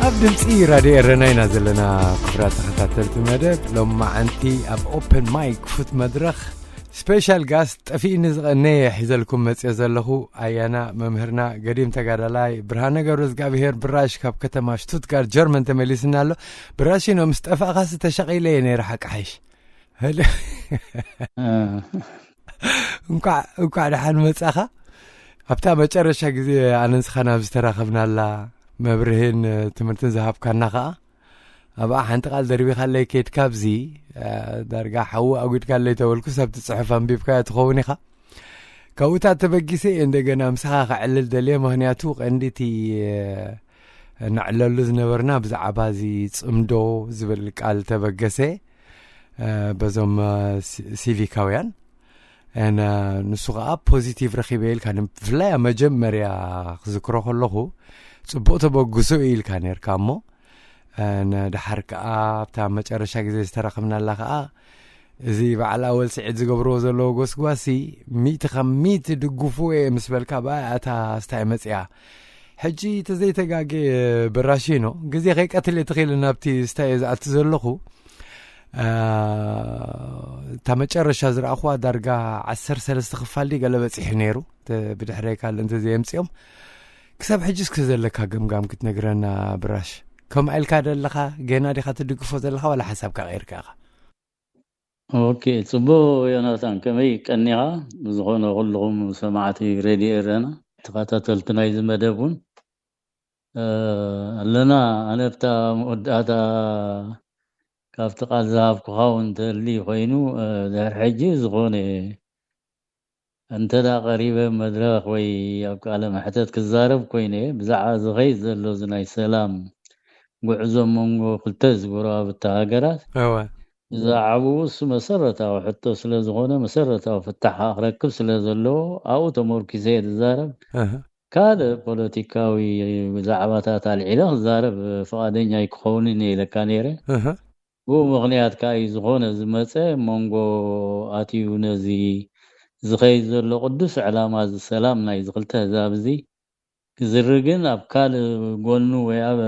ኣብ ድምፂ ራድዮ ኤረና ኢና ዘለና። ክቡራት ተኸታተልቲ መደብ፣ ሎማዓንቲ ኣብ ኦፕን ማይክ ክፉት መድረኽ ስፔሻል ጋስት ጠፊእኒ ዝቐነየ ሒዘልኩም መፅዮ ዘለኹ ኣያና መምህርና ገዲም ተጋዳላይ ብርሃነ ገብረ እግዚኣብሔር ብራሽ ካብ ከተማ ሽቱትጋርት ጀርመን ተመሊስና ኣሎ። ብራሽኖ፣ ምስ ጠፋእኻሲ ተሸቒለ እየ ነይረ፣ ሓቂ ሓይሽ። እንኳዕ እንኳዕ ደሓን መጻኻ። ኣብታ መጨረሻ ግዜ ኣነ ንስኻ ናብ ዝተራኸብናላ መብርህን ትምህርትን ዝሃብካና ኸኣ፣ ኣብኣ ሓንቲ ቃል ደርቢኻለይ ከይድካ፣ ኣብዚ ዳርጋ ሓዊ ኣጒድካለይ ተበልኩ፣ ሰብ ትጽሕፍ ኣንቢብካዮ ትኸውን ኢኻ። ካብኡታት ተበጊሰ እየ እንደገና ምሳኻ ክዕልል ደልየ፣ ምኽንያቱ ቀንዲ እቲ ነዕለሉ ዝነበርና ብዛዕባ እዚ ጽምዶ ዝብል ቃል ተበገሰ። በዞም ሲቪካውያን ንሱ ከዓ ፖዚቲቭ ረኺበ ኢልካ፣ ብፍላይ ኣብ መጀመርያ ክዝክሮ ከለኹ ጽቡቕ ተበግሶ እዩ ኢልካ ነርካ። እሞ ድሓር ከዓ ኣብታ መጨረሻ ግዜ ዝተራኸብናላ ከዓ፣ እዚ በዓል ኣወል ስዒድ ዝገብርዎ ዘለዎ ጎስጓሲ ሚእቲ ካብ ሚእቲ ድግፉ እየ ምስ በልካ፣ ብኣይ ኣታ ስታይ መፅያ። ሕጂ ተዘይተጋጌ ብራሺኖ ግዜ ከይቀትል እየ ተኽኢለ ናብቲ ስታይ እየ ዝኣቱ ዘለኹ። እታ መጨረሻ ዝረኣኹዋ ዳርጋ ዓሰርተ ሰለስተ ክፋል ድዩ ገለ በፂሑ ነይሩ፣ ብድሕረይ ካልእ እንተዘየምፅኦም። ክሳብ ሕጂ እስከ ዘለካ ገምጋም ክትነግረና ብራሽ። ከምኣ ኢልካ ደለኻ፣ ጌና ዲኻ ትድግፎ ዘለኻ ዋላ ሓሳብካ ቀይርካ ኢኻ? ኦኬ፣ ጽቡቕ ዮናታን፣ ከመይ ቀኒኻ? ብዝኾነ ኩልኹም ሰማዕቲ ሬድዮ ኤረና፣ ተኸታተልቲ ናይዚ መደብ እውን ኣለና። ኣነ ኣብታ መወዳእታ ካብቲ ቃል ዝሃብኩኻ እውን እንተልዩ ኮይኑ፣ ድሕሪ ሕጂ ዝኾነ እንተ ደኣ ቀሪበ መድረኽ ወይ ኣብ ቃለ መሕተት ክዛረብ ኮይነ፣ ብዛዕባ ዝኸይድ ዘሎ እዚ ናይ ሰላም ጉዕዞ መንጎ ክልተ እዚ ጎረባብቲ ሃገራት፣ እወ። ብዛዕባኡ እሱ መሰረታዊ ሕቶ ስለ ዝኾነ፣ መሰረታዊ ፍታሕ ክረክብ ስለ ዘለዎ፣ ኣብኡ ተመርኪሰ እየ ዝዛረብ። ኣሃ። ካልእ ፖለቲካዊ ዛዕባታት ኣልዒለ ክዛረብ ፍቓደኛ ኣይክኸውንን እየ ኢለካ ነይረ። ኣሃ። ብኡ ምኽንያት ከኣ እዩ ዝኾነ ዝመጸ መንጎ ኣትዩ ነዚ ዝኸይድ ዘሎ ቅዱስ ዕላማ እዚ ሰላም ናይዚ ክልተ ህዛብ እዚ ክዝርግን ኣብ ካልእ ጎኑ ወይ ኣብ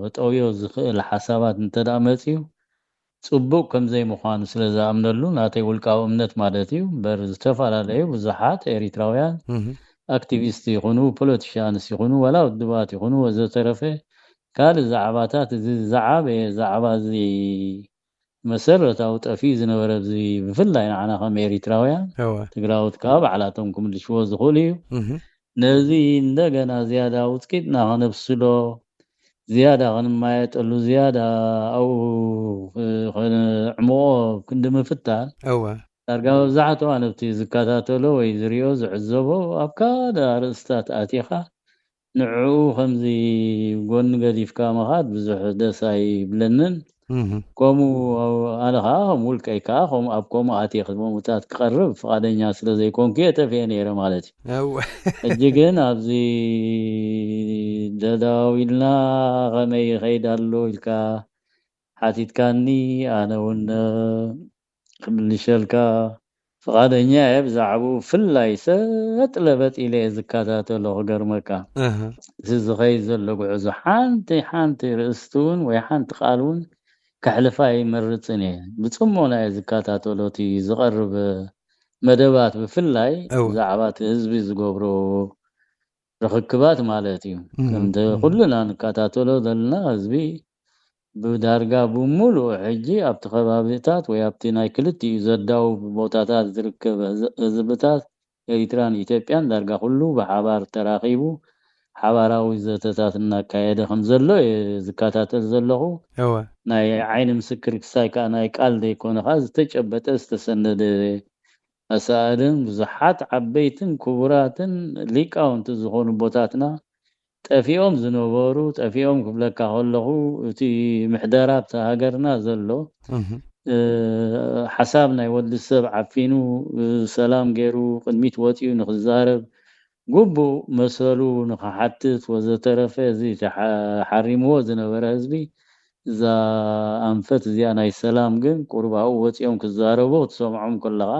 ክጠውዮ ዝኽእል ሓሳባት እንተ ደኣ መጺኡ ጽቡቕ ከም ዘይምዃኑ ስለ ዝኣምነሉ፣ ናተይ ውልቃዊ እምነት ማለት እዩ። እምበር ዝተፈላለዩ ብዙሓት ኤሪትራውያን እህ። ኣክቲቪስት ይኹኑ፣ ፖለቲሽያንስ ይኹኑ፣ ዋላ ውድባት ይኹኑ ወዘተረፈ ካልእ ዛዕባታት፣ እዚ ዝዓበየ ዛዕባ እዚ መሰረታዊ ጠፊኡ ዝነበረ፣ እዚ ብፍላይ ንዓና ከም ኤሪትራውያን፣ እወ። ትግራዎት ከኣ ባዕላቶም ክምልሽዎ ዝኽእሉ እዩ። እህ። ነዚ እንደገና ዝያዳ ውጽቂጥና ከነብስሎ፣ ዝያዳ ክንማየጠሉ፣ ዝያዳ ኣብኡ ኸነዕምቖ ክንዲ ምፍታን፣ እወ። ዳርጋ መብዛሕትኡ ኣነ ኣብቲ ዝከታተሎ ወይ ዝሪኦ ዝዕዘቦ፣ ኣብ ካልእ ኣርእስታት ኣቲኻ ንዕኡ ከምዚ ጎኒ ገዲፍካ ምኻድ ብዙሕ ደስ ኣይብለንን። እህ። ከምኡ ኣነ ኸዓ ከም ውልቀይ ከኣ ከምኡ ኣብ ከምኡ ኣትየ ክመሙታት ክቐርብ ፍቓደኛ ስለ ዘይኮንኩ እየ ጠፊኤ ነይረ ማለት እዩ። እወ። ሕጂ ግን ኣብዚ ደዳዊልና ከመይ ይኸይድ ኣሎ ኢልካ ሓቲትካኒ፣ ኣነ እውን ክምልሸልካ ፍቓደኛ እየ። ብዛዕባኡ ብፍላይ ሰጥ ለበጥ ኢለ እየ ዝከታተሎ፣ ክገርመካ። እህ። እዚ ዝኸይድ ዘሎ ጉዕዞ ሓንቲ ሓንቲ ርእስቲ እውን ወይ ሓንቲ ቃል እውን ከሕልፋ ኣይመርጽን እየ። ብጽሞና እየ ዝከታተሎ እቲ ዝቐርብ መደባት፣ ብፍላይ እወ። ብዛዕባ እቲ ህዝቢ ዝገብሮ ርኽክባት ማለት እዩ። እህ፣ ከምቲ እህ። ኩልና ንከታተሎ ዘለና ህዝቢ ብዳርጋ ብምሉኡ ሕጂ ኣብቲ ከባቢታት ወይ ኣብቲ ናይ ክልቲኡ ዘዳውብ ቦታታት ዝርከብ ህዝ-፣ ህዝብታት ኤሪትራን ኢትዮጵያን ዳርጋ ኩሉ ብሓባር ተራኺቡ ሓባራዊ ዘተታት እናካየደ ከም ዘሎ እየ ዝከታተል ዘለኹ። እወ ናይ ዓይኒ ምስክር ክሳይ ከዓ ናይ ቃል ዘይኮነ ከዓ ዝተጨበጠ ዝተሰነደ ኣሰኣልን ብዙሓት ዓበይትን ክቡራትን ሊቃውንቲ ዝኾኑ ኣቦታትና ጠፊኦም ዝነበሩ፣ ጠፊኦም ክብለካ ከለኹ እቲ ምሕደራ ኣብቲ ሃገርና ዘሎ እህ እ፣ ሓሳብ ናይ ወዲ ሰብ ዓፊኑ እ፣ ሰላም ገይሩ ቅድሚት ወፂኡ ንክዛረብ ግቡእ መሰሉ ንክሓትት ወዘተረፈ እዚ ተሓ- ሓሪምዎ ዝነበረ ህዝቢ እዛ ኣንፈት እዚኣ ናይ ሰላም ግን ቁሩብ ኣብኡ ወፂኦም ክዛረቡ ክትሰምዖም ከለኻ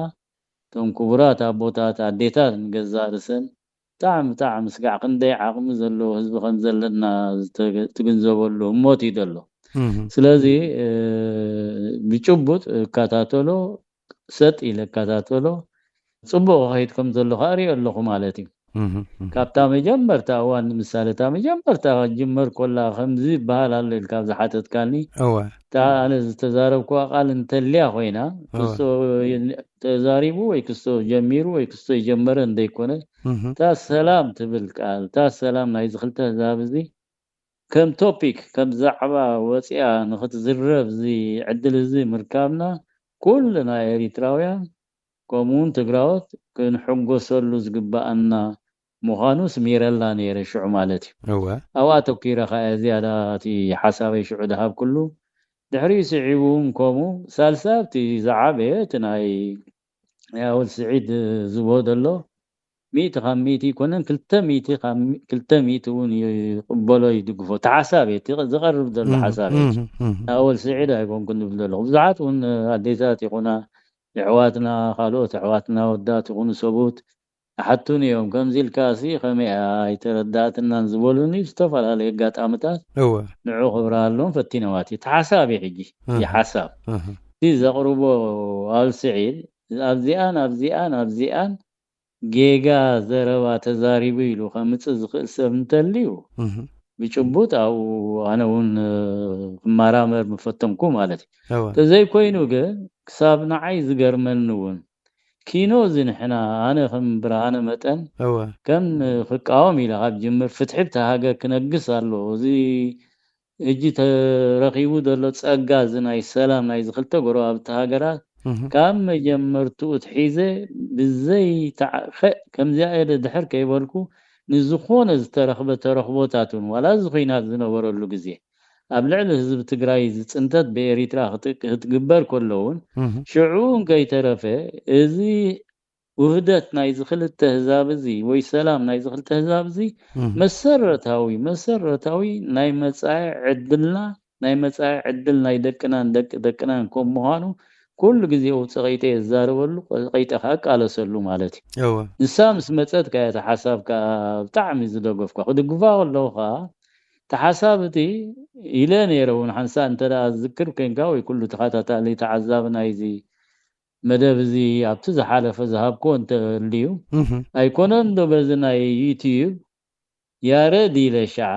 እቶም ክቡራት ኣቦታት ኣዴታት ንገዛእ ርእሰን ብጣዕሚ ብጣዕሚ ስጋዕ ክንደይ ዓቕሚ ዘለዎ ህዝቢ ከም ዘለና ዝተ- ትግንዘበሉ ህሞት እዩ ዘሎ። እህ ስለዚ እ፣ ብጭቡጥ እከታተሎ፣ ሰጥ ኢለ እከታተሎ፣ ፅቡቅ ከይድ ከም ዘሎ ከዓ ሪኦ ኣለኹ ማለት እዩ። እህ እህ ካብታ መጀመርታ እዋን ንምሳሌ እታ መጀመርታ ጅመር ኮላ ከምዚ ይበሃል ኣሎ ኢልካ ዝሓተትካኒ እወ እታ ኣነ ዝተዛረብኩዋ ቃል እንተልያ ኮይና እወ ክስቶ ተዛሪቡ ወይ ክስቶ ጀሚሩ ወይ ክስቶ ይጀመረ እንደይኮነ እህ እታ ሰላም ትብል ቃል እታ ሰላም ናይዚ ክልተ ህዛብ እዚ ከም ቶፒክ ከም ዛዕባ ወፂኣ ንክትዝረብ እዚ ዕድል እዚ ምርካብና ኩልና ኤሪትራውያን ከምኡውን ትግራዎት ክንሕጎሰሉ ዝግባኣና ምዃኑ ስሚረላ ነይረ ሽዑ ማለት እዩ። እወ ኣብኣ ተኪረ ከኣ ዝያዳ እቲ ሓሳበይ ሽዑ ድሃብኩሉ ድሕሪኡ ስዒቡ እውን ከምኡ ሳልሳይ ኣብቲ ዝዓበየ እቲ ናይ ናይ ኣወል ስዒድ ዝብሆ ዘሎ ሚእቲ ካብ ሚእቲ ይኮነን ክልተ ሚእቲ ካብ ሚ- ክልተ ሚእቲ እውን ይቕበሎ ይድግፎ እቲ ሓሳብ እዩ እቲ ዝቐርብ ዘሎ ሓሳብ እዩ። ኣወል ስዒድ ኣይኮንኩን ዝብል ዘለኹ ብዙሓት እውን ኣዴታት ይኹና የሕዋትና ካልኦት ኣሕዋትና ወዳት ይኹኑ ሰብኡት ይሓቱን እዮም ከምዚ ኢልካ ሲ ከመይ ኣይተረዳእትናን ዝበሉኒ ዝተፈላለዩ ኣጋጣምታት እወ ንዑ ክብርሃሎም ፈቲነዋት እዩ እቲ ሓሳብ እዩ ሕጂ እቲ ሓሳብ እህ እቲ ዘቕርቦ ኣወል ስዒድ ኣብዚኣን ኣብዚኣን ኣብዚኣን ጌጋ ዘረባ ተዛሪቡ ኢሉ ከምፅእ ዝኽእል ሰብ እንተልዩ እህ ብጭቡጥ ኣብኡ ኣነ እውን ክመራመር ምፈተንኩ ማለት እዩ። እወ ተዘይኮይኑ ግን ክሳብ ንዓይ ዝገርመኒ እውን ኪኖ እዚ ንሕና ኣነ ከም ብርሃነ መጠን እወ ከም ክቃወም ኢለ ካብ ጅምር ፍትሒ ብቲ ሃገር ክነግስ ኣለዎ። እዚ ሕጂ ተረኺቡ ዘሎ ፀጋ እዚ ናይ ሰላም ናይዚ ክልተ ጎረባብቲ ሃገራት እህ ካብ መጀመርትኡ ትሒዘ ብዘይ ተዓኸ ከምዚኣ ኢለ ድሕር ከይበልኩ ንዝኾነ ዝተረኽበ ተረኽቦታት እውን ዋላ እዚ ኹናት ዝነበረሉ ግዜ ኣብ ልዕሊ ህዝቢ ትግራይ ዝፅንተት ብኤሪትራ ክት- ክትግበር ከሎ እውን እህ ሽዑ እውን ከይተረፈ እዚ ውህደት ናይዚ ክልተ ህዛብ እዚ ወይ ሰላም ናይዚ ክልተ ህዛብ እዚ እህ መሰረታዊ መሰረታዊ ናይ መጻኢ ዕድልና ናይ መጻኢ ዕድል ናይ ደቅናን ደቂ ደቅናን ከም ምዃኑ ኩሉ ግዜ ውፅቐይጠ የዛርበሉ ቀይጠ ከዓ እቃለሰሉ ማለት እዩ። እወ ንሳ ምስ መፀት ከ እቲ ሓሳብ ከዓ ብጣዕሚ ዝደገፍኳ ክድግፋ ከለኹ ከዓ እቲ ሓሳብ እቲ ኢለ ነይረ እውን ሓንሳእ እንተ ደኣ ዝዝክር ኮይንካ ወይ ኩሉ ተኸታታሊ ተዓዛቢ ናይዚ መደብ እዚ ኣብቲ ዝሓለፈ ዝሃብክዎ እንተልዩ እህ ኣይኮነን ዶ በዚ ናይ ዩትዩብ ያረድ ኢለ ሸዓ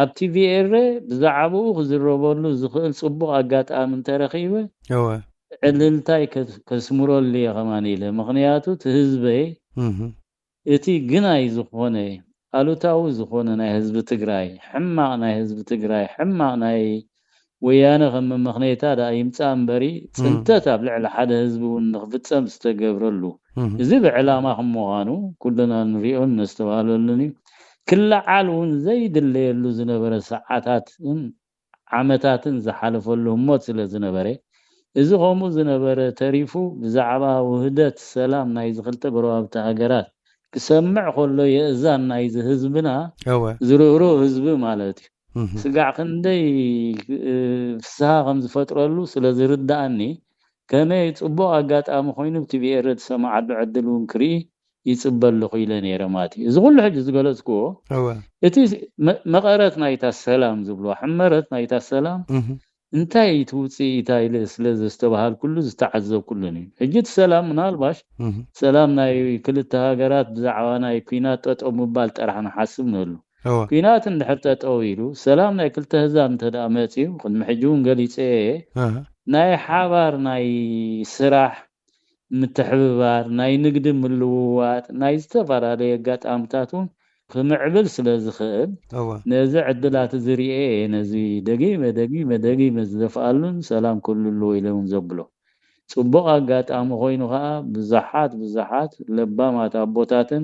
ኣብ ቲቪ ኤረ ብዛዕባኡ ክዝረበሉ ዝኽእል ፅቡቕ ኣጋጣሚ እንተረኺበ እወ ዕልልታይ ከስ- ከስምረሉ እየ ከማን ኢለ ምኽንያቱ እቲ ህዝበይ እህ እቲ ግናይ ዝኾነ ኣሉታዊ ዝኾነ ናይ ህዝቢ ትግራይ ሕማቕ ናይ ህዝቢ ትግራይ ሕማቕ ናይ ወያነ ከም መመኽነይታ ደኣ ይምፃእ እምበሪ ፅንተት ኣብ ልዕሊ ሓደ ህዝቢ እውን ንክፍፀም ዝተገብረሉ እህ እዚ ብዕላማ ከም ምዃኑ ኩልና ንሪኦን ነስተባህለሉን እዩ። ክለዓል እውን ዘይድለየሉ ዝነበረ ሰዓታትን ዓመታትን ዝሓለፈሉ ህሞት ስለ ዝነበረ እዚ ከምኡ ዝነበረ ተሪፉ ብዛዕባ ውህደት ሰላም ናይዚ ክልተ ጎረባብቲ ሃገራት ክሰምዕ ከሎ የእዛን ናይዚ ህዝብና እወ ዝርህርህ ህዝቢ ማለት እዩ። እህ ስጋዕ ክንደይ እ፣ ፍስሃ ከም ዝፈጥረሉ ስለ ዝርዳእኒ ከመይ ፅቡቕ ኣጋጣሚ ኮይኑ ብቲቪ ኤረ ዝሰማዓሉ ዕድል እውን ክርኢ ይፅበ ኣለኹ ኢለ ነይረ ማለት እዩ። እዚ ኩሉ ሕጂ ዝገለፅክዎ እወ እቲ መ- መቐረት ናይታ ሰላም ዝብልዋ ሕመረት ናይታ ሰላም እህ እንታይ እቲ ውፅኢታ ኢለ ስለ ዘስተባሃልኩሉ ዝተዓዘብኩሉን እዩ። ሕጂ እቲ ሰላም ምናልባሽ እህ ሰላም ናይ ክልተ ሃገራት ብዛዕባ ናይ ኩናት ጠጠው ምባል ጥራሕ ንሓስብ ንህሉ እወ ኩናት እንድሕር ጠጠው ኢሉ ሰላም ናይ ክልተ ህዛብ እንተ ደኣ መፅዩ ቅድሚ ሕጂ እውን ገሊፀ እየ እህ ናይ ሓባር ናይ ስራሕ ምትሕብባር ናይ ንግዲ ምልውዋጥ ናይ ዝተፈላለዩ ኣጋጣምታት እውን ክምዕብል ስለ ዝኽእል፣ እወ ነዚ ዕድላት እዚ ርኤ እየ ነዚ ደጊመ ደጊመ ደጊመ ዝደፍኣሉን ሰላም ክህሉ ኣለዎ ኢለ እውን ዘብሎ። ጽቡቕ ኣጋጣሚ ኮይኑ ኸኣ ብዙሓት ብዙሓት ለባማት ኣቦታትን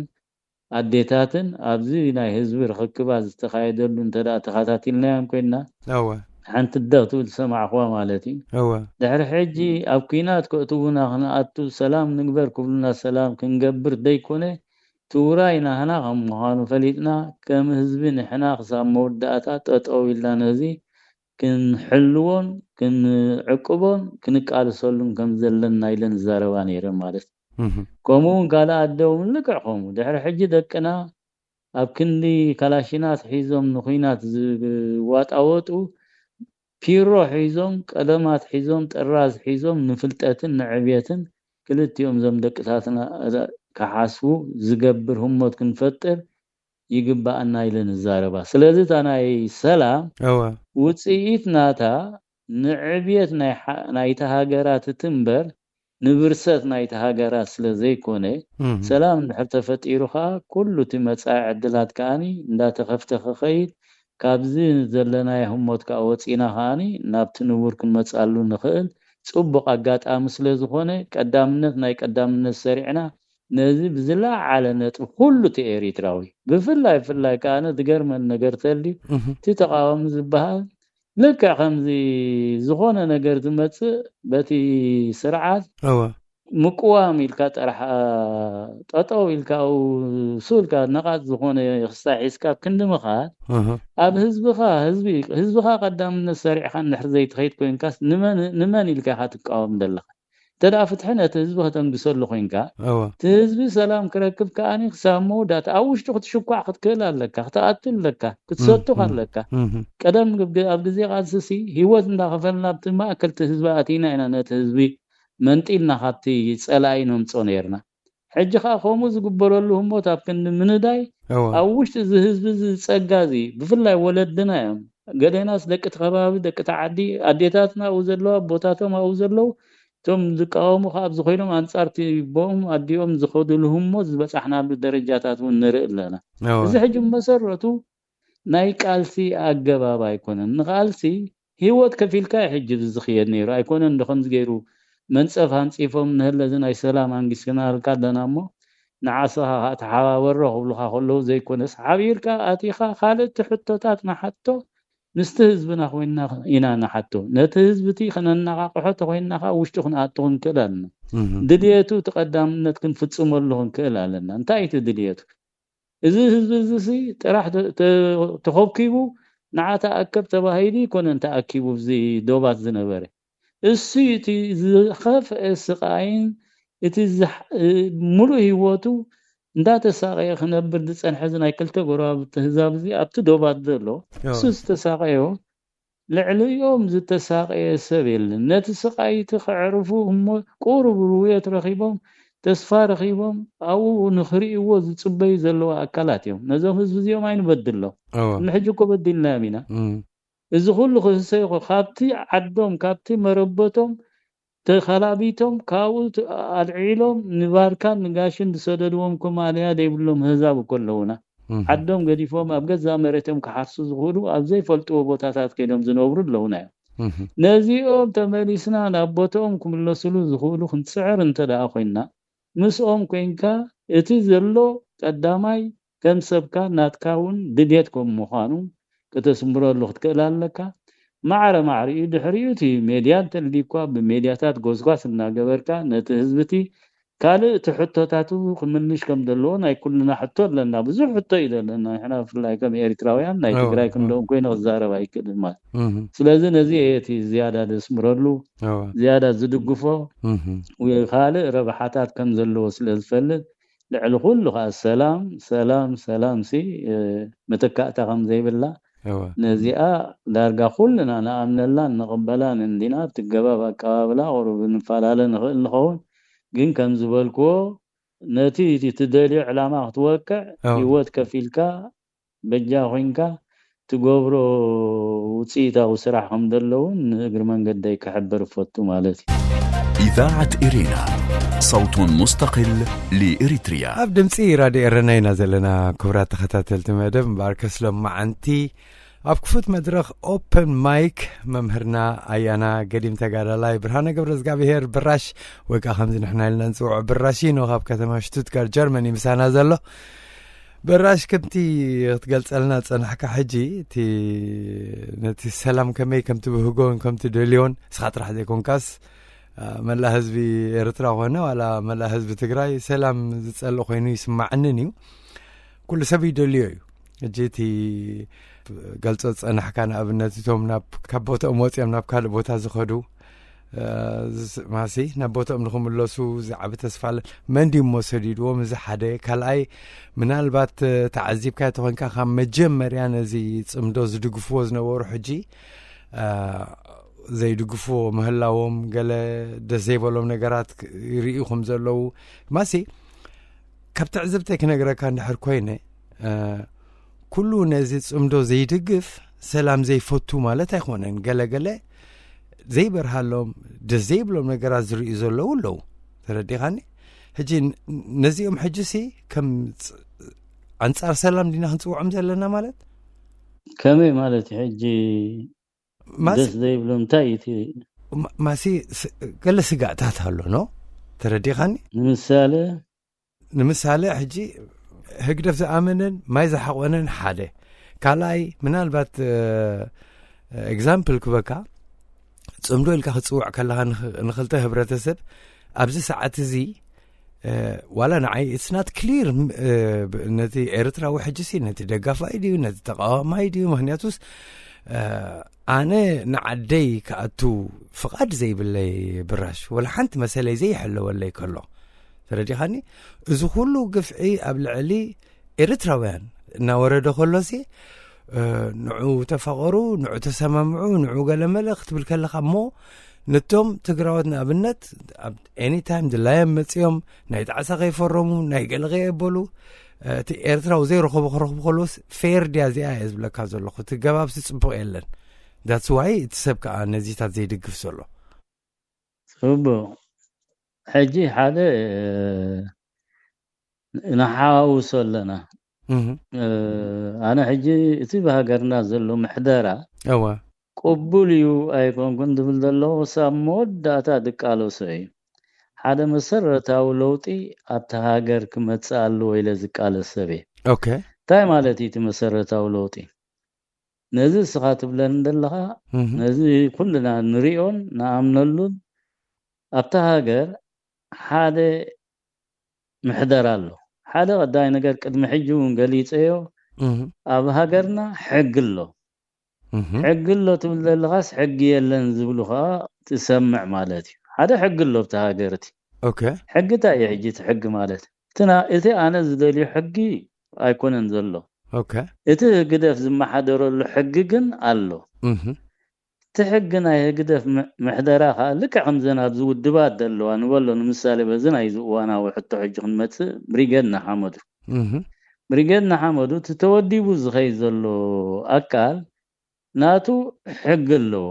ኣዴታትን ኣብዚ ናይ ህዝቢ ርኽክባት ዝተኻየደሉ እንተ ደኣ ተኸታቲልናዮም ኮይንና፣ እወ ሓንቲ ደቕ ትብል ዝሰማዕኹዋ ማለት እዩ። እወ ድሕሪ ሕጂ ኣብ ኲናት ከእትዉና፣ ክንኣቱ ሰላም ንግበር ክብሉና ሰላም ክንገብር ደይኮነ፣ ትውራይ ናህና ከም ምዃኑ ፈሊጥና፣ ከም ህዝቢ ንሕና ክሳብ መወዳእታ ጠጠው ኢልና ነዚ ክንሕልዎን ክንዕቅቦን ክንቃልሰሉን ከም ዘለና ኢለ ንዛረባ ነይረ ማለት እዩ። እህ ከምኡ እውን ካልኣት ደው ልክዕ ከምኡ ድሕሪ ሕጂ ደቅና ኣብ ክንዲ ካላሽናት ሒዞም ንኹናት ዝዋጣወጡ፣ ፒሮ ሒዞም፣ ቀለማት ሒዞም፣ ጥራዝ ሒዞም ንፍልጠትን ንዕብየትን ክልቲኦም ዞም ደቅታትና ክሓስቡ ዝገብር ህሞት ክንፈጥር ይግባኣና ኢለ ንዛረባ። ስለዚ እታ ናይ ሰላም እወ ውፅኢት ናታ ንዕብየት ናይ ሓ- ናይቲ ሃገራት እቲ እምበር ንብርሰት ናይቲ ሃገራት ስለ ዘይኮነ፣ እህ ሰላም እንድሕር ተፈጢሩ ከዓ ኩሉ እቲ መፃኢ ዕድላት ከዓኒ እንዳተኸፍተ ክኸይድ፣ ካብዚ ዘለናዮ ህሞት ከዓ ወፂና ከዓኒ ናብቲ ንቡር ክንመፅኣሉ ንኽእል ፅቡቕ ኣጋጣሚ ስለ ዝኾነ፣ ቀዳምነት ናይ ቀዳምነት ሰሪዕና ነዚ ብዝለዓለ ነጥቢ ኩሉ እቲ ኤሪትራዊ፣ ብፍላይ ብፍላይ ከዓ ዝገርመኒ ነገር ተልዩ እህ እቲ ተቃዋሚ ዝበሃል ልክዕ ከምዚ ዝኾነ ነገር ዝመፅእ በቲ ስርዓት እወ ምቅዋም ኢልካ ጥራሕ፣ ጠጠው ኢልካ፣ ሱልካ ነቓጽ ዝኾነ ክስታይ ሒዝካ ኣብ ክንዲ ምኻድ፣ እህ ኣብ ህዝብኻ ህዝቢ ህዝብኻ ቀዳምነት ሰሪዕካ እንድሕር ዘይትኸይድ ኮይንካስ፣ ንመን ንመን ኢልካ ኢኻ ትቃወም ዘለኻ? እንተ ደኣ ፍትሒ ነቲ ህዝቢ ከተንግሰሉ ኮይንካ፣ እወ እቲ ህዝቢ ሰላም ክረክብ ከኣኒ ክሳብ መወዳእታ ኣብ ውሽጡ ክትሽኳዕ ክትክእል ኣለካ፣ ክትኣቱ ኣለካ፣ ክትሰቱ እህ ኣለካ። እህ ቀደም ግብ- ኣብ ግዜ ቃልስሲ ህይወት እንዳኸፈልና ኣብቲ ማእከል እቲ ህዝቢ ኣቲና ኢና ነቲ ህዝቢ መንጢልና ካብቲ ጸላኢ ነምጾ ነይርና። ሕጂ ኸኣ ከምኡ ዝግበረሉ ህሞት ኣብ ክንዲ ምንዳይ፣ እወ ኣብ ውሽጢ እዚ ህዝቢ እዚ ጸጋ እዚ፣ ብፍላይ ወለድና እዮም። ገሌናስ ደቂ እቲ ከባቢ፣ ደቂ እቲ ዓዲ፣ ኣዴታትና ኣብኡ ዘለዋ፣ ኣቦታቶም ኣብኡ ዘለዉ፣ እቶም ዝቃወሙ ኸኣ ኣብዚ ኮይኖም ኣንጻር እቲ ቦኦም ኣዲኦም ዝኸዱሉ ህሞት ዝበጻሕናሉ ደረጃታት እውን ንርኢ ኣለና። እወ እዚ ሕጂ መሰረቱ ናይ ቃልሲ ኣገባብ ኣይኮነን። ንቃልሲ ህይወት ከፊልካ እዩ ሕጂ እዚ ዝኽየድ ነይሩ። ኣይኮነን እንዶ ከምዚ ገይሩ መንጸፍ ኣንጺፎም ንህለ እዚ ናይ ሰላም ኣንጊስክናልካ ኣለና እሞ ንዓስኻ ኸኣ ተሓባበሮ ክብሉኻ ከለዉ ዘይኮነስ፣ ሓቢርካ ኣቲኻ ካልእ እቲ ሕቶታት ንሓቶ ምስቲ ህዝብና ኮይንና ኢና ንሓቶ። ነቲ ህዝቢ እቲ ከነነቓቕሖ ተኾይንና ኸኣ ውሽጡ ክንኣቱ ክንክእል ኣለና። እህ ድልየቱ እቲ ቀዳምነት ክንፍጽመሉ ክንክእል ኣለና። እንታይ እዩ እቲ ድልየቱ? እዚ ህዝቢ እዚ ሲ ጥራሕ ተ- ተ- ተኸብኪቡ ንዓ ተኣከብ ተባሂሉ ይኮነን ተኣኪቡ ኣብዚ ዶባት ዝነበረ። እሱ እዩ እቲ ዝኸፍአ ስቃይን እቲ ዝሕ- ምሉእ ህይወቱ እንዳተሳቀየ ክነብር ዝጸንሐ እዚ ናይ ክልተ ጎረባብቲ ህዛብ እዚ ኣብቲ ዶባት ዘሎ እሱ ዝተሳቀዮ ልዕሊኦም ዝተሳቀየ ሰብ የለን። ነቲ ስቃይ እቲ ከዕርፉ እሞ ቁሩብ ርውየት ረኺቦም ተስፋ ረኺቦም ኣብኡ ንኽርእይዎ ዝጽበዩ ዘለዉ ኣካላት እዮም። ነዞም ህዝቢ እዚኦም ኣይንበድሎም። እወ ንሕጂ እኮ በዲልናዮም ኢና። እም እዚ ኩሉ ክህሰዩ እኮ ካብቲ ዓዶም ካብቲ መረበቶም ተኸላቢቶም ካብኡ ት- ኣልዒሎም ንባርካን ንጋሽን ዝሰደድዎም እኮ ማልያ ዘይብሎም ህዛብ እኮ ኣለዉና። እም ዓዶም ገዲፎም ኣብ ገዛእ መሬቶም ክሓርሱ ዝኽእሉ ኣብ ዘይፈልጥዎ ቦታታት ከይዶም ዝነብሩ ኣለዉና እዮም። እም ነዚኦም ተመሊስና ናብ ቦትኦም ክምለስሉ ዝኽእሉ ክንስዕር እንተ ደኣ ኮይንና ምስኦም ኮይንካ እቲ ዘሎ ቀዳማይ ከም ሰብካ ናትካ እውን ድልየት ከም ምዃኑ ከተስምረሉ ክትክእል ኣለካ። ማዕረ ማዕሪኡ ድሕሪኡ እቲ ሜድያ እንተልዲኳ ብሜድያታት ጎስጓስ እናገበርካ ነቲ ህዝቢ እቲ ካልእ እቲ ሕቶታቱ ክምልሽ ከም ዘለዎ ናይ ኩልና ሕቶ ኣለና። ብዙሕ ሕቶ እዩ ዘለና። ንሕና ብፍላይ ከም ኤርትራውያን ናይ እወ፣ ትግራይ እወ። ክንደኦም ኮይነ ክዛረብ ኣይክእልን ማለት። እህ ስለዚ ነዚ እየ እቲ ዝያዳ ዘስምረሉ፣ እወ ዝያዳ ዝድግፎ እህ ወይ ካልእ ረብሓታት ከም ዘለዎ ስለ ዝፈልጥ፣ ልዕሊ ኩሉ ከዓ ሰላም ሰላም ሰላም ሲ እ፣ መተካእታ ከም ዘይብላ እወ ነዚኣ ዳርጋ ኩልና ንኣምነላን ንቕበላን እንዲና። ኣብቲ ገባብ ኣቀባብላ ቁሩብ ንፈላለ ንኽእል ንኸውን፣ ግን ከም ዝበልክዎ ነቲ እቲ ትደልዮ ዕላማ ክትወቅዕ እወ ህይወት ከፊልካ በጃ ኮይንካ ትገብሮ ውፅኢታዊ ስራሕ ከም ዘለውን ንእግሪ መንገደይ ክሕብር እፈቱ ማለት እዩ። إذاعة إرينا صوت مستقل لإريتريا. ኣብ ድምፂ ራድዮ ኤረና ኢና ዘለና። ክቡራት ተኸታተልቲ መደብ፣ እምበኣርከስ ሎማዓንቲ ኣብ ክፉት መድረኽ ኦፕን ማይክ መምህርና ኣያና ገዲም ተጋዳላይ ብርሃነ ገብረ እግዚኣብሔር ብራሽ፣ ወይ ከዓ ከምዚ ንሕና ኢልና ንፅውዖ ብራሽ ኢኖ ካብ ከተማ ሽቱትጋርት ጀርመን እዩ ምሳና ዘሎ። ብራሽ፣ ከምቲ ክትገልጸልና ዝጸናሕካ፣ ሕጂ እቲ ነቲ ሰላም ከመይ ከም ትብህጎን ከም ትደልዮን፣ ንስኻ ጥራሕ ዘይኮንካስ፣ አ፣ መላእ ህዝቢ ኤርትራ ኮነ ዋላ መላእ ህዝቢ ትግራይ ሰላም ዝጸልእ ኮይኑ ይስማዓንን እዩ። ኩሉ ሰብ ይደልዮ እዩ። ሕጂ እቲ ገልጾ ዝጸናሕካ፣ ንኣብነት እቶም ናብ፣ ካብ ቦታኦም ወጺኦም ናብ ካልእ ቦታ ዝኸዱ፣ እ፣ ዝስ-፣ ማሲ ናብ ቦታኦም ንኽምለሱ ዝዓቢ ተስፋ ኣለ። መን ድዩ እሞ ሰዲድዎም? እዚ ሓደ። ካልኣይ፣ ምናልባት፣ እ፣ ተዓዚብካዮ ተኾንካ፣ ካብ መጀመርያ ነዚ ጽምዶ ዝድግፍዎ ዝነበሩ፣ ሕጂ፣ እ፣ ዘይድግፍዎ ምህላዎም፣ ገለ ደስ ዘይበሎም ነገራት ክ-፣ ይርእዩ ከም ዘለዉ፣ ማሲ ካብ ትዕዝብተይ ክነግረካ እንድሕር ኮይነ፣ እ፣ ኩሉ ነዚ ጽምዶ ዘይድግፍ ሰላም ዘይፈቱ ማለት ኣይኮነን። ገለ ገለ ዘይበርሃሎም፣ ደስ ዘይብሎም ነገራት ዝርእዩ ዘለዉ ኣለዉ። ተረዲኻኒ? ሕጂ ን-፣ ነዚኦም ሕጂሲ ከም ጽ-፣ ኣንጻር ሰላም ዲና ክንጽውዖም ዘለና ማለት? ከመይ ማለት እዩ? ሕጂ ማሲ ደስ ዘይብሎም እንታይ እዩ እቲ ማ-፣ ማሲ ስ-፣ ገለ ስጋእታት ኣሎ፣ ኖ? ተረዲኻኒ? ንምሳሌ? ንምሳሌ፣ ሕጂ ህግደፍ ዝኣመነን ማይ ዝሓቆነን ሓደ። ካልኣይ፣ ምናልባት፣ እ፣ ኤግዛምፕል ክበካ፣ ጽምዶ ኢልካ ክትጽውዕ ከለኻ ንኽ-፣ ንኽልተ ህብረተሰብ ኣብዚ ሰዓት እዚ፣ እ፣ ዋላ ንዓይ it's not clear፣ እ፣ ብ-፣ ነቲ ኤርትራዊ ሕጂ ሲ ነቲ ደጋፋይ ድዩ፣ ነቲ ተቃዋማይ ድዩ? ምኽንያቱስ፣ እ፣ ኣነ ንዓደይ ክኣቱ ፍቓድ ዘይብለይ ብራሽ፣ ወላ ሓንቲ መሰለይ ዘይሕለወለይ ከሎ፣ ተረዲኻኒ? እዚ ኩሉ ግፍዒ ኣብ ልዕሊ ኤርትራውያን እናወረደ ከሎሲ፣ እ፣ ንዑ ተፋቐሩ፣ ንዑ ተሰማምዑ፣ ንዑ ገለመለ ክትብል ከለኻ እሞ፣ ነቶም ትግራዎት ንኣብነት ኣብ ኤኒ ታይም ድላዮም መጺኦም ናይ ጣዕሳ ከይፈረሙ፣ ናይ ገለ ከየበሉ፣ እ፣ እቲ ኤርትራዊ ዘይረኸቦ ክረኽቡ ከለዎስ ፌር ድያ እዚኣ እየ ዝብለካ ዘለኹ። እቲ ገባብሲ ጽቡቕ የለን። ዳትስ ዋይ እቲ ሰብ ከኣ ነዚታት ዘይድግፍ ዘሎ። ጽቡቕ። ሕጂ ሓደ፣ እ፣ ንሓዋውሶ ኣለና። እህ። እ፣ ኣነ ሕጂ እቲ ብሃገርና ዘሎ ምሕደራ እወ። ቅቡል እዩ ኣይኮንኩን ዝብል ዘለኹ፣ ሳብ መወዳእታ ዝቃለሶ እዩ። ሓደ መሰረታዊ ለውጢ ኣብቲ ሃገር ክመጽእ ኣለዎ ኢለ ዝቃለስ ሰብ እየ። ኦኬ። እንታይ ማለት እዩ እቲ መሰረታዊ ለውጢ? ነዚ እስኻ ትብለኒ ዘለኻ፣ እህ። ነዚ ኩልና ንሪኦን ንኣምነሉን፣ ኣብታ ሃገር ሓደ ምሕደራ ኣሎ። ሓደ ቀዳይ ነገር፣ ቅድሚ ሕጂ እውን ገሊጸዮ፣ እህ። ኣብ ሃገርና ሕጊ ኣሎ። እህ። ሕጊ ኣሎ ትብል ዘለኻስ፣ ሕጊ የለን ዝብሉ ኸኣ ትሰምዕ ማለት እዩ። ሓደ ሕጊ ኣሎ ኣብቲ ሃገር እቲ። ኦኬ። ሕጊ እንታይ እዩ ሕጂ እቲ ሕጊ ማለት? እቲ ና-፣ እቲ ኣነ ዝደልዮ ሕጊ ኣይኮነን ዘሎ። ኦኬ። እቲ ህግደፍ ዝመሓደረሉ ሕጊ ግን ኣሎ። እህ። እቲ ሕጊ ናይ ህግደፍ ም-፣ ምሕደራ ኸኣ ልክዕ ከምዘን ኣብዚ ውድባት ዘለዋ ንበሎ፣ ንምሳሌ በዚ ናይዚ እዋናዊ ሕቶ ሕጂ ክንመጽእ፣ ብሪጌድ ንሓመዱ። እህ። ብሪጌድ ንሓመዱ እቲ ተወዲቡ ዝኸይድ ዘሎ ኣካል ናቱ ሕጊ ኣለዎ።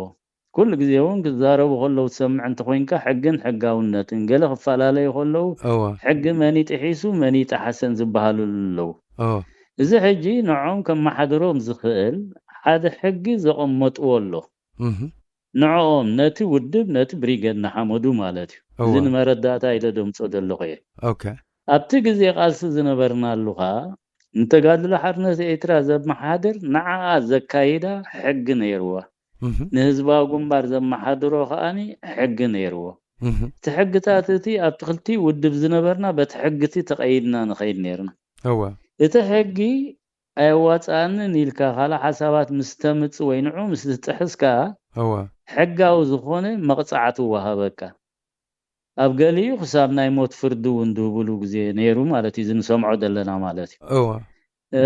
ኩሉ ግዜ እውን ክዛረቡ ከለዉ ትሰምዕ እንተኾይንካ፣ ሕግን ሕጋውነትን ገለ ክፈላለዩ ከለዉ፣ እወ። ሕጊ መን ይጥሒሱ መን ይጠሓሰን ዝበሃሉ ኣለዉ። እወ። እዚ ሕጂ ንዕኦም ከመሓድሮም ዝኽእል ሓደ ሕጊ ዘቐመጥዎ ኣሎ። እህ። ንዕኦም፣ ነቲ ውድብ፣ ነቲ ብሪጌድ ንሓመዱ ማለት እዩ። እወ። እዚ ንመረዳእታ ኢለ ደምጾ ዘለኹ እየ። ኦኬ። ኣብቲ ግዜ ቃልሲ ዝነበርናሉ ኸኣ፣ ንተጋድሎ ሓርነት ኤርትራ ዘመሓድር፣ ንዓኣ ዘካይዳ ሕጊ ነይርዋ። እህ። ንህዝባዊ ግንባር ዘመሓድሮ ከኣኒ ሕጊ ነይርዎ። እህ። እቲ ሕግታት እቲ ኣብቲ ክልቲኡ ውድብ ዝነበርና በቲ ሕጊ እቲ ተቐይድና ንኸይድ ነይርና። እወ። እቲ ሕጊ ኣየዋጽኣንን ኢልካ ካልእ ሓሳባት ምስ ተምጽእ ወይ ንዑ ምስ ዝጥሕስ ከኣ እወ። ሕጋዊ ዝኾነ መቕጻዕቲ ይወሃበካ። ኣብ ገሊኡ ክሳብ ናይ ሞት ፍርዲ እውን ዝህብሉ ግዜ ነይሩ ማለት እዩ፣ እዚ ንሰምዖ ዘለና ማለት እዩ። እወ። እ፣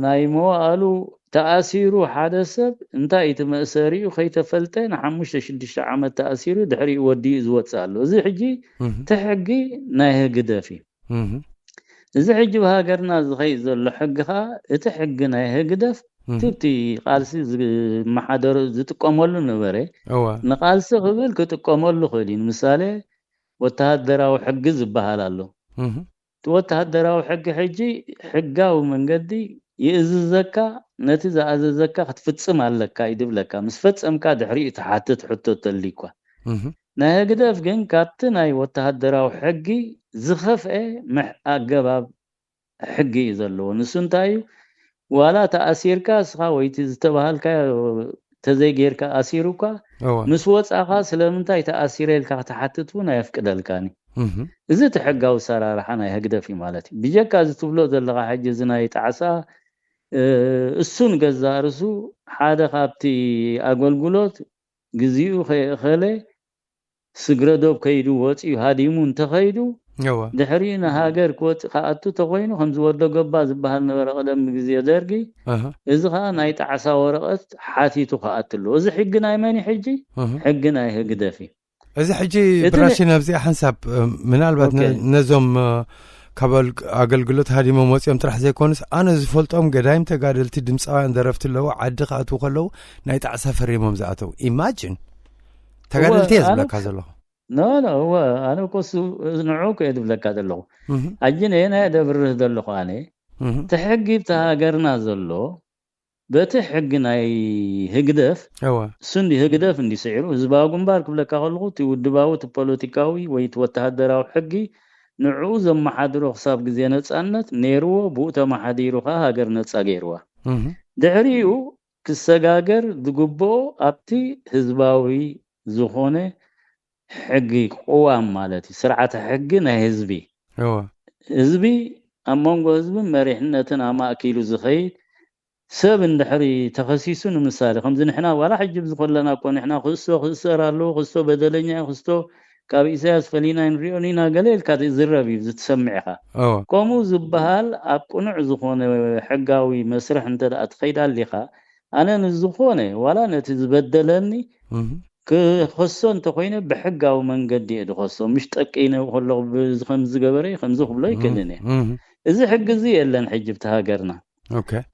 ናይ መዋእሉ ተኣሲሩ ሓደ ሰብ እንታይ እቲ መእሰሪኡ ከይተፈልጠ ንሓሙሽተ ሽዱሽተ ዓመት ተኣሲሩ ድሕሪኡ ወዲኡ ዝወጽእ ኣሎ። እዚ ሕጂ እህ። እቲ ሕጊ ናይ ህግደፍ እዩ። እህ። እዚ ሕጂ ብሃገርና ዝኸይድ ዘሎ ሕጊ ኸኣ እቲ ሕጊ ናይ ህግደፍ እህ። ትብቲ ቃልሲ ዝመሓደሩ ዝጥቀመሉ ነበረ። እወ። ንቃልሲ ክብል ክጥቀመሉ ክእል እዩ። ንምሳሌ ወተሃደራዊ ሕጊ ዝበሃል ኣሎ። እቲ ወተሃደራዊ ሕጊ ሕጂ ሕጋዊ መንገዲ ይእዝዘካ፣ ነቲ ዝኣዘዘካ ክትፍጽም ኣለካ እዩ ድብለካ። ምስ ፈጸምካ ድሕሪኡ ትሓትት ሕቶ ተልዩኳ። ናይ ህግደፍ ግን ካብቲ ናይ ወተሃደራዊ ሕጊ ዝኸፍአ ኣገባብ ሕጊ እዩ ዘለዎ። ንሱ እንታይ እዩ? ዋላ ተኣሲርካ እስኻ ወይ እቲ ዝተባሃልካ ተዘይጌርካ ኣሲሩካ፣ ምስ ወጻኻ ስለምንታይ ተኣሲረ ኢልካ ክትሓትት እውን ኣየፍቅደልካን እዩ። እዚ እቲ ሕጋዊ ኣሰራርሓ ናይ ህግደፍ እዩ ማለት እዩ። ብጀካ እዚ ትብሎ ዘለኻ ሕጂ እዚ ናይ ጣዕሳ እሱን ገዛ ርሱ ሓደ ካብቲ ኣገልግሎት ግዚኡ ከየእኸለ ስግረዶብ ከይዱ ወፂኡ ሃዲሙ እንተኸይዱ ድሕሪኡ ንሃገር ክወፅእ ክኣቱ ተኮይኑ ከምዚ ወዶ ገባ ዝበሃል ነበረ ቀደም ግዜ ደርጊ። እዚ ከዓ ናይ ጣዕሳ ወረቐት ሓቲቱ ክኣቱ ኣለዎ። እዚ ሕጊ ናይ መን እዩ ሕጂ? ሕጊ ናይ ህግደፍ እዩ። እዚ ሕጂ ብራሽን ኣብዚኣ ሓንሳብ ምናልባት ነዞም ካብ ኣገልግሎት ሃዲሞም ወፂኦም ጥራሕ ዘይኮኑስ ኣነ ዝፈልጦም ገዳይም ተጋደልቲ ድምፃውያን ደረፍቲ ኣለዉ ዓዲ ክኣትዉ ከለዉ ናይ ጣዕሳ ፈሪሞም ዝኣተዉ ኢማጅን ተጋደልቲ እየ ዝብለካ ዘለኹ። ኖ ኖ እወ ኣነ ኮሱ ንዑ ከየ ዝብለካ ዘለኹ። ኣጂ ነየናየ ደብርህ ዘለኹ ኣነ እቲ ሕጊ ብቲ ሃገርና ዘሎ በቲ ሕጊ ናይ ህግደፍ እሱ እንዲ ህግደፍ እንዲ ስዒሩ ህዝባዊ ግንባር ክብለካ ከለኹ እቲ ውድባዊ እቲ ፖለቲካዊ ወይ እቲ ወተሃደራዊ ሕጊ ንዕኡ ዘመሓድሮ ክሳብ ግዜ ነፃነት ነይርዎ። ብኡ ተመሓዲሩ ከዓ ሃገር ነፃ ገይርዋ። ድሕሪኡ ክሰጋገር ዝግብኦ ኣብቲ ህዝባዊ ዝኾነ ሕጊ ቅዋም ማለት እዩ። ስርዓተ ሕጊ ናይ ህዝቢ ህዝቢ ኣብ መንጎ ህዝብን መሪሕነትን ኣማእኪሉ ዝኸይድ ሰብ እንድሕሪ ተኸሲሱ ንምሳሌ ከምዚ ንሕና ዋላ ሕጂ ብዝኮለና እኮ ንሕና ክእሶ ክእሰር ኣለዎ ክስቶ በደለኛ እዩ ክስቶ ካብ ኢሳያስ ፈሊና ንሪኦን ኢና ገለ ኢልካ ዝረብ እዩ ዝትሰምዕ ኢኻ። ከምኡ ዝበሃል ኣብ ቅኑዕ ዝኾነ ሕጋዊ መስርሕ እንተ ደኣ ትኸይድ ኣሊኻ ኣነ ንዝኾነ ዋላ ነቲ ዝበደለኒ ክኸሶ እንተኮይነ ብሕጋዊ መንገዲ እየ ዝኸሶ። ምሽ ጠቂነ ከለኹ ከምዚ ዝገበረ ከምዚ ክብሎ ይክእልን እየ። እዚ ሕጊ እዚ የለን ሕጂ ብቲ ሃገርና።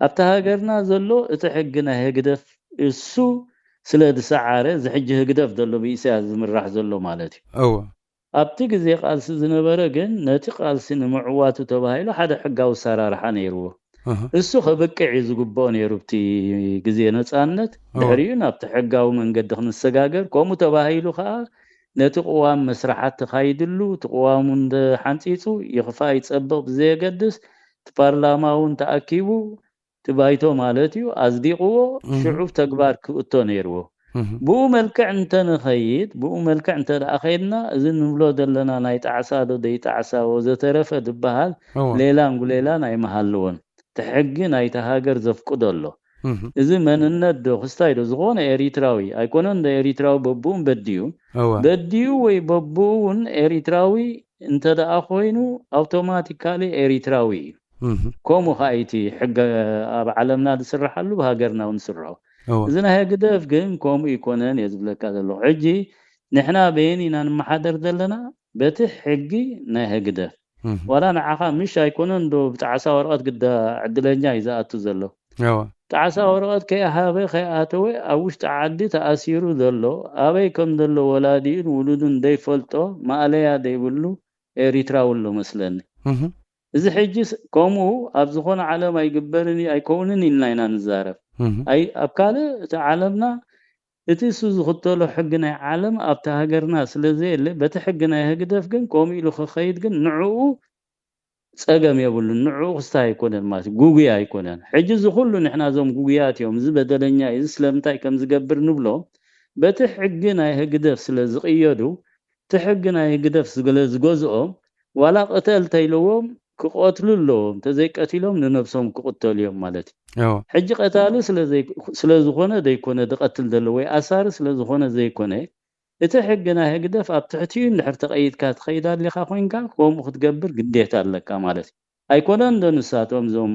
ኣብቲ ሃገርና ዘሎ እቲ ሕጊ ናይ ህግደፍ እሱ ስለ ዝሰዓረ እዚ ሕጂ ህግደፍ ዘሎ ብኢሳያስ ዝምራሕ ዘሎ ማለት እዩ። ኣብቲ ግዜ ቃልሲ ዝነበረ ግን ነቲ ቃልሲ ንምዕዋቱ ተባሂሉ ሓደ ሕጋዊ ኣሰራርሓ ነይርዎ። እሱ ከብቅዕ እዩ ዝግብኦ ነይሩ ብቲ ግዜ ነፃነት። ድሕሪኡ ናብቲ ሕጋዊ መንገዲ ክንሰጋገር ከምኡ ተባሂሉ ከዓ ነቲ ቅዋም መስራሓት ተኻይድሉ እቲ ቅዋሙ እንደ ሓንፂፁ ይኽፋ ይፀብቕ ብዘየገድስ እቲ ፓርላማ እውን ተኣኪቡ እቲ ባይቶ ማለት እዩ ኣጽዲቕዎ ሽዑ ተግባር ክእቶ ነይርዎ። ብኡ መልክዕ እንተንኸይድ ብኡ መልክዕ እንተ ደኣ ኸይድና እዚ ንብሎ ዘለና ናይ ጣዕሳ ዶ ደይጣዕሳ ወዘተረፈ ዝበሃል ሌላን ጉሌላን ኣይምሃልዎን። እቲ ሕጊ ናይቲ ሃገር ዘፍቅዶ ኣሎ። እዚ መንነት ዶ ክስታይ ዶ ዝኾነ ኤሪትራዊ ኣይኮነን ዶ ኤሪትራዊ በብኡን በድዩ በድዩ ወይ በብኡ እውን ኤሪትራዊ እንተ ደኣ ኮይኑ ኣውቶማቲካሊ ኤሪትራዊ እዩ። ከምኡ ከዓ እቲ ሕገ ኣብ ዓለምና ዝስርሓሉ ብሃገርና እውን ዝስርሖ። እዚ ናይ ህግደፍ ግን ከምኡ ይኮነን እየ ዝብለካ ዘለኹ። ሕጂ ንሕና በየን ኢና ንመሓደር ዘለና? በቲ ሕጊ ናይ ህግደፍ። ዋላ ንዓኻ ምሽ ኣይኮነን ዶ ብጣዕሳ ወረቐት ግዳ ዕድለኛ እዩ ዝኣቱ ዘሎ። ጣዕሳ ወረቐት ከይሃበ ከይኣተወ ኣብ ውሽጢ ዓዲ ተኣሲሩ ዘሎ ኣበይ ከም ዘሎ ወላዲኡን ውሉዱን ዘይፈልጦ ማእለያ ዘይብሉ ኤሪትራዊ ኣሎ መስለኒ። እዚ ሕጂ ከምኡ ኣብ ዝኾነ ዓለም ኣይግበርን እዩ ኣይከውንን ኢልና ኢና ንዛረብ። ኣብ ካልእ እቲ ዓለምና እቲ እሱ ዝኽተሎ ሕጊ ናይ ዓለም ኣብቲ ሃገርና ስለ ዘየለ በቲ ሕጊ ናይ ህግደፍ ግን ከምኡ ኢሉ ክኸይድ ግን ንዕኡ ፀገም የብሉን። ንዕኡ ክስታይ ኣይኮነን ማለት እዩ። ጉጉይ ኣይኮነን። ሕጂ እዚ ኩሉ ንሕና እዞም ጉጉያት እዮም፣ እዚ በደለኛ እዩ፣ እዚ ስለምንታይ ከም ዝገብር ንብሎም በቲ ሕጊ ናይ ህግደፍ ስለ ዝቕየዱ እቲ ሕጊ ናይ ህግደፍ ስለ ዝገዝኦም ዋላ ቅተል ተይለዎም ክቐትሉ ኣለዎም። እንተዘይቀቲሎም ንነብሶም ክቕተሉ እዮም ማለት እዩ። ሕጂ ቀታሊ ስለ ዝኾነ ዘይኮነ ዝቐትል ዘሎ ወይ ኣሳሪ ስለ ዝኾነ ዘይኮነ እቲ ሕጊ ናይ ህግደፍ ኣብ ትሕቲኡ እንድሕር ተቐይድካ ትኸይድ ኣሊኻ ኮይንካ ከምኡ ክትገብር ግዴታ ኣለካ ማለት እዩ። ኣይኮነን ዶ ንሳቶም እዞም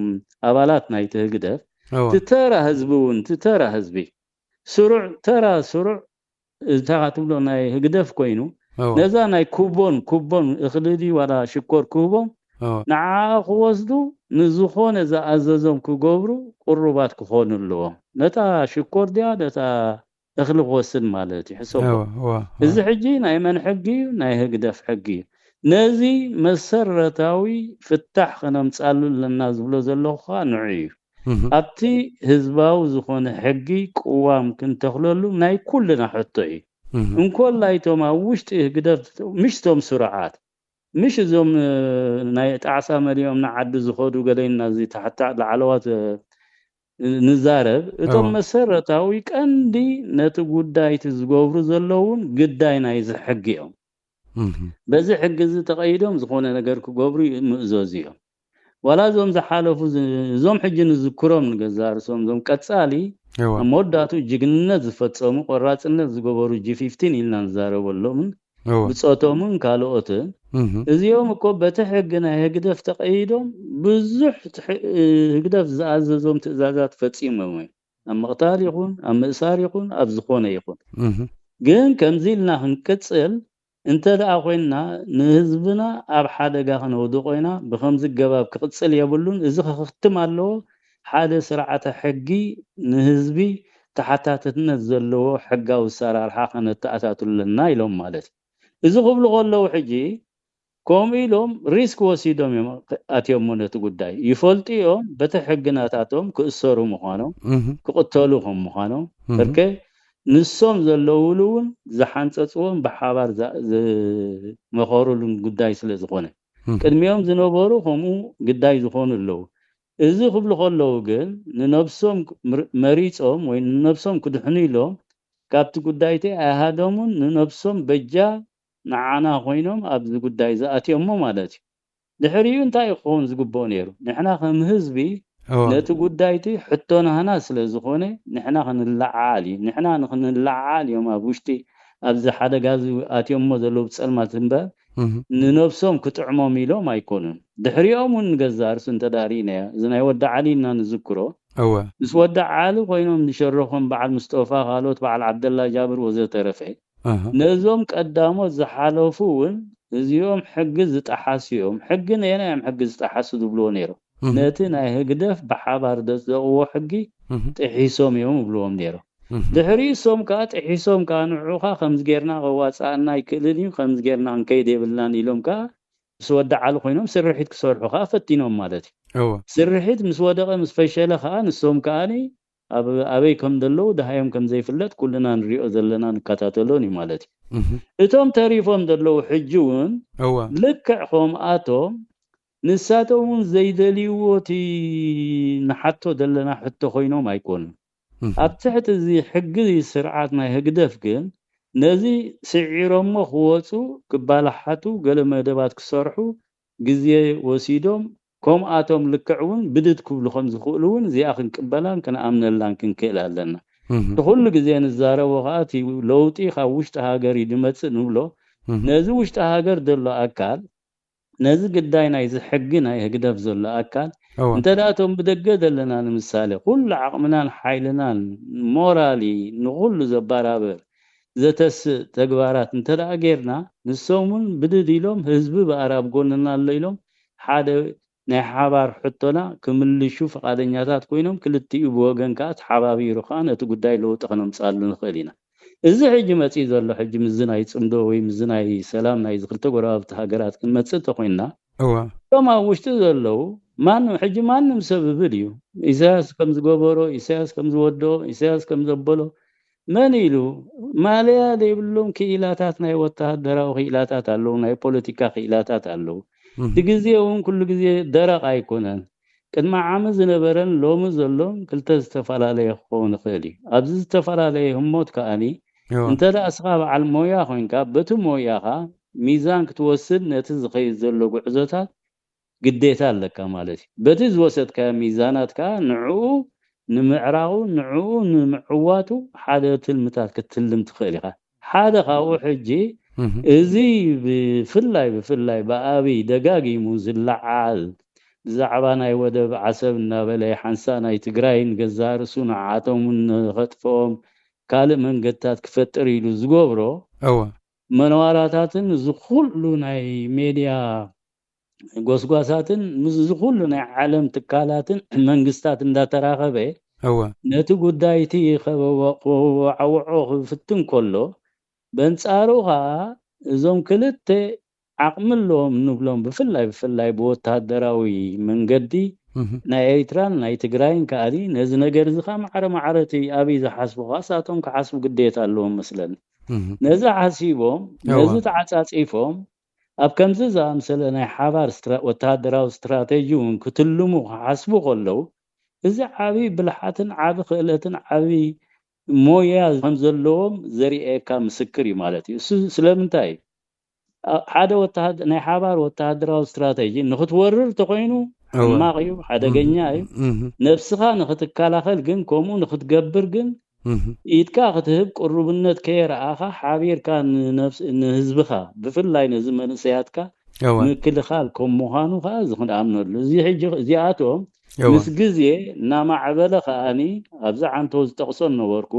ኣባላት ናይቲ ህግደፍ እቲ ተራ ህዝቢ እውን እቲ ተራ ህዝቢ ስሩዕ ተራ ስሩዕ እንታይ ትብሎ ናይ ህግደፍ ኮይኑ ነዛ ናይ ኩቦን ኩቦን እኽሊ ድዩ ዋላ ሽኮር ክህቦም ንዓ ክወስዱ ንዝኾነ ዝኣዘዞም ክገብሩ ቅሩባት ክኾኑ ኣለዎም። ነታ ሽኮር ድያ ነታ እኽሊ ክወስድ ማለት እዩ። ሕሰቦ። እዚ ሕጂ ናይ መን ሕጊ እዩ? ናይ ህግደፍ ሕጊ እዩ። ነዚ መሰረታዊ ፍታሕ ከነምጻሉ ኣለና ዝብሎ ዘለኹ ከኣ ንዑ እዩ። ኣብቲ ህዝባዊ ዝኾነ ሕጊ ቅዋም ክንተኽለሉ ናይ ኩልና ሕቶ እዩ። እንኮላይ እቶም ኣብ ውሽጢ ህግደፍ፣ ምሽ ቶም ስሩዓት፣ ምሽ እዞም ናይ ጣዕሳ መሊኦም ንዓዲ ዝኸዱ ገለና እዚ ታሕታ ላዕለዋት ንዛረብ፣ እቶም መሰረታዊ ቀንዲ ነቲ ጉዳይ እቲ ዝገብሩ ዘለውን ግዳይ ናይዚ ሕጊ እዮም። በዚ ሕጊ እዚ ተቐይዶም ዝኾነ ነገር ክገብሩ ምእዘዙ እዮም። ዋላ እዞም ዝሓለፉ ዝ- እዞም ሕጂ ንዝክሮም ንገዛ ርእሶም እዞም ቀጻሊ ኣብ መወዳእቱ ጅግንነት ዝፈጸሙ ቆራጽነት ዝገበሩ ጂ ፊፍቲን ኢልና ንዛረበሎምን ብጾቶምን ካልኦትን እዚኦም እኮ በቲ ሕጊ ናይ ህግደፍ ተቐይዶም ብዙሕ ህግደፍ ዝኣዘዞም ትእዛዛት ፈጺሞም እዮም። ኣብ ምቕታል ይኹን ኣብ ምእሳር ይኹን ኣብ ዝኾነ ይኹን ግን ከምዚ ኢልና ክንቅጽል እንተ ደኣ ኮይንና ንህዝብና ኣብ ሓደጋ ክነውድቆ ኢና። ብኸምዚ ገባብ ክቕጽል የብሉን። እዚ ክኽትም ኣለዎ። ሓደ ስርዓተ ሕጊ ንህዝቢ ተሓታትነት ዘለዎ ሕጋዊ ኣሰራርሓ ከነተኣታትሉ ኣለና ኢሎም ማለት እዩ። እዚ ክብሉ ከለዉ ሕጂ ከምኡ ኢሎም ሪስክ ወሲዶም እዮም ኣትዮሞ ነቲ ጉዳይ። ይፈልጡ እዮም በቲ ሕጊ ናታቶም ክእሰሩ ምዃኖም፣ ክቕተሉ ከም ምዃኖም። በርከ ንሶም ዘለውሉ እውን ዝሓንጸጽዎም ብሓባር ዝመኸሩሉን ጉዳይ ስለ ዝኾነ ቅድሚኦም ዝነበሩ ከምኡ ግዳይ ዝኾኑ ኣለዉ። እዚ ክብሉ ከለዉ ግን ንነብሶም መሪጾም ወይ ንነብሶም ክድሕኑ ኢሎም ካብቲ ጉዳይቲ ኣይሃደሙን። ንነብሶም በጃ ንዓና ኮይኖም ኣብዚ ጉዳይ ዝኣትዮሞ ማለት እዩ። ድሕሪኡ እንታይ ክኸውን ዝግብኦ ነይሩ? ንሕና ከም ህዝቢ ነቲ ጉዳይቲ ሕቶ ናህና ስለ ዝኾነ ንሕና ክንለዓዓል እዩ። ንሕና ንክንለዓዓል እዮም ኣብ ውሽጢ ኣብዚ ሓደጋ እዚ ኣትዮሞ ዘለዉ ብጸልማት እምበር ንነብሶም ክጥዕሞም ኢሎም ኣይኮኑን። ድሕሪኦም እውን ንገዛ ርሱ እንተዳሪእናዮ እዚ ናይ ወዲ ዓሊ ኢና ንዝክሮ። ምስ ወዲ ዓሊ ኮይኖም ዝሸረኾም በዓል ምስጦፋ ካልኦት በዓል ዓብደላ ጃብር ወዘተረፈ ነዞም ቀዳሞት ዝሓለፉ እውን እዚኦም ሕጊ ዝጠሓሱ እዮም። ሕጊ ነየናይ እዮም ሕጊ ዝጠሓሱ ዝብልዎ ነይሮም። ነቲ ናይ ህግደፍ ብሓባር ዘጽደቕዎ ሕጊ ጥሒሶም እዮም ይብልዎም ነይሮም። ድሕሪ እሶም ከዓ ጥሒሶም ከዓ ንዑ ከዓ ከምዚ ጌርና ከዋፅኣና ኣይክእልን እዩ፣ ከምዚ ጌርና ክንከይድ የብልናን ኢሎም ከዓ ምስ ወዲ ዓሊ ኮይኖም ስርሒት ክሰርሑ ከዓ ፈቲኖም ማለት እዩ። ስርሒት ምስ ወደቐ ምስ ፈሸለ ከዓ ንሶም ከዓ ኣብ ኣበይ ከም ዘለዉ ደሃዮም ከም ዘይፍለጥ ኩልና ንሪኦ ዘለና ንከታተሎን እዩ ማለት እዩ። እቶም ተሪፎም ዘለዉ ሕጂ እውን ልክዕ ከምኣቶም ንሳቶም እውን ዘይደልይዎ እቲ ንሓቶ ዘለና ሕቶ ኮይኖም ኣይኮኑን። ኣብ ትሕቲ እዚ ሕጊ ስርዓት ናይ ህግደፍ ግን ነዚ ስዒሮሞ ክወፁ ክባላሓቱ ገለ መደባት ክሰርሑ ግዜ ወሲዶም ከምኣቶም ልክዕ እውን ብድድ ክብሉ ከም ዝኽእሉ እውን እዚኣ ክንቅበላን ክንኣምነላን ክንክእል ኣለና። እቲ ኩሉ ግዜ ንዛረቦ ከዓ እቲ ለውጢ ካብ ውሽጢ ሃገር እዩ ዝመፅእ ንብሎ። ነዚ ውሽጢ ሃገር ዘሎ ኣካል ነዚ ግዳይ ናይዚ ሕጊ ናይ ህግደፍ ዘሎ ኣካል እንተ ደኣ እቶም ብደገ ዘለና ንምሳሌ ኩሉ ዓቕምናን ሓይልናን ሞራሊ ንኹሉ ዘባራብር ዘተስእ ተግባራት እንተ ደኣ ጌርና ንሶም እውን ብድድ ኢሎም ህዝቢ ብኣራብ ጎንና ኣሎ ኢሎም ሓደ ናይ ሓባር ሕቶና ክምልሹ ፍቓደኛታት ኮይኖም ክልቲኡ ብወገን ከዓ ተሓባቢሩ ከዓ ነቲ ጉዳይ ለውጢ ከነምፅኣሉ ንኽእል ኢና። እዚ ሕጂ መፂኡ ዘሎ ሕጂ ምዚ ናይ ፅምዶ ወይ ምዚ ናይ ሰላም ናይዚ ክልተ ጎረባብቲ ሃገራት ክንመፅእ እንተኮይንና እቶም ኣብ ውሽጢ ዘለዉ ማንም ሕጂ ማንም ሰብ እብል እዩ ኢሳያስ ከም ዝገበሮ ኢሳያስ ከም ዝወደኦ ኢሳያስ ከም ዘበሎ መን ኢሉ ማለያ ዘይብሎም ክኢላታት ናይ ወተሃደራዊ ክኢላታት ኣለዉ ናይ ፖለቲካ ክኢላታት ኣለዉ እቲ ግዜ እውን ኩሉ ግዜ ደረቕ ኣይኮነን ቅድሚ ዓሚ ዝነበረን ሎሚ ዘሎን ክልተ ዝተፈላለየ ክኸውን ይኽእል እዩ ኣብዚ ዝተፈላለየ ህሞት ከኣኒ እንተ ደኣ እስኻ በዓል ሞያ ኮይንካ በቲ ሞያኻ ሚዛን ክትወስድ ነቲ ዝኸይድ ዘሎ ጉዕዞታት ግዴታ ኣለካ ማለት እዩ። በቲ ዝወሰድካዮ ሚዛናት ከዓ ንዕኡ ንምዕራቑ ንዕኡ ንምዕዋቱ ሓደ ትልምታት ክትልም ትኽእል ኢኻ። ሓደ ካብኡ ሕጂ እዚ ብፍላይ ብፍላይ ብኣብይ ደጋጊሙ ዝለዓል ብዛዕባ ናይ ወደብ ዓሰብ እናበለ ሓንሳእ ናይ ትግራይን ገዛእ ርእሱ ንዓኣቶም እውን ንኸጥፍኦም ካልእ መንገድታት ክፈጥር ኢሉ ዝገብሮ እወ መነዋራታትን እዚ ኩሉ ናይ ሜድያ ጎስጓሳትን ምስ እዚ ኩሉ ናይ ዓለም ትካላትን መንግስታት እንዳተራኸበ እወ ነቲ ጉዳይ እቲ ከበወ- ከወዓውዖ ክፍትን ከሎ፣ በንጻሩ ኸኣ እዞም ክልተ ዓቕሚ ኣለዎም ንብሎም፣ ብፍላይ ብፍላይ ብወተሃደራዊ መንገዲ እህ፣ ናይ ኤሪትራን ናይ ትግራይን ከኣሊ ነዚ ነገር እዚ ኸኣ ማዕረ ማዕረ እቲ ኣብይ ዝሓስቡ ኸኣ ሳቶም ክሓስቡ ግዴታ ኣለዎም መስለኒ። እህ፣ ነዚ ሓሲቦም እወ ነዚ ተዓጻጺፎም ኣብ ከምዚ ዝኣምሰለ ናይ ሓባር ስትራ- ወተሃደራዊ ስትራቴጂ እውን ክትልሙ ክሓስቡ ከለዉ፣ እዚ ዓብዪ ብልሓትን ዓቢ ክእለትን ዓቢ ሞያ ከም ዘለዎም ዘርእየካ ምስክር እዩ ማለት እዩ። እሱ ስለምንታይ እዩ? ኣ- ሓደ ወተሃደ- ናይ ሓባር ወተሃደራዊ ስትራቴጂ ንክትወርር ተኮይኑ እወ ሕማቕ እዩ፣ ሓደገኛ እዩ። እህ፣ ነብስኻ ንክትከላኸል ግን፣ ከምኡ ንክትገብር ግን እህ፣ ኢድካ ክትህብ ቅሩብነት ከየረኣኻ ሓቢርካ ንነብስ- ንህዝብኻ ብፍላይ ነዚ መንእሰያትካ እወ ምክልኻል ከም ምዃኑ ከዓ እዚ ክንኣምነሉ። እዚ ሕጂ እዚኣቶም እወ ምስ ግዜ እናማዕበለ ከኣኒ ኣብዚ ዓንቶ ዝጠቕሶ ነበርኩ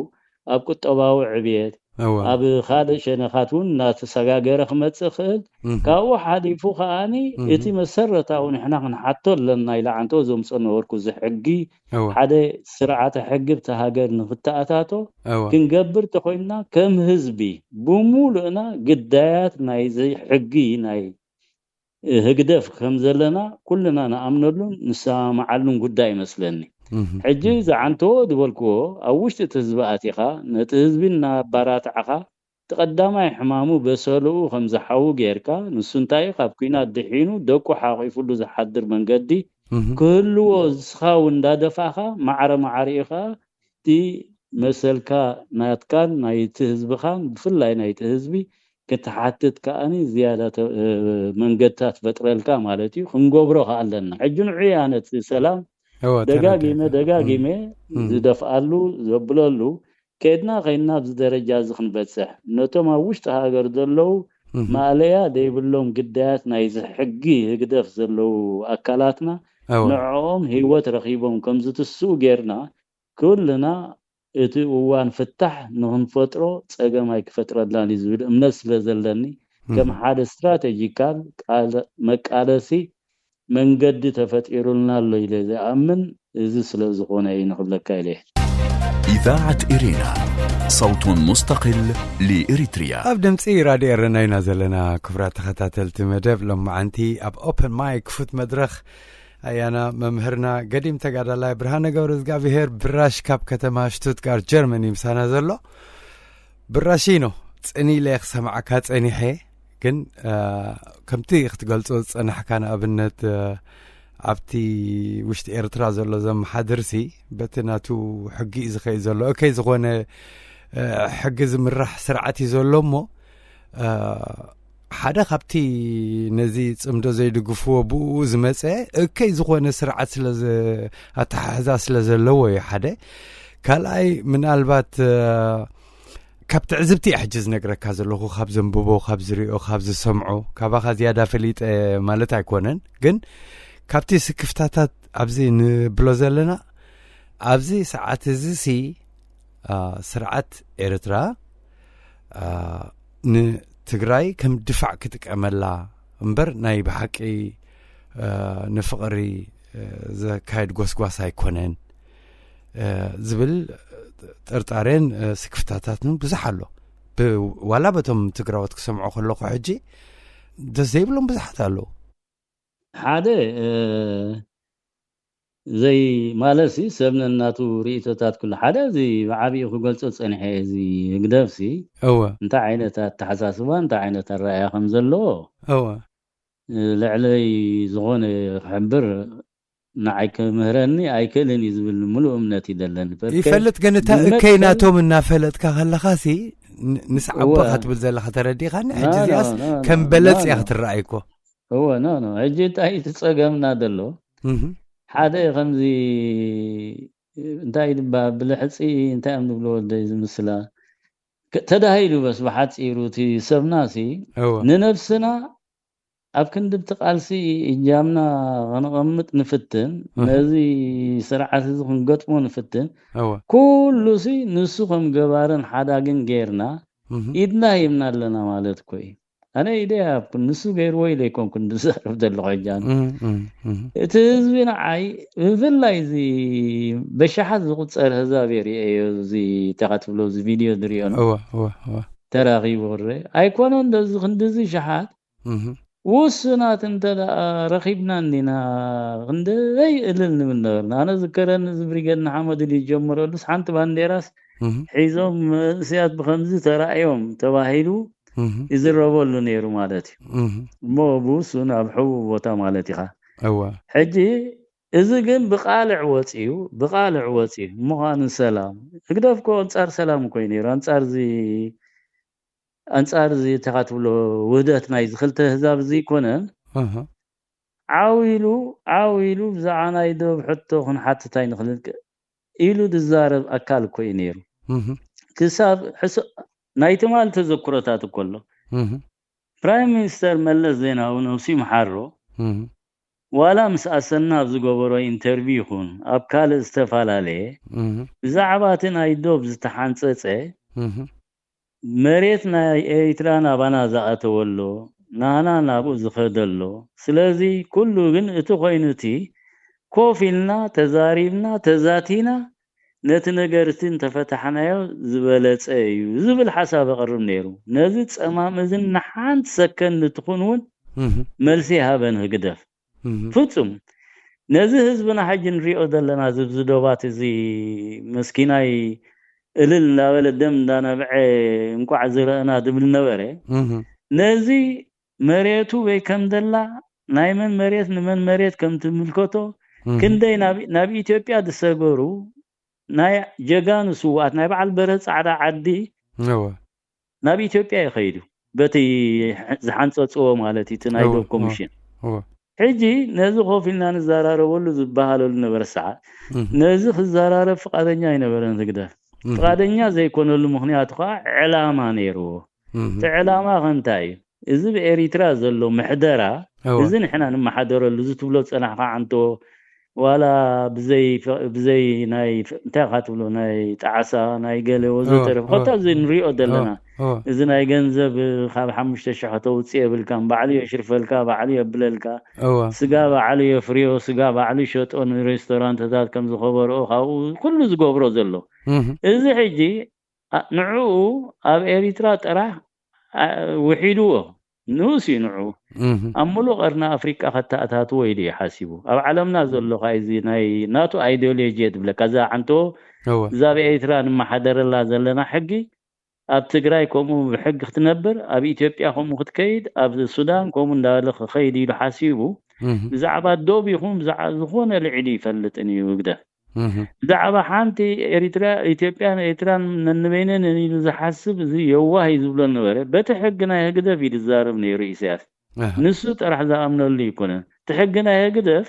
ኣብ ቁጠባዊ ዕብየት እወ ኣብ ካልእ ሸነኻት እውን እናተሰጋገረ ክመጽእ ክእል። እህ፣ ካብኡ ሓሊፉ ከኣኒ እህ፣ እቲ መሰረታዊ ንሕና ክንሓቶ ኣለና ኢለ ዓንቶ ዘምጾ ነበርኩ። እዚ ሕጊ እወ ሓደ ስርዓተ ሕጊ ብቲ ሃገር ንክተኣታቶ እወ ክንገብር ተኮይንና ከም ህዝቢ ብሙሉእና ግዳያት ናይዚ ሕጊ ናይ ህግደፍ ከም ዘለና ኩልና ንኣምነሉን ንሰማማዓሉን ጉዳይ ይመስለኒ። እህ፣ ሕጂ ዝዓንተዎ ዝበልክዎ ኣብ ውሽጢ እቲ ህዝቢ ኣቲኻ ነቲ ህዝቢ እናባራትዕኻ እቲ ቀዳማይ ሕማሙ በሰልኡ ከም ዝሓዊ ጌርካ ንሱ እንታይ ካብ ኲናት ድሒኑ ደቁ ሓቂፉሉ ዝሓድር መንገዲ እህ፣ ክህልዎ ንስኻ እውን እንዳደፋእኻ ማዕረ ማዕሪኡ ኸዓ እቲ መሰልካ ናትካን ናይቲ ህዝብኻን ብፍላይ ናይቲ ህዝቢ ክትሓትት ከኣኒ ዝያዳ ተ- መንገድታት ፈጥረልካ ማለት እዩ። ክንገብሮ ከኣ ኣለና። ሕጂ ንዑ ኣነ እቲ ሰላም እወ ደጋጊመ ተረዲእካ። ደጋጊመ እም። ዝደፍኣሉ ዘብለሉ ከድና ከይድና ኣብዚ ደረጃ እዚ ክንበፅሕ ነቶም ኣብ ውሽጢ ሃገር ዘለዉ እም። ማእለያ ዘይብሎም ግዳያት ናይዚ ሕጊ ህግደፍ ዘለዉ ኣካላትና እወ ንዕኦም ህይወት ረኺቦም ከም ዝትስኡ ጌርና ኩልና እቲ እዋን ፍታሕ ንኽንፈጥሮ ጸገም ኣይክፈጥረልናን እዩ ዝብል እምነት ስለ ዘለኒ ከም እም። ሓደ ስትራቴጂካል ቃል- መቃለሲ መንገዲ ተፈጢሩልና ኣሎ ኢለ ዝኣምን እዚ ስለ ዝኾነ እዩ ንኽብለካ ኢለ። إذاعة إرينا، صوت مستقل لإريتريا. ኣብ ድምፂ ራድዮ ኤረና ኢና ዘለና። ክቡራት ተኸታተልቲ መደብ ሎማዓንቲ ኣብ ኦፕን ማይክ ክፉት መድረኽ ኣያና መምህርና ገዲም ተጋዳላይ ብርሃነ ገብረ እግዚኣብሄር ብራሽ ካብ ከተማ ሽቱትጋርት ጀርመን እዩ ምሳና ዘሎ። ብራሺኖ ጽን ኢለ ክሰምዓካ ጸኒሐ፣ ግን አ፣ ከምቲ ክትገልጾ ዝጸናሕካ ንኣብነት አ፣ ኣብቲ ውሽጢ ኤርትራ ዘሎ ዘመሓድርሲ በቲ ናቱ ሕጊ እዩ ዝኸይድ ዘሎ። እከይ ዝኾነ አ፣ ሕጊ ዝምራሕ ስርዓት እዩ ዘሎ እሞ አ፣ ሓደ ካብቲ ነዚ ጽምዶ ዘይድግፍዎ ብኡ ዝመጸ እከይ ዝኾነ ስርዓት ስለ ዝ- ኣተሓሕዛ ስለ ዘለዎ እዩ ሓደ። ካልኣይ ምናልባት አ፣ ካብ ትዕዝብቲ እየ ሕጂ ዝነግረካ ዘለኹ፣ ካብ ዘንብቦ፣ ካብ ዝሪኦ፣ ካብ ዝሰምዖ። ካባኻ ዝያዳ ፈሊጠ ማለት ኣይኮነን፣ ግን ካብቲ ስክፍታታት ኣብዚ ንብሎ ዘለና ኣብዚ ሰዓት እዚ ሲ አ፣ ስርዓት ኤርትራ አ፣ ንትግራይ ከም ድፋዕ ክጥቀመላ እምበር ናይ ብሓቂ አ፣ ንፍቕሪ አ፣ ዘካየድ ጎስጓስ ኣይኮነን አ፣ ዝብል ጥርጣሬን አ፣ ስክፍታታትን ብዙሕ ኣሎ። ብ- ዋላ በቶም ትግራዎት ክሰምዖ ከለኹ ሕጂ ደስ ዘይብሎም ብዙሓት ኣለዉ። ሓደ እ፣ ዘይ ማለት ሲ ሰብ ነናቱ ርእይቶታት ኩሉ ሓደ እዚ ብዓቢኡ ክገልጾ ጸኒሐ እዚ ህግደፍ ሲ እወ እንታይ ዓይነት ኣተሓሳስባ እንታይ ዓይነት ኣረኣያ ከም ዘለዎ እወ እ፣ ልዕለይ ዝኾነ ክሕብር ንዓይ ክምህረኒ ኣይክእልን እዩ ዝብል ምሉእ እምነት እዩ ዘለኒ። በርከ ይፈልጥ ግን እታ ብመትከል- እከይ ናቶም እናፈለጥካ ከለኻ ሲ ን- ንስዓቦ እወ። ክትብል ዘለኻ ተረዲኻኒ። ና- ሕጂ ና- እዚኣስ ና- ና- ከም በለጽ ና- እያ ና። ክትረኣይ እኮ። እወ ኖ ኖ ሕጂ እንታይ እቲ ጸገምና ዘሎ እህ። ሓደ ከምዚ እንታይ ድባ ብልሕፂ እንታይ እዮም ዝብሎ ወደይ ዝምስላ ከ- ተዳሂሉ በስ ብሓፂሩ እቲ ሰብና ሲ እወ ንነብስና ኣብ ክንዲ ብቲ ቃልሲ እጃምና ከነቐምጥ ንፍትን እህ። ነዚ ስርዓት እዚ ክንገጥሞ ንፍትን እወ ኩሉ ሲ ንሱ ከም ገባርን ሓዳግን ጌርና እህ። ኢድና ሂብና ኣለና ማለት እኮ እዩ። ኣነ ኢደ ኣብኩን ንሱ ገይርዎ ኢለ ኣይኮንኩን ዝዛረብ ዘለኹ ሕጂ ኣነ። እቲ ህዝቢ ንዓይ ብፍላይ እዚ በሽሓት ዝቁጸር ህዛብ የርእየዮ እዚ ተኻትብሎ እዚ ቪድዮ ዝሪኦ ተራኺቡ ክረ ኣይኮነ እንደዚ ክንድዚ ሽሓት ውሱናት እንተ ደኣ ረኺብና እንዲና ክንደይ እልል ንብል ነበርና። ኣነ ዝከረኒ እዚ ብሪገድ ንሓመዱ ዝጀመረሉስ ሓንቲ ባንዴራስ ሒዞም መንእሰያት ብኸምዚ ተራእዮም ተባሂሉ ይዝረበሉ ነይሩ ማለት እዩ። እሞ ብውሱን ኣብ ሕቡእ ቦታ ማለት ኢኻ። ሕጂ እዚ ግን ብቃልዕ ወፂኡ ብቃልዕ ወፂኡ ምዃኑ ሰላም ህግደፍ እኮ ኣንፃር ሰላም እኮ እዩ ነይሩ። ኣንፃር እዚ ኣንፃር እዚ ተኻትብሎ ውህደት ናይ ዝክልተ ህዛብ እዚ ይኮነን ዓው ኢሉ ዓው ኢሉ ብዛዕባ ናይ ዶብ ሕቶ ክንሓትት ኣይንኽልን ኢሉ ዝዛረብ ኣካል እኮ እዩ ነይሩ። ክሳብ ናይ ትማል ተዘክሮታት እኮ ኣሎ። ፕራይም ሚኒስተር መለስ ዜናዊ ነብሱ ይምሓሮ ዋላ ምስ ኣሰና ኣብ ዝገበሮ ኢንተርቪው ይኹን ኣብ ካልእ ዝተፈላለየ ብዛዕባ እቲ ናይ ዶብ ዝተሓንፀፀ መሬት ናይ ኤሪትራ ናባና ዝኣተወሎ ናና ናብኡ ዝኸደሎ ስለዚ ኩሉ ግን እቲ ኮይኑ እቲ ኮፍ ኢልና ተዛሪብና ተዛቲና ነቲ ነገር እቲ እንተፈታሕናዮ ዝበለፀ እዩ ዝብል ሓሳብ ኣቕርብ ነይሩ። ነዚ ፀማም እዚ ንሓንቲ ሰከንድ ትኹን እውን መልሲ ይሃበን ህግደፍ። ፍጹም ነዚ ህዝብና ሕጂ ንሪኦ ዘለና እዚ ብዚ ዶባት እዚ መስኪናይ እልል እንዳበለ ደም እንዳነብዐ እንቋዕ ዝረእና ድብል ነበረ። ነዚ መሬቱ ወይ ከም ደላ ናይ መን መሬት ንመን መሬት ከም ትምልከቶ ክንደይ ናብ ኢትዮጵያ ዝሰገሩ ናይ ጀጋኑ ስውኣት ናይ በዓል በርሀ ፃዕዳ ዓዲ ናብ ኢትዮጵያ ይኸይዱ በቲ ዝሓንፀፅዎ ማለት እዩ እቲ ናይ ዶብ ኮሚሽን። ሕጂ ነዚ ኮፍ ኢልና ንዘራረበሉ ዝበሃለሉ ነበረ ሰዓት ነዚ ክዘራረብ ፍቃደኛ ኣይነበረን ህግደፍ። ፍቃደኛ ዘይኮነሉ ምክንያቱ ከዓ ዕላማ ነይርዎ። እቲ ዕላማ ከ እንታይ እዩ? እዚ ብኤሪትራ ዘሎ ምሕደራ እዚ ንሕና ንመሓደረሉ እዚ ትብሎ ዝፀናሕካ ዓንቶ ዋላ ብዘይ ብዘይ ናይ እንታይ ኢኻ ትብሎ ናይ ጣዕሳ ናይ ገለ ወዘተረፈ ኮታ እዚ ንሪኦ ዘለና እዚ ናይ ገንዘብ ካብ ሓሙሽተ ሽሕ ከተውፅእ የብልካን ባዕሉ የሽርፈልካ ባዕሉ የብለልካ ስጋ ባዕሉ የፍርዮ ስጋ ባዕሉ ይሸጦ ንሬስቶራንትታት ከም ዝኸበርኦ ካብኡ ኩሉ ዝገብሮ ዘሎ እዚ ሕጂ ንዕኡ ኣብ ኤሪትራ ጥራሕ ውሒድዎ ንኡስ እዩ ንዑ ኣብ ሙሉእ ቀርኒ ኣፍሪቃ ከተኣታትዎ ኢሉ እዩ ሓሲቡ ኣብ ዓለምና ዘሎ ከዓ እዚ ናይ ናቱ ኣይዲዮሎጂ እየ ዝብለካ እዛ ዓንቶ እዛ ኣብ ኤሪትራ ንመሓደረላ ዘለና ሕጊ ኣብ ትግራይ ከምኡ ብሕጊ ክትነብር ኣብ ኢትዮጵያ ከምኡ ክትከይድ ኣብ ሱዳን ከምኡ እንዳበለ ክኸይድ ኢሉ ሓሲቡ ብዛዕባ ዶብ ይኹን ብዛዕባ ዝኾነ ልዕሊ ይፈልጥን እዩ ህግደፍ ብዛዕባ ሓንቲ ኤሪትራ ኢትዮጵያን ኤርትራን ነንበይነን ኢሉ ዝሓስብ እዚ የዋህ እዩ ዝብሎ ነበረ በቲ ሕጊ ናይ ህግደፍ እዩ ዝዛረብ ነይሩ ኢሳያስ ንሱ ጥራሕ ዝኣምነሉ ኣይኮነን እቲ ሕጊ ናይ ህግደፍ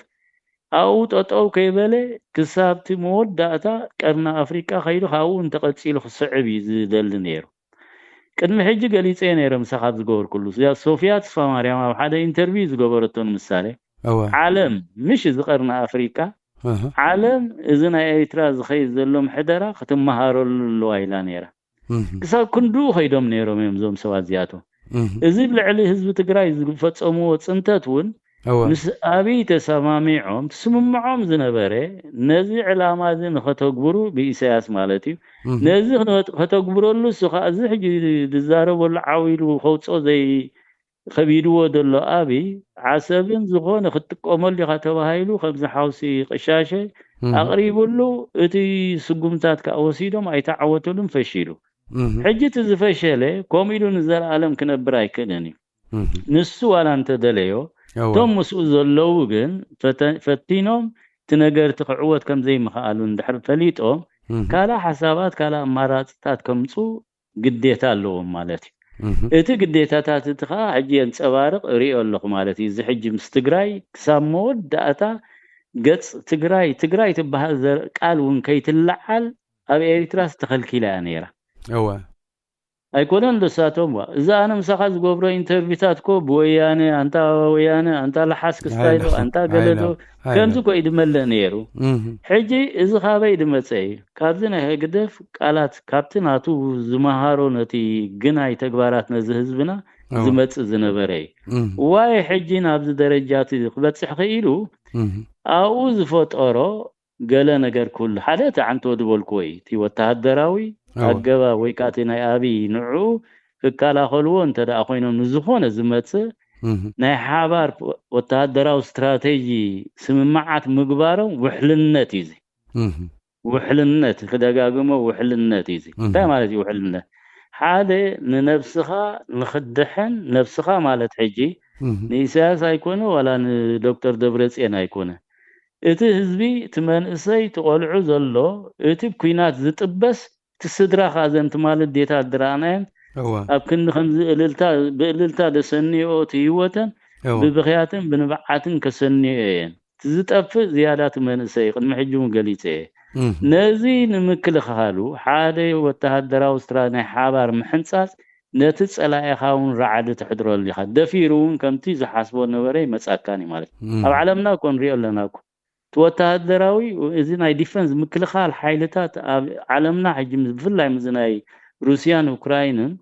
ኣብኡ ጠጠው ከይበለ ክሳብቲ መወዳእታ ቀርኒ ኣፍሪቃ ከይዱ ካብኡ እንተቀፂሉ ክስዕብ እዩ ዝደሊ ነይሩ ቅድሚ ሕጂ ገሊፀ ነይረ ምሳኻ ዝገበርኩሉ እዚኣ ሶፊያ ተስፋ ማርያም ኣብ ሓደ ኢንተርቪው ዝገበረቶ ንምሳሌ ዓለም ምሽ እዚ ቀርኒ ኣፍሪቃ ዓለም እዚ ናይ ኤሪትራ ዝኸይድ ዘሎ ምሕደራ ክትመሃረሉ ኣለዋ ኢላ ነይራ ክሳብ ክንድኡ ከይዶም ነይሮም እዮም እዞም ሰባት እዚኣቶም እዚ ብልዕሊ ህዝቢ ትግራይ ዝፈፀምዎ ፅንተት እውን ምስ ኣብይ ተሰማሚዖም ትስምምዖም ዝነበረ ነዚ ዕላማ እዚ ንኸተግብሩ ብኢሳያስ ማለት እዩ ነዚ ከተግብረሉ እሱ ከዓ እዚ ሕጂ ዝዛረበሉ ዓው ኢሉ ከውፅኦ ዘይ ከቢድዎ ዘሎ ኣብይ ዓሰብን ዝኾነ ክትጥቀመሉ ኢኻ ተባሂሉ ከምዚ ሓውሲ ቅሻሸ ኣቕሪብሉ እቲ ስጉምታት ከዓ ወሲዶም ኣይተዓወተሉን ፈሺሉ ሕጂ እቲ ዝፈሸለ ከምኡ ኢሉ ንዘለኣለም ክነብር ኣይክእልን እዩ ንሱ ዋላ እንተደለዮ እቶም ምስኡ ዘለዉ ግን ፈቲኖም እቲ ነገር እቲ ክዕወት ከም ዘይምኽኣሉ እንድሕር ፈሊጦም ካልእ ሓሳባት ካልእ ኣማራፅታት ከምፁ ግዴታ ኣለዎም ማለት እዩ እቲ ግዴታታት እቲ ከዓ ሕጂ የንፀባርቕ እሪኦ ኣለኹ ማለት እዩ እዚ ሕጂ ምስ ትግራይ ክሳብ መወዳእታ ገፅ ትግራይ ትግራይ ትበሃል ቃል እውን ከይትለዓል ኣብ ኤሪትራስ ተኸልኪላ እያ ነይራ እወ ኣይኮነን ደሳቶም ዋ እዚ ኣነ ምሳኻ ዝገብሮ ኢንተርቪታት ኮ ብወያነ ኣንታ ወያነ ኣንታ ለሓስ ክስታይ ዶ ኣንታ ገለ ዶ ከምዚ ኮ እዩ ድመልእ ነይሩ ሕጂ እዚ ካበይ ድመፀ እዩ ካብዚ ናይ ህግደፍ ቃላት ካብቲ ናቱ ዝመሃሮ ነቲ ግናይ ተግባራት ነዚ ህዝብና ዝመጽእ ዝነበረ እዩ። ዋይ ሕጂ ናብዚ ደረጃ እቲ ክበጽሕ ክኢሉ ኣብኡ ዝፈጠሮ ገለ ነገር ክህሉ፣ ሓደ እቲ ዓንቶ ዝበልክዎ እዩ። እቲ ወተሃደራዊ ኣገባብ ወይ ከዓ እቲ ናይ ኣብይ ንዕኡ ክከላኸልዎ እንተ ደኣ ኮይኖም ንዝኾነ ዝመጽእ ናይ ሓባር ወተሃደራዊ ስትራቴጂ ስምምዓት ምግባሮም ውሕልነት እዩ። እዚ ውሕልነት፣ ክደጋግሞ፣ ውሕልነት እዩ። እዚ እንታይ ማለት እዩ ውሕልነት? ሓደ ንነብስኻ ንኽድሕን፣ ነብስኻ ማለት ሕጂ ንኢሳያስ ኣይኮነ ዋላ ንዶክተር ደብረጽዮን ኣይኮነ፣ እቲ ህዝቢ፣ እቲ መንእሰይ፣ እቲ ቆልዑ ዘሎ፣ እቲ ብኲናት ዝጥበስ፣ እቲ ስድራ ከኣ ዘን ትማሊ ኣዴታት ዝረኣናየን ኣብ ክንዲ ከምዚ እልልታ፣ ብእልልታ ደሰንዮ እቲ ህይወተን ብብኽያትን ብንብዓትን ከሰንዮ እየን። እቲ ዝጠፍእ ዝያዳ እቲ መንእሰይ እዩ። ቅድሚ ሕጂ እውን ገሊጸ እየ። ነዚ ንምክልኻሉ ሓደ ወተሃደራዊ ስትራ ናይ ሓባር ምሕንጻጽ ነቲ ጸላኢኻ እውን ራዕዲ ተሕድረሉ ኢኻ። ደፊሩ እውን ከምቲ ዝሓስቦ ነበረ ይመጻካን እዩ ማለት እዩ። ኣብ ዓለምና እኮ ንሪኦ ኣለና እኮ። እቲ ወተሃደራዊ፣ እዚ ናይ ዲፈንስ ምክልኻል ሓይልታት ኣብ ዓለምና ሕጂ ምስ፣ ብፍላይ ምስ ናይ ሩስያን ዩክራይንን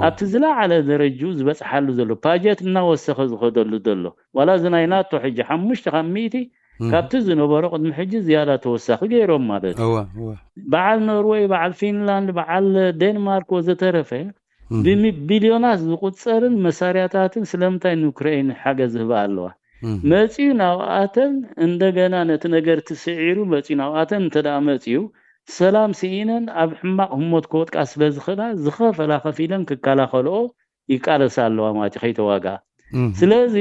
ኣብቲ ዝለዓለ ደረጅኡ ዝበጽሓሉ ዘሎ፣ ፓጀት እናወሰኸ ዝኸደሉ ዘሎ፣ ዋላ እዚ ናይ ናቶ ሕጂ ሓሙሽተ ካብ ሚእቲ ካብቲ ዝነበሮ ቅድሚ ሕጂ ዝያዳ ተወሳኺ ገይሮም ማለት እዩ። በዓል ኖርወይ፣ በዓል ፊንላንድ፣ በዓል ዴንማርክ ወዘተረፈ ብቢልዮናት ዝቁጸርን መሳርያታትን ስለምንታይ ንዩክሬን ሓገዝ ዝህባ ኣለዋ? መጺኡ ናብኣተን እንደገና ነቲ ነገር እቲ ስዒሩ መጺኡ ናብኣተን እንተ ደኣ መጺኡ፣ ሰላም ስኢነን ኣብ ሕማቕ ህሞት ክወድቃ ስለ ዝኽእላ፣ ዝኸፈላ ከፊለን ክከላኸልኦ ይቃለሳ ኣለዋ ማለት እዩ፣ ከይተዋግኣ። ስለዚ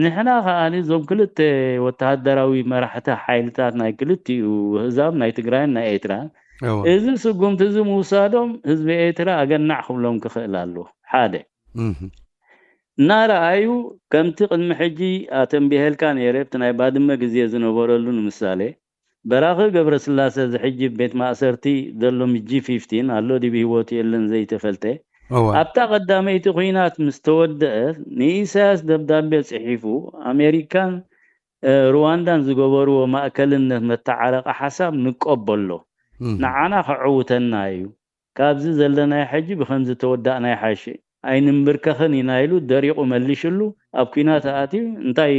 ንሕና ከኣ እዞም ክልተ ወተሃደራዊ መራሕቲ ሓይልታት ናይ ክልቲኡ ህዛብ፣ ናይ ትግራይን ናይ ኤርትራን፣ እዚ ስጉምቲ እዚ ምውሳዶም ህዝቢ ኤርትራ ኣገናዕ ክብሎም ክኽእል ኣለዎ። ሓደ። እናረኣዩ፣ ከምቲ ቅድሚ ሕጂ ኣተንቢሀልካ ነይረ፣ ኣብቲ ናይ ባድመ ግዜ ዝነበረሉ ንምሳሌ፣ በራኺ ገብረስላሰ፣ እዚ ሕጂ ቤት ማእሰርቲ ዘሎ፣ ጂ ፊፍቲን ኣሎ ድዩ ብህይወቱ የለን ዘይተፈልጠ፣ ኣብታ ቀዳመይቲ ኲናት ምስ ተወደአት ንኢሳያስ ደብዳቤ ጽሒፉ ኣሜሪካን ሩዋንዳን ዝገበርዎ ማእከልነት መተዓረቂ ሓሳብ ንቀበሎ፣ ንዓና ከዕውተና እዩ፣ ካብዚ ዘለናዮ ሕጂ ብኸምዚ ተወዳእና ይሓይሽ፣ ኣይንንብርከኽን ኢና ኢሉ ደሪቑ መሊሽሉ፣ ኣብ ኲናት ኣትዩ እንታይ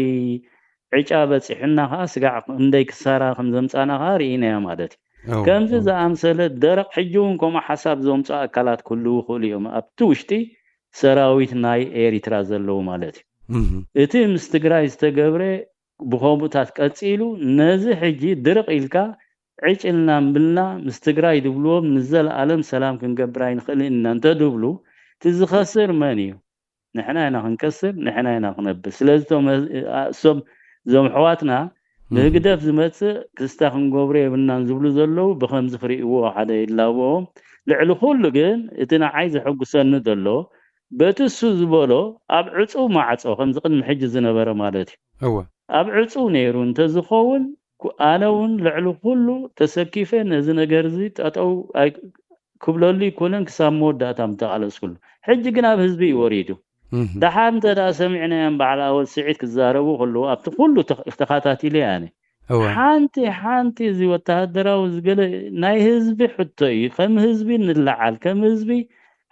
ዕጫ በጺሑና ከኣ ስጋዕ ክንደይ ክሳራ ከም ዘምጻና ከኣ ርኢናዮ ማለት እዩ። ከምዚ ዝኣምሰለ ደረቕ ሕጂ እውን ከምኡ ሓሳብ ዘምጽኡ ኣካላት ክህልዉ ይኽእሉ እዮም ኣብቲ ውሽጢ ሰራዊት ናይ ኤሪትራ ዘለዉ ማለት እዩ። እቲ ምስ ትግራይ ዝተገብረ ብኸምኡታት ቀጺሉ ነዚ ሕጂ ድርቕ ኢልካ ዕጭ ኢልና እምብልና ምስ ትግራይ ድብልዎም ንዘለኣለም ሰላም ክንገብር ኣይንኽእልን ኢና እንተ ድብሉ እቲ ዝኸስር መን እዩ? ንሕና ኢና ክንከስር፣ ንሕና ኢና ክነብር። ስለዚ እቶም እሶም እዞም ኣሕዋትና ብህግደፍ ዝመጽእ ክስታ ክንገብሮ የብልናን ዝብሉ ዘለዉ ብኸምዚ ክርእይዎ ሓደ ይላበዎም። ልዕሊ ኩሉ ግን እቲ ንዓይ ዘሐጉሰኒ ዘሎ በቲ እሱ ዝበሎ ኣብ ዕጹው ማዕጾ ከምዚ ቅድሚ ሕጂ ዝነበረ ማለት እዩ። እወ። ኣብ ዕጹው ነይሩ እንተዝኸውን ኩ-፣ ኣነ እውን ልዕሊ ኩሉ ተሰኪፈ ነዚ ነገር እዚ ጠጠው ኣይ-፣ ክብለሉ ይኮነን ክሳብ መወዳእታ ምተቓለስኩሉ። ሕጂ ግን ኣብ ህዝቢ እዩ ወሪዱ። እህ። ደሓር እንተ ደኣ ሰሚዕናዮም በዓል ኣወል ስዒድ ክዛረቡ ከለዉ ኣብቲ ኩሉ ተኽ-፣ ተኸታቲለ እየ ኣነ። እወ። ሓንቲ ሓንቲ እዚ ወተሃደራዊ ዝገለ ናይ ህዝቢ ሕቶ እዩ። ከም ህዝቢ ንለዓል፣ ከም ህዝቢ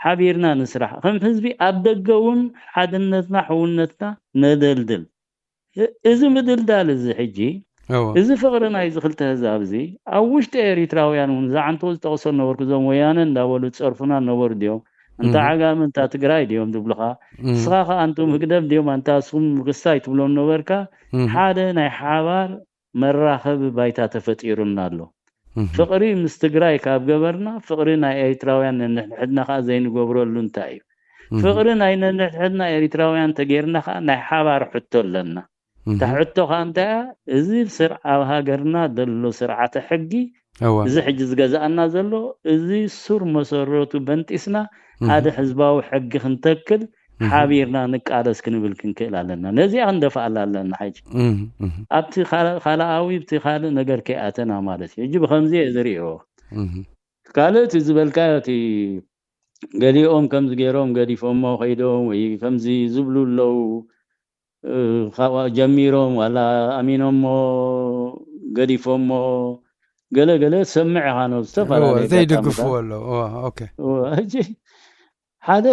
ሓቢርና ንስራሕ፣ ከም ህዝቢ ኣብ ደገ እውን ሓድነትና ሕውነትና ነደልድል። እ-፣ እዚ ምድልዳል እዚ ሕጂ፣ እወ። እዚ ፍቕሪ ናይዚ ክልተ ህዛብ እዚ ኣብ ውሽጢ ኤሪትራውያን እውን ዝዓንቶ ዝጠቕሶ ነበርኩ፣ እዞም ወያነ እንዳበሉ ዝጸርፉና ነበሩ ድዮም? እንታ እህ። ዓጋመ እንታ ትግራይ ድዮም ዝብሉኻ? እህ። ንስኻ ኸኣ ኣንቱም ህግደፍ ድዮም ኣንታ ንስኹም ክስታይ ትብሎም ነበርካ? እህ። ሓደ ናይ ሓባር መራኸቢ ባይታ ተፈጢሩና ኣሎ። እህ። ፍቕሪ ምስ ትግራይ ካብ ገበርና፣ ፍቕሪ ናይ ኤሪትራውያን ነንሕድሕድና ኸኣ ዘይንገብረሉ እንታይ እዩ? እህ። ፍቕሪ ናይ ነንሕድሕድና ኤሪትራውያን ተጌርና ኸኣ ናይ ሓባር ሕቶ ኣለና። እህ። እታ ሕቶ ኸኣ እንታይ እያ? እዚ ስር-፣ ኣብ ሃገርና ዘሎ ስርዓተ ሕጊ፣ እወ። እዚ ሕጂ ዝገዝኣና ዘሎ፣ እዚ ሱር መሰረቱ በንጢስና እህ። ሓደ ህዝባዊ ሕጊ ክንተክል እህ። ሓቢርና ንቃለስ ክንብል ክንክእል ኣለና። ነዚኣ ክንደፍኣላ ኣለና ሕጂ። እህ፣ እህ። ኣብቲ ካል-፣ ካልኣዊ፣ ኣብቲ ካልእ ነገር ከይኣተና ማለት እዩ። ሕጂ ብኸምዚ እየ ዝርእዮ። እህ። ካልእ እቲ ዝበልካዮ፣ እቲ ገሊኦም ከምዚ ገይሮም ገዲፎሞ ከይዶም ወይ ከምዚ ዝብሉ ኣለዉ። እ፣ ካብኣ ጀሚሮም ዋላ ኣሚኖሞ ገዲፎሞ ገለ ገለ ትሰምዕ ኢኻ፣ ነው እወ፣ ዝተፈላለዩ ዘይድግፍዎ ኣጋጣሚታት። ኣለዉ። እወ፣ ኦኬ። እወ፣ ሕጂ ሓደ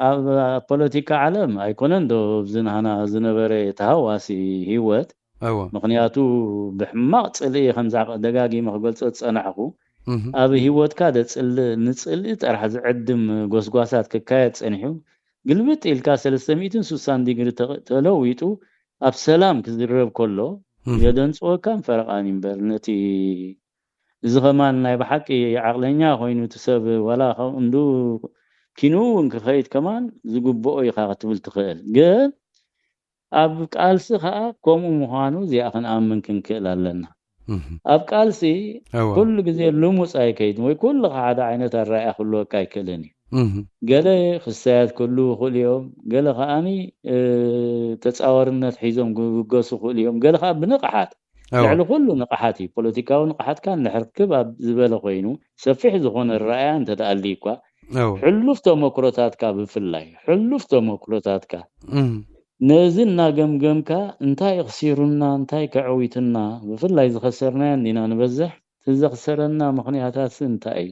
ኣብ ፖለቲካ ዓለም ኣይኮነን ዶ ኣብዚ ናህና ዝነበረ ተሃዋሲ ህይወት። እወ ምክንያቱ ብሕማቕ ፅልኢ ከምዛ ደጋጊመ ክገልፆ ዝፀናሕኩ፣ ኣብ ህይወትካ ደፅልእ ንፅልኢ ጥራሕ ዝዕድም ጎስጓሳት ክካየድ ፀኒሑ፣ ግልብጥ ኢልካ ሰለስተ ሚእትን ስሳን ዲግሪ ተለዊጡ ኣብ ሰላም ክዝረብ ከሎ የደንፅወካን ፈረቓን እምበር፣ ነቲ እዚ ከማን ናይ ብሓቂ ዓቕለኛ ኮይኑ እቲ ሰብ ዋላ እንዱ ኪኑ እውን ክኸይድ ከማን ዝግብኦ ኢኻ ክትብል ትኽእል። ግን ኣብ ቃልሲ ከዓ ከምኡ ምዃኑ እዚኣ ክንኣምን ክንክእል ኣለና። ኣብ ቃልሲ ኩሉ ግዜ ልሙፅ ኣይከይድን ወይ ኩሉ ሓደ ዓይነት ኣረኣእያ ክህልወካ ኣይክእልን እዩ። ገለ ክስተያት ክህልዉ ይኽእሉ እዮም፣ ገለ ከዓኒ ተፃዋርነት ሒዞም ክብገሱ ይኽእሉ እዮም፣ ገለ ከዓ ብንቕሓት ልዕሊ ኩሉ ንቕሓት እዩ። ፖለቲካዊ ንቕሓትካ እንድሕር ክብ ኣብ ዝበለ ኮይኑ ሰፊሕ ዝኾነ ረኣያ እንተደኣልዩ እኳ ሕሉፍ ተመክሮታትካ ብፍላይ ሕሉፍ ተመክሮታትካ ነዚ እናገምገምካ እንታይ ኣኽሲሩና እንታይ ከዐዊቱና፣ ብፍላይ ዝኸሰርናዮ እንዲና ንበዝሕ፣ እቲ ዘኽሰረና ምኽንያታት እንታይ እዩ?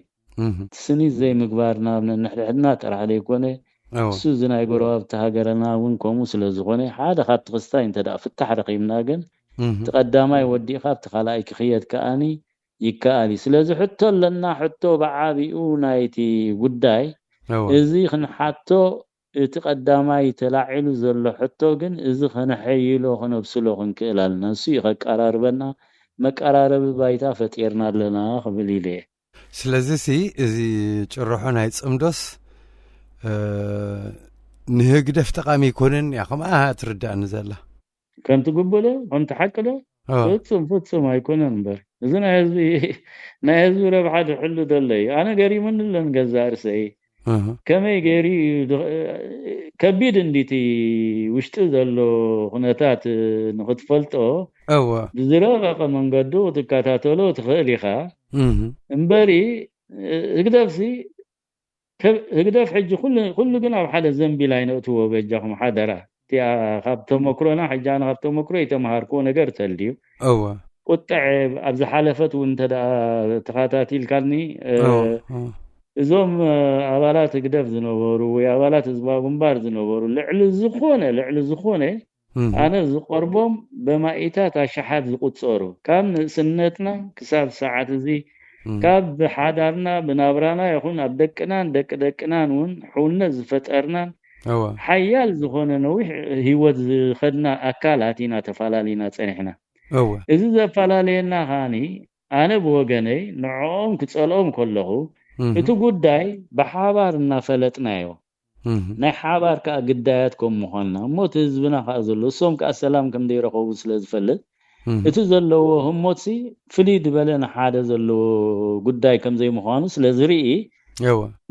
እቲ ስኒት ዘይምግባርና ኣብ ነንሕድሕድና ጥራሕ ዘይኮነ እሱ እዚ ናይ ጎረባብቲ ሃገርና እውን ከምኡ ስለ ዝኾነ ሓደ ካብቲ ክስታይ እንተ ደኣ ፍታሕ ረኺብና ግን እቲ ቀዳማይ ወዲእኻ ኣብቲ ካልኣይ ክኽየድ ከኣኒ ይከኣል እዩ። ስለዚ ሕቶ ኣለና። ሕቶ ብዓቢኡ ናይቲ ጉዳይ እዚ ክንሓቶ እቲ ቀዳማይ ተላዒሉ ዘሎ ሕቶ ግን እዚ ከነሐይሎ ከነብስሎ ክንክእል ኣለና። ንሱ እዩ ከቀራርበና። መቀራረቢ ባይታ ፈጢርና ኣለና ክብል ኢለ እየ። ስለዚ ሲ እዚ ጭርሖ ናይ ጽምዶስ ንህግደፍ ጠቓሚ ኣይኮነን እያ ከምኣ ትርዳእኒ ዘላ። ከምቲ ግቡእ ዶ ከምቲ ሓቂ ዶ? ፍጹም ፍጹም ኣይኮነን እምበር፣ እዚ ናይ ህዝቢ ናይ ህዝቢ ረብሓ ዝሕሉ ዘሎ እዩ። ኣነ ገሪሙኒ ኣሎ ንገዛእ ርእሰይ። ከመይ ገይሩ እዩ ከቢድ እንዲቲ ውሽጢ ዘሎ ኩነታት ንክትፈልጦ እወ ብዝረቐቐ መንገዱ ክትከታተሎ ትኽእል ኢኻ። እምበሪ ህግደፍሲ ህግደፍ ሕጂ ኩሉ ግን ኣብ ሓደ ዘንቢል ኣይነእትዎ በጃኹም ሓደራ። እቲኣ ካብ ተመክሮና ሕጂ ኣነ ካብ ተመክሮ የተምሃርክዎ ነገር ተልድዩ እወ ቁጥዐ ኣብ ዝሓለፈት እውን እንተ ደኣ ተኸታቲልካኒ እዞም ኣባላት ህግደፍ ዝነበሩ ወይ ኣባላት ህዝባዊ ግንባር ዝነበሩ ልዕሊ ዝኾነ ልዕሊ ዝኾነ ኣነ ዝቆርቦም በማኢታት ኣሽሓት ዝቁጸሩ ካብ ንእስነትና ክሳብ ሰዓት እዚ ካብ ብሓዳርና ብናብራና ይኹን ኣብ ደቅናን ደቂ ደቅናን እውን ሕውነት ዝፈጠርናን ሓያል ዝኾነ ነዊሕ ህይወት ዝኸድና ኣካላት ኢና ተፈላለዩና ጸኒሕና። እዚ ዘፈላለየና ከዓኒ ኣነ ብወገነይ ንዕኦም ክጸልኦም ከለኹ እቲ ጉዳይ ብሓባር እናፈለጥናዮ ናይ ሓባር ከዓ ግዳያት ከም ምዃንና እሞ እቲ ህዝብና ከዓ ዘሎ እሶም ከዓ ሰላም ከም ዘይረኸቡ ስለ ዝፈልጥ እቲ ዘለዎ ህሞትሲ ፍልይ ዝበለ ንሓደ ዘለዎ ጉዳይ ከም ዘይምዃኑ ስለ ዝርኢ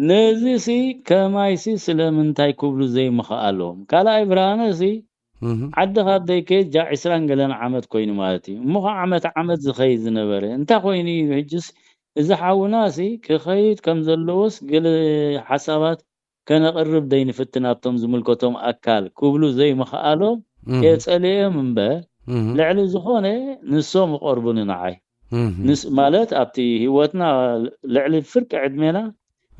ነዚ ሲ ከማይ ሲ ስለምንታይ ክብሉ ዘይምኽኣሎም ካልኣይ ብርሃነ ሲ ዓዲ ካብ ደይከይድ ጃ ዕስራን ገለን ዓመት ኮይኑ ማለት እዩ እሞ ከዓ ዓመት ዓመት ዝኸይድ ዝነበረ እንታይ ኮይኑ እዩ ሕጅስ እዚ ሓውና ሲ ክኸይድ ከም ዘለዎስ ገለ ሓሳባት ከነቕርብ ደይንፍትን ኣብቶም ዝምልከቶም ኣካል ክብሉ ዘይምኽኣሎም እየ ጸሊኦም እምበር ልዕሊ ዝኾነ ንሶም ይቐርቡኒ ንዓይ ንስ ማለት ኣብቲ ህይወትና ልዕሊ ፍርቂ ዕድሜና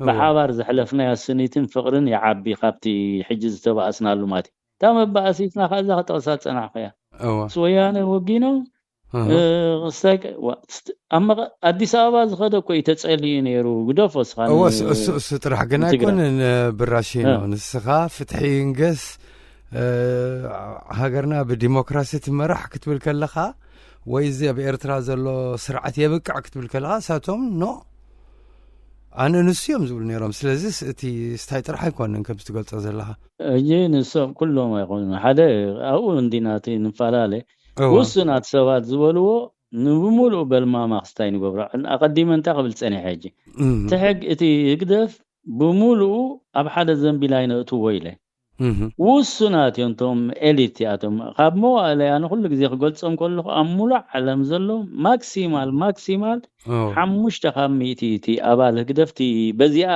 ብሓባር ዘሕለፍናዮ ስኒትን ፍቕርን ይዓቢ ካብቲ ሕጂ ዝተባእስናሉ ማለት እዩ። እታ መባእሲትና ከዓ እዛ ክጠቕሳ ዝጸናሕኩ እያ። እወ ምስ ወያነ ወጊኖም ኣዲስ ኣበባ ዝኸደ እኮ እዩ ተጸሊኡ ነይሩ ግደፎ ስኻ እወ እሱ እሱ ጥራሕ ግን ኣይኮንን ብራሺኖ ንስኻ ፍትሒ ይንገስ ሃገርና ብዲሞክራሲ ትመራሕ ክትብል ከለኻ ወይ እዚ ኣብ ኤርትራ ዘሎ ስርዓት የብቅዕ ክትብል ከለኻ እሳቶም ኖ ኣነ ንሱ እዮም ዝብሉ ነይሮም ስለዚ እቲ ስታይ ጥራሕ ኣይኮንን ከም ትገልጾ ዘለኻ እጂ ንሶም ኩሎም ኣይኮኑን ሓደ ኣብኡ እንዲና እቲ ንፈላለ ውሱናት ሰባት ዝበልዎ ንብሙሉኡ በልማማ ክስታይ ንገብሮ ኣቀዲመ እንታይ ክብል ፀኒሐ ሕጂ እቲ ሕግ እቲ ህግደፍ ብሙሉኡ ኣብ ሓደ ዘንቢል ኣይነእትዎ ኢለ ውሱናት እዮም እቶም ኤሊት እዚኣቶም ካብ መዋእለ ኣነ ኩሉ ግዜ ክገልፆም ከለኹ ኣብ ሙሉእ ዓለም ዘሎ ማክሲማል ማክሲማል ሓሙሽተ ካብ ሚእቲ እቲ ኣባል ህግደፍቲ በዚኣ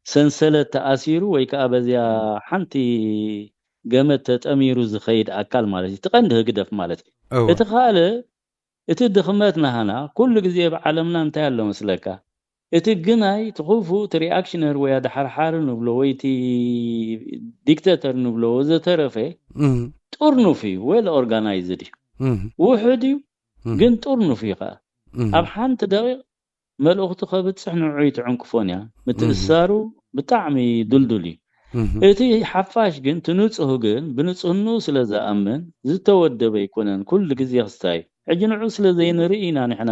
ሰንሰለት ተኣሲሩ ወይ ከዓ በዚኣ ሓንቲ ገመድ ተጠሚሩ ዝኸይድ ኣካል ማለት እዩ እቲ ቀንዲ ህግደፍ ማለት እዩ እቲ ካልእ እቲ ድኽመት ናህና ኩሉ ግዜ ኣብ ዓለምና እንታይ ኣሎ መስለካ እቲ ግናይ፣ እቲ ክፉእ፣ እቲ ሪኣክሽነር ወይ ኣድሓርሓሪ ንብሎ ወይ እቲ ዲክተተር ንብሎ ወዘተረፈ እም፣ ጥርኑፍ እዩ፣ ዌል ኦርጋናይዝድ እዩ፣ እም፣ ውሑድ እዩ፣ እም፣ ግን ጥርኑፍ እዩ ከዓ። እም፣ ኣብ ሓንቲ ደቂቕ መልእኽቱ ከብፅሕ ንዕኡ ይትዕንቅፎን እያ። ምትእስሳሩ ብጣዕሚ ድልዱል እዩ። እም፣ እቲ ሓፋሽ ግን፣ እቲ ንፁህ ግን ብንፁህንኡ ስለ ዝኣምን ዝተወደበ ኣይኮነን። ኩሉ ግዜ ክስታይ እዩ። ሕጂ ንዑ ስለ ዘይንርኢ ኢና ንሕና፣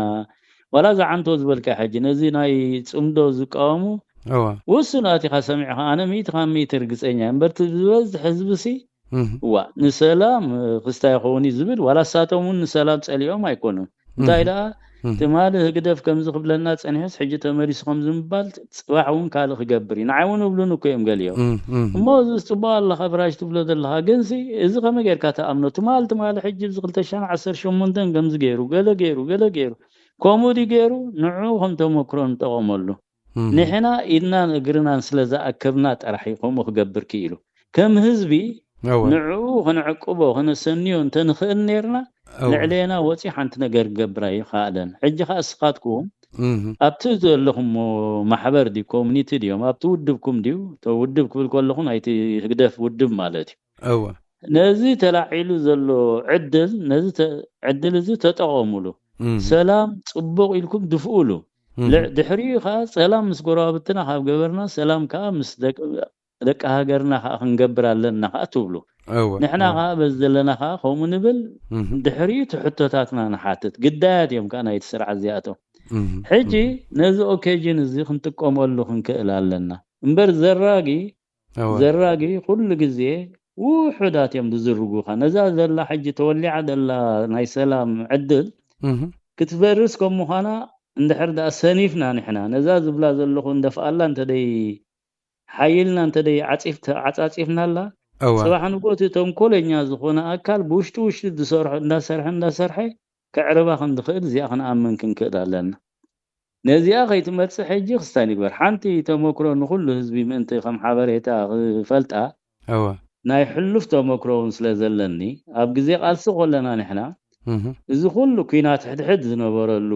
ዋላ ዝዓንቶ ዝበልካ ሕጂ ነዚ ናይ ፅምዶ ዝቃወሙ እዋ፣ ውሱናት ኢኻ ሰሚዕኻ፣ ኣነ ሚእቲ ካብ ሚእቲ ርግፀኛ እየ። እምበር እቲ ዝበዝሕ ህዝቢ ሲ እም፣ እዋ ንሰላም ክስታይ ይኸውን እዩ ዝብል፣ ዋላ እሳቶም እውን ንሰላም ፀሊኦም ኣይኮኑን። እንታይ እም፣ ደኣ እም፣ ትማሊ ህግደፍ ከምዚ ክብለና ፀኒሑስ ሕጂ ተመሊሱ ከምዚ ምባል ፅባሕ እውን ካልእ ክገብር እዩ። ንዓይ እውን እብሉን እኮ እዮም ገሊኦም። እም፣ እም፣ እሞ እዚ ፅቡቅ ኣለኻ ብራሽ ትብሎ ዘለኻ፣ ግንሲ እዚ ከመይ ጌርካ ተኣምኖ? ትማል ትማሊ ሕጂ እዚ ክልተ ሽሕን ዓሰርተ ሸሞንተን ከምዚ ገይሩ፣ ገለ ገይሩ፣ ገለ ገይሩ፣ ከምኡ ድዩ ገይሩ? ንዕኡ ከም ተመክሮ ንጠቐመሉ። እም፣ ንሕና ኢድናን እግርናን ስለ ዝኣከብና ጥራሕ እዩ ከምኡ ክገብር ክኢሉ። ከም ህዝቢ እዋ፣ ንዕኡ ክንዕቅቦ፣ ክነሰንዮ እንተንኽእል ኔርና፣ እዋ፣ ልዕሌና ወፂ ሓንቲ ነገር ክገብር ኣይኸኣለን። ሕጂ ኸኣ እስኻትኩም እም፣ ኣብቲ ዘለኹሞ ማሕበር ድዩ ኮሚኒቲ ድዮም ኣብቲ ውድብኩም ድዩ? እቶ ውድብ ክብል ከለኹ ናይቲ ህግደፍ ውድብ ማለት እዩ። እዋ፣ ነዚ ተላዒሉ ዘሎ ዕድል፣ ነዚ ተ- ዕድል እዚ ተጠቐሙሉ። እም፣ ሰላም ጽቡቕ ኢልኩም ድፍኡሉ። እም፣ ል- ድሕሪኡ ኸኣ ሰላም ምስ ጎረባብትና ካብ ገበርና፣ ሰላም ከኣ ምስ ደቅ- ደቂ ሃገርና ከኣ ክንገብር ኣለና ከኣ ትብሉ። እዋ፣ ንሕና እዋ፣ ከኣ በዚ ዘለና ከኣ ከምኡ ንብል። እም፣ ድሕሪኡ እቲ ሕቶታትና ንሓትት። ግዳያት እዮም ከኣ ናይቲ ስርዓት እዚኣቶም። እም፣ ሕጂ እም፣ ነዚ ኦኬዥን እዚ ክንጥቀመሉ ክንክእል ኣለና። እምበር ዘራጊ እዋ፣ ዘራጊ ኩሉ ግዜ ውሑዳት እዮም ዝዝርጉኻ። ነዛ ዘላ ሕጂ ተወሊዓ ዘላ ናይ ሰላም ዕድል እም፣ ክትፈርስ ከም ምዃና እንድሕር ደኣ ሰኒፍና ንሕና፣ ነዛ ዝብላ ዘለኹ እንደፍኣላ እንተደይ ሓይልና እንተደይ ዓፂፍ- ዓፃፂፍናላ፣ እዋ፣ ጽባሕ ንግሆ እቲ ተንኮለኛ ዝኾነ ኣካል ብውሽጢ ውሽጢ ዝሰርሖ እንዳሰርሐ እንዳሰርሐ ከዕርባ ከም ዝኽእል እዚኣ ክንኣምን ክንክእል ኣለና። ነዚኣ ከይትመጽእ ሕጂ ክስታይ ንግበር። ሓንቲ ተመክሮ ንኹሉ ህዝቢ ምእንቲ ከም ሓበሬታ ክፈልጣ፣ እዋ፣ ናይ ሕሉፍ ተመክሮ እውን ስለ ዘለኒ፣ ኣብ ግዜ ቃልሲ ኮለና ንሕና፣ እህ፣ እዚ ኩሉ ኲናት ሕድሕድ ዝነበረሉ፣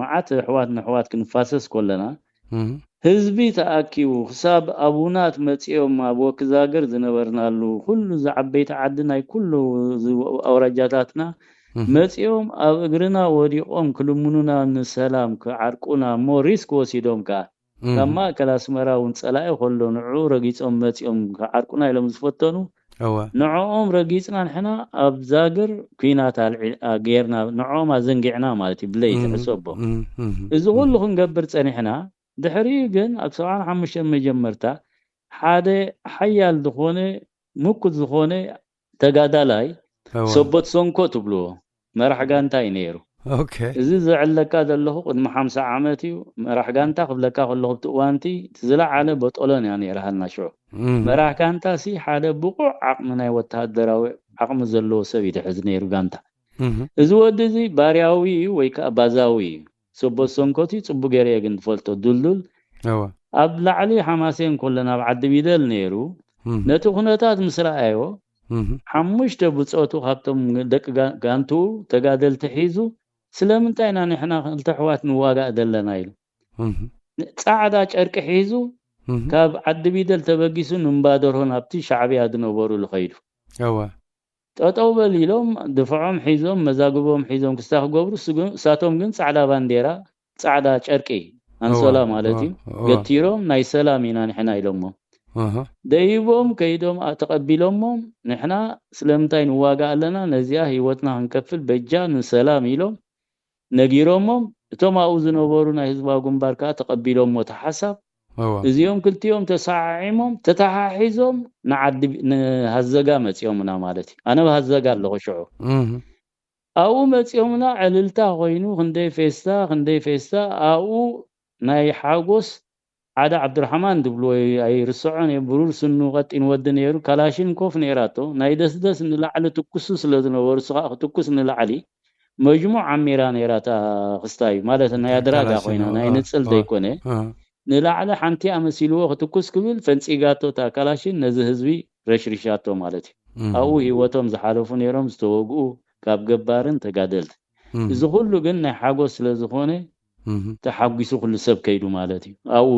መዓት ኣሕዋት ንኣሕዋት ክንፋሰስ ኮለና፣ እህ፣ ህዝቢ ተኣኪቡ፣ ክሳብ ኣቡናት መጺኦም ኣብ ወክዛገር ዝነበርናሉ፣ ኩሉ እዚ ዓበይቲ ዓዲ ናይ ኩሉ እዚ ኣውራጃታትና እህ፣ መጺኦም ኣብ እግርና ወዲቖም ክልምኑና ንሰላም ክዓርቁና እሞ ሪስክ ወሲዶም ከኣ እህ፣ ካብ ማእከል ኣስመራ እውን ጸላኢ ከሎ ንዕኡ ረጊጾም መጺኦም ክዓርቁና ኢሎም ዝፈተኑ እዋ፣ ንዕኦም ረጊጽና ንሕና ኣብ ዛግር ኲናት ኣልዒ- ኣ- ጌርና ንዕኦም ኣዘንጊዕና ማለት እዩ ብለይቲ እህ፣ ሕሰቦ። እህ፣ እህ፣ እዚ ኩሉ ክንገብር ጸኒሕና ድሕሪኡ ግን ኣብ ሰብዓን ሓሙሽተን መጀመርታ ሓደ ሓያል ዝኾነ ምኩት ዝኾነ ተጋዳላይ እዋ፣ ሰቦት ሰንኮ ትብልዎ መራሕ ጋንታ እዩ ነይሩ። ኦኬ፣ እዚ ዘዕለካ ዘለኹ ቅድሚ ሓምሳ ዓመት እዩ። መራሕ ጋንታ ክብለካ ከለኹ ኣብቲ እዋንቲ እቲ ዝለዓለ በጦሎን እያ ነይራ ሃልና ሽዑ። እህ፣ መራሕ ጋንታ ሲ ሓደ ብቑዕ ዓቕሚ ናይ ወተሃደራዊ ዓቕሚ ዘለዎ ሰብ እዩ ዝሕዝ ነይሩ ጋንታ። እህ፣ እዚ ወዲ እዚ ባርያዊ እዩ ወይ ከዓ ባዛዊ እዩ። ሰቦት ሰንኮት እዩ፣ ጽቡቅ ገይረ እየ ግን ዝፈልጦ። ዱልዱል እዋ፣ ኣብ ላዕሊ ሓማሴን ኮለና ኣብ ዓዲ ቢደል ነይሩ። እህ፣ ነቲ ኩነታት ምስ ረኣዮ እህ፣ ሓሙሽተ ብጾቱ ካብቶም ደቂ ጋ- ጋንትኡ ተጋደልቲ ሒዙ ስለምንታይ ኢና ንሕና ክልተ ኣሕዋት ንዋጋእ ዘለና ኢሉ እህ፣ ጻዕዳ ጨርቂ ሒዙ እህ፣ ካብ ዓዲ ቢደል ተበጊሱ ንእምባደርሆ ናብቲ ሻዕብያ ዝነበሩሉ ከይዱ። እዋ፣ ጠጠው በል ኢሎም ድፍዖም ሒዞም መዛግቦም ሒዞም ክስታ ክገብሩ እሱ ግን- እሳቶም ግን ጻዕዳ ባንዴራ ጻዕዳ ጨርቂ ኣንሶላ እዋ፣ ማለት እዩ እዋ፣ እዋ፣ ገቲሮም ናይ ሰላም ኢና ንሕና ኢሎሞም እህ፣ ደይቦም ከይዶም ኣ- ተቐቢሎሞም ንሕና ስለምንታይ ንዋጋ ኣለና ነዚኣ ህይወትና ክንከፍል በጃ ንሰላም ኢሎም ነጊሮሞም እቶም ኣብኡ ዝነበሩ ናይ ህዝባዊ ግንባር ከዓ ተቐቢሎሞ እቲ ሓሳብ እዋ፣ እዚኦም ክልቲኦም ተሰዓዒሞም ተተሓሒዞም ንዓዲ ንሃዘጋ መፂኦምና ማለት እዩ። ኣነ ብሃዘጋ ኣለኹ ሽዑ እህ፣ ኣብኡ መፂኦምና ዕልልታ ኮይኑ ክንደይ ፌስታ ክንደይ ፌስታ ኣብኡ ናይ ሓጎስ ሓደ ዓብዱርሓማን ዝብልዎ ኣይርስዖን እየ። ብሩር ስኑ ቀጢን ወዲ ነይሩ። ካላሽን ኮፍ ነይራቶ ናይ ደስደስ ንላዕሊ ትኩሱ ስለ ዝነበሩ ስኻ ክትኩስ ንላዕሊ መጅሙዕ ዓሚራ ነይራ እታ ክስታይ ማለት ናይ ኣድራጋ ካላሽን ኮይና ናይ እዋ፣ ንፅል እዋ፣ ዘይኮነ እህ፣ ንላዕሊ ሓንቲ ኣመሲልዎ ክትኩስ ክብል ፈንፂጋቶ እታ ካላሽን ነዚ ህዝቢ ረሽሪሻቶ ማለት እዩ። እህ፣ ኣብኡ ህይወቶም ዝሓለፉ ነይሮም ዝተወግኡ ካብ ገባርን ተጋደልቲ እህ፣ እዚ ኩሉ ግን ናይ ሓጎስ ስለ ዝኾነ ተሓጒሱ ኩሉ ሰብ ከይዱ ማለት እዩ። ኣብኡ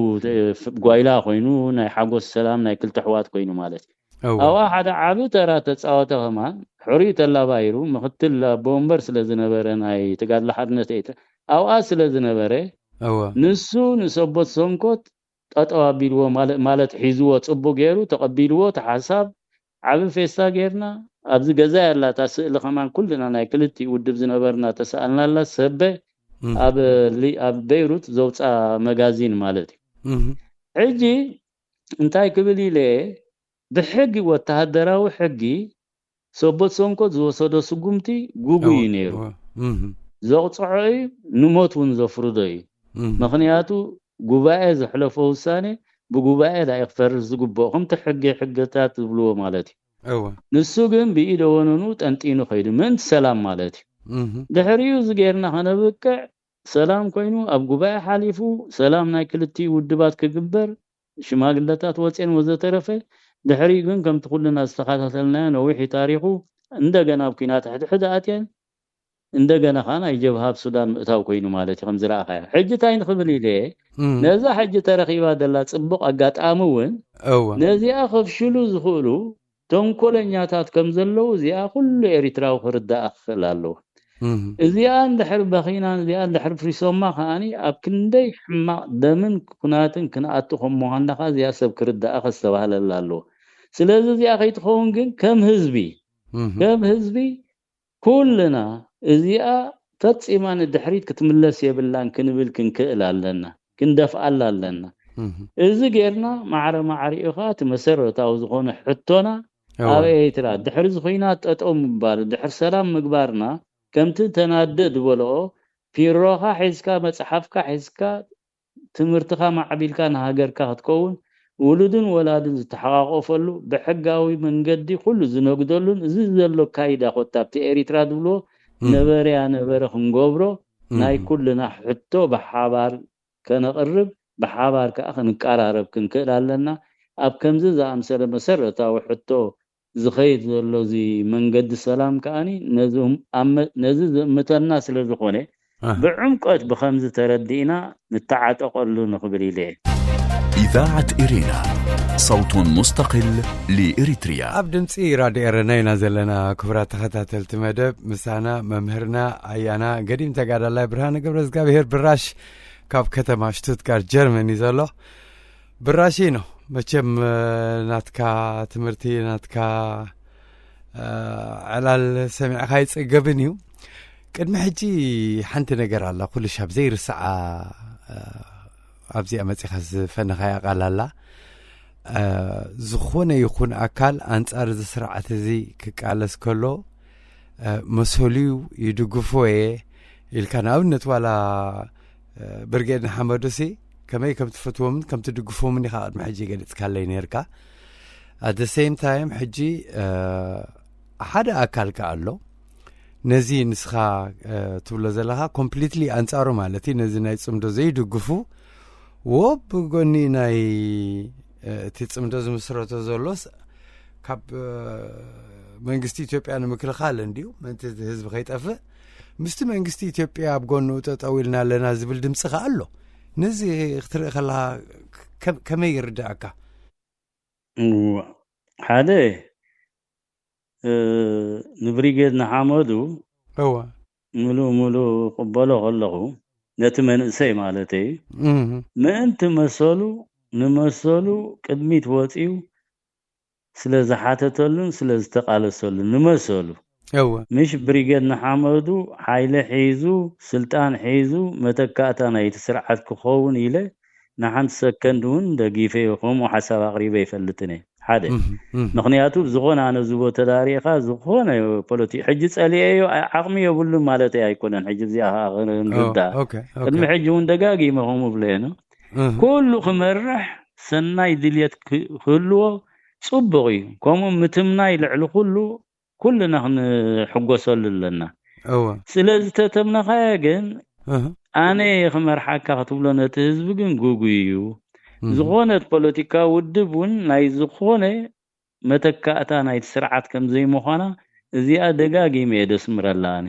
ጓይላ ኮይኑ ናይ ሓጎስ ሰላም ናይ ክልተ ኣሕዋት ኮይኑ ማለት እዩ። ኣብኣ ሓደ ዓቢ ተራ ተጻወተ ከማን ሕሩይ ተላባይሩ ምኽትል ኣቦ ወንበር ስለ ዝነበረ ናይ ተጋድሎ ሓርነት ኤርትራ ኣብኣ ስለ ዝነበረ ንሱ ንሰቦት ሰንኮት ጠጠው ኣቢልዎ ማለት ሒዝዎ ጽቡቅ ገይሩ ተቐቢልዎ ተሓሳብ ዓቢ ፌስታ ጌርና ኣብዚ ገዛ ያላታ ስእሊ ከማን ኩልና ናይ ክልቲኡ ውድብ ዝነበርና ተሰኣልናላ ሰበ ኣብ ኣብ በይሩት ዘውፃ መጋዚን ማለት እዩ። ሕጂ እንታይ ክብል ኢለ ብሕጊ ወተሃደራዊ ሕጊ ሰቦት ሰንኮት ዝወሰዶ ስጉምቲ ጉጉይ እዩ ነይሩ። ዘቕፅዖ እዩ፣ ንሞት እውን ዘፍርዶ እዩ። ምኽንያቱ ጉባኤ ዘሕለፎ ውሳኔ ብጉባኤ ዳኢ ክፈርስ ዝግብኦ ከምቲ ሕጊ ሕግታት ዝብልዎ ማለት እዩ። ንሱ ግን ብኢደ ወነኑ ጠንጢኑ ከይዱ ምእንቲ ሰላም ማለት እዩ። ድሕሪኡ እዚ ጌርና ከነብቅዕ ሰላም ኮይኑ ኣብ ጉባኤ ሓሊፉ ሰላም ናይ ክልቲኡ ውድባት ክግበር ሽማግለታት ወፅኤን ወዘተረፈ ድሕሪኡ ግን ከምቲ ኩልና ዝተኸታተልናዮ ነዊሕ ታሪኹ እንደገና ኣብ ኩናት ሕድሕድ ኣትየን እንደገና ከዓ ናይ ጀብሃ ኣብ ሱዳን ምእታው ኮይኑ ማለት እዩ ከምዝረኣኻዮ። ሕጂ እንታይ ንኽብል ኢለ ነዛ ሕጂ ተረኺባ ዘላ ፅቡቕ ኣጋጣሚ እውን ነዚኣ ከፍሽሉ ዝኽእሉ ተንኮለኛታት ከም ዘለዉ እዚኣ ኩሉ ኤሪትራዊ ክርዳኣ ክኽእል ኣለዎ። እዚኣ እንድሕር በኺናን እዚኣ እንድሕር ፍሪሶማ ከዓኒ ኣብ ክንደይ ሕማቕ ደምን ኩናትን ክንኣቱ ከም ምዃንና ከዓ እዚኣ ሰብ ክርዳኣ ከስተባህለላ ኣለዎ። ስለዚ እዚኣ ከይትኸውን ግን ከም ህዝቢ ከም ህዝቢ ኩልና እዚኣ ፈጺማ ንድሕሪት ክትምለስ የብላን ክንብል ክንክእል ኣለና፣ ክንደፍኣላ ኣለና። እዚ ጌርና ማዕረ ማዕሪኡ ከዓ እቲ መሰረታዊ ዝኾነ ሕቶና ኣብ ኤርትራ ድሕሪ እዚ ኹናት ጠጠው ምባል ድሕሪ ሰላም ምግባርና ከምቲ ተናደ ዝበልኦ ፒሮኻ ሒዝካ መፅሓፍካ ሒዝካ ትምህርትኻ ማዕቢልካ ንሃገርካ ክትከውን ውሉድን ወላድን ዝተሓቓቆፈሉ ብሕጋዊ መንገዲ ኩሉ ዝነግደሉን እዚ ዘሎ ካይዳ ኮታ ኣብቲ ኤሪትራ ዝብልዎ ነበረ ያነበረ ክንገብሮ ናይ ኩልና ሕቶ ብሓባር ከነቕርብ ብሓባር ከዓ ክንቀራረብ ክንክእል ኣለና። ኣብ ከምዚ ዝኣምሰለ መሰረታዊ ሕቶ ዝኸይድ ዘሎ እዚ መንገዲ ሰላም ከዓኒ ነዚ ዝእምተና ስለ ዝኾነ ብዕምቀት ብኸምዚ ተረዲእና ንተዓጠቐሉ ንኽብል ኢለ እየ። إذاعة إرينا صوت مستقل لإريتريا ኣብ ድምፂ ራድዮ ኤረና ኢና ዘለና። ክቡራት ተኸታተልቲ መደብ ምሳና መምህርና ኣያና ገዲም ተጋዳላይ ብርሃነ ገብረ እግዚኣብሔር ብራሽ ካብ ከተማ ሽቱትጋርት ጀርመን እዩ ዘሎ። ብራሽ ነው መቸም ናትካ ትምህርቲ ናትካ ዕላል ሰሚዕካ ይፅገብን እዩ። ቅድሚ ሕጂ ሓንቲ ነገር ኣላ ኩሉ ሻብ ዘይርስዓ ኣብዚኣ መፂኻ ዝፈነኻያ ቃል ኣላ። ዝኾነ ይኹን ኣካል ኣንፃር እዚ ስርዓት እዚ ክቃለስ ከሎ መሰልዩ ይድግፎ እየ ኢልካ ንኣብነት ዋላ ብርጌድ ንሓመዱሲ ከመይ ከም ትፈትዎምን ከም ትድግፎምን ኢኻ ቅድሚ ሕጂ ገሊፅካለይ ነርካ። ኣት ሴም ታይም ሕጂ ሓደ ኣካል ከ ኣሎ ነዚ ንስኻ ትብሎ ዘለኻ ኮምፕሊትሊ ኣንፃሩ ማለት እዩ። ነዚ ናይ ፅምዶ ዘይድግፉ ወ ብጎኒ ናይ እቲ ፅምዶ ዝምስረቶ ዘሎስ ካብ መንግስቲ ኢትዮጵያ ንምክልኻል እንድዩ ምእንቲ ህዝቢ ከይጠፍእ ምስቲ መንግስቲ ኢትዮጵያ ኣብ ጎንኡ ጠጠው ኢልና ኣለና ዝብል ድምፂ ከ ኣሎ። ነዚ ክትርኢ ከለካ ከመይ ይርዳእካ? ሓደ ንብሪጌድ ንሓመዱ እወ ምሉእ ምሉእ ቅበሎ ከለኹ ነቲ መንእሰይ ማለተይ ምእንቲ መሰሉ ንመሰሉ ቅድሚት ወፂኡ ስለ ዝሓተተሉን ስለ ዝተቃለሰሉን ንመሰሉ እወ ምሽ ብሪጌድ ንሓመዱ ሓይሊ ሒዙ ስልጣን ሒዙ መተካእታ ናይቲ ስርዓት ክኸውን ኢለ ንሓንቲ ሰከንድ እውን ደጊፈዮ ከምኡ ሓሳብ ኣቅሪበ ይፈልጥን እየ ሓደ ምክንያቱ ዝኾነ ኣነ ዝቦ ተዳሪእኻ ዝኾነ ፖለቲ ሕጂ ፀሊኤዮ ዓቕሚ የብሉን ማለት ኣይኮነን ሕጂ እዚኣ ከዓ ክንርዳ ቅድሚ ሕጂ እውን ደጋጊመ ከምኡ ብለየነ ኩሉ ክመርሕ ሰናይ ድልየት ክህልዎ ፅቡቕ እዩ። ከምኡ ምትምናይ ልዕሊ ኩሉ ኩልና ክንሕጎሰሉ ኣለና። እወ ስለዚ ተተምነኻዮ ግን እህ፣ ኣነ እየ ክመርሓካ ክትብሎ ነቲ ህዝቢ ግን ግጉይ እዩ። እህ፣ ዝኾነት ፖለቲካዊ ውድብ እውን ናይ ዝኾነ መተካእታ ናይቲ ስርዓት ከም ዘይምዃና እዚኣ ደጋጊመ እየ ደስምረላ ኣነ።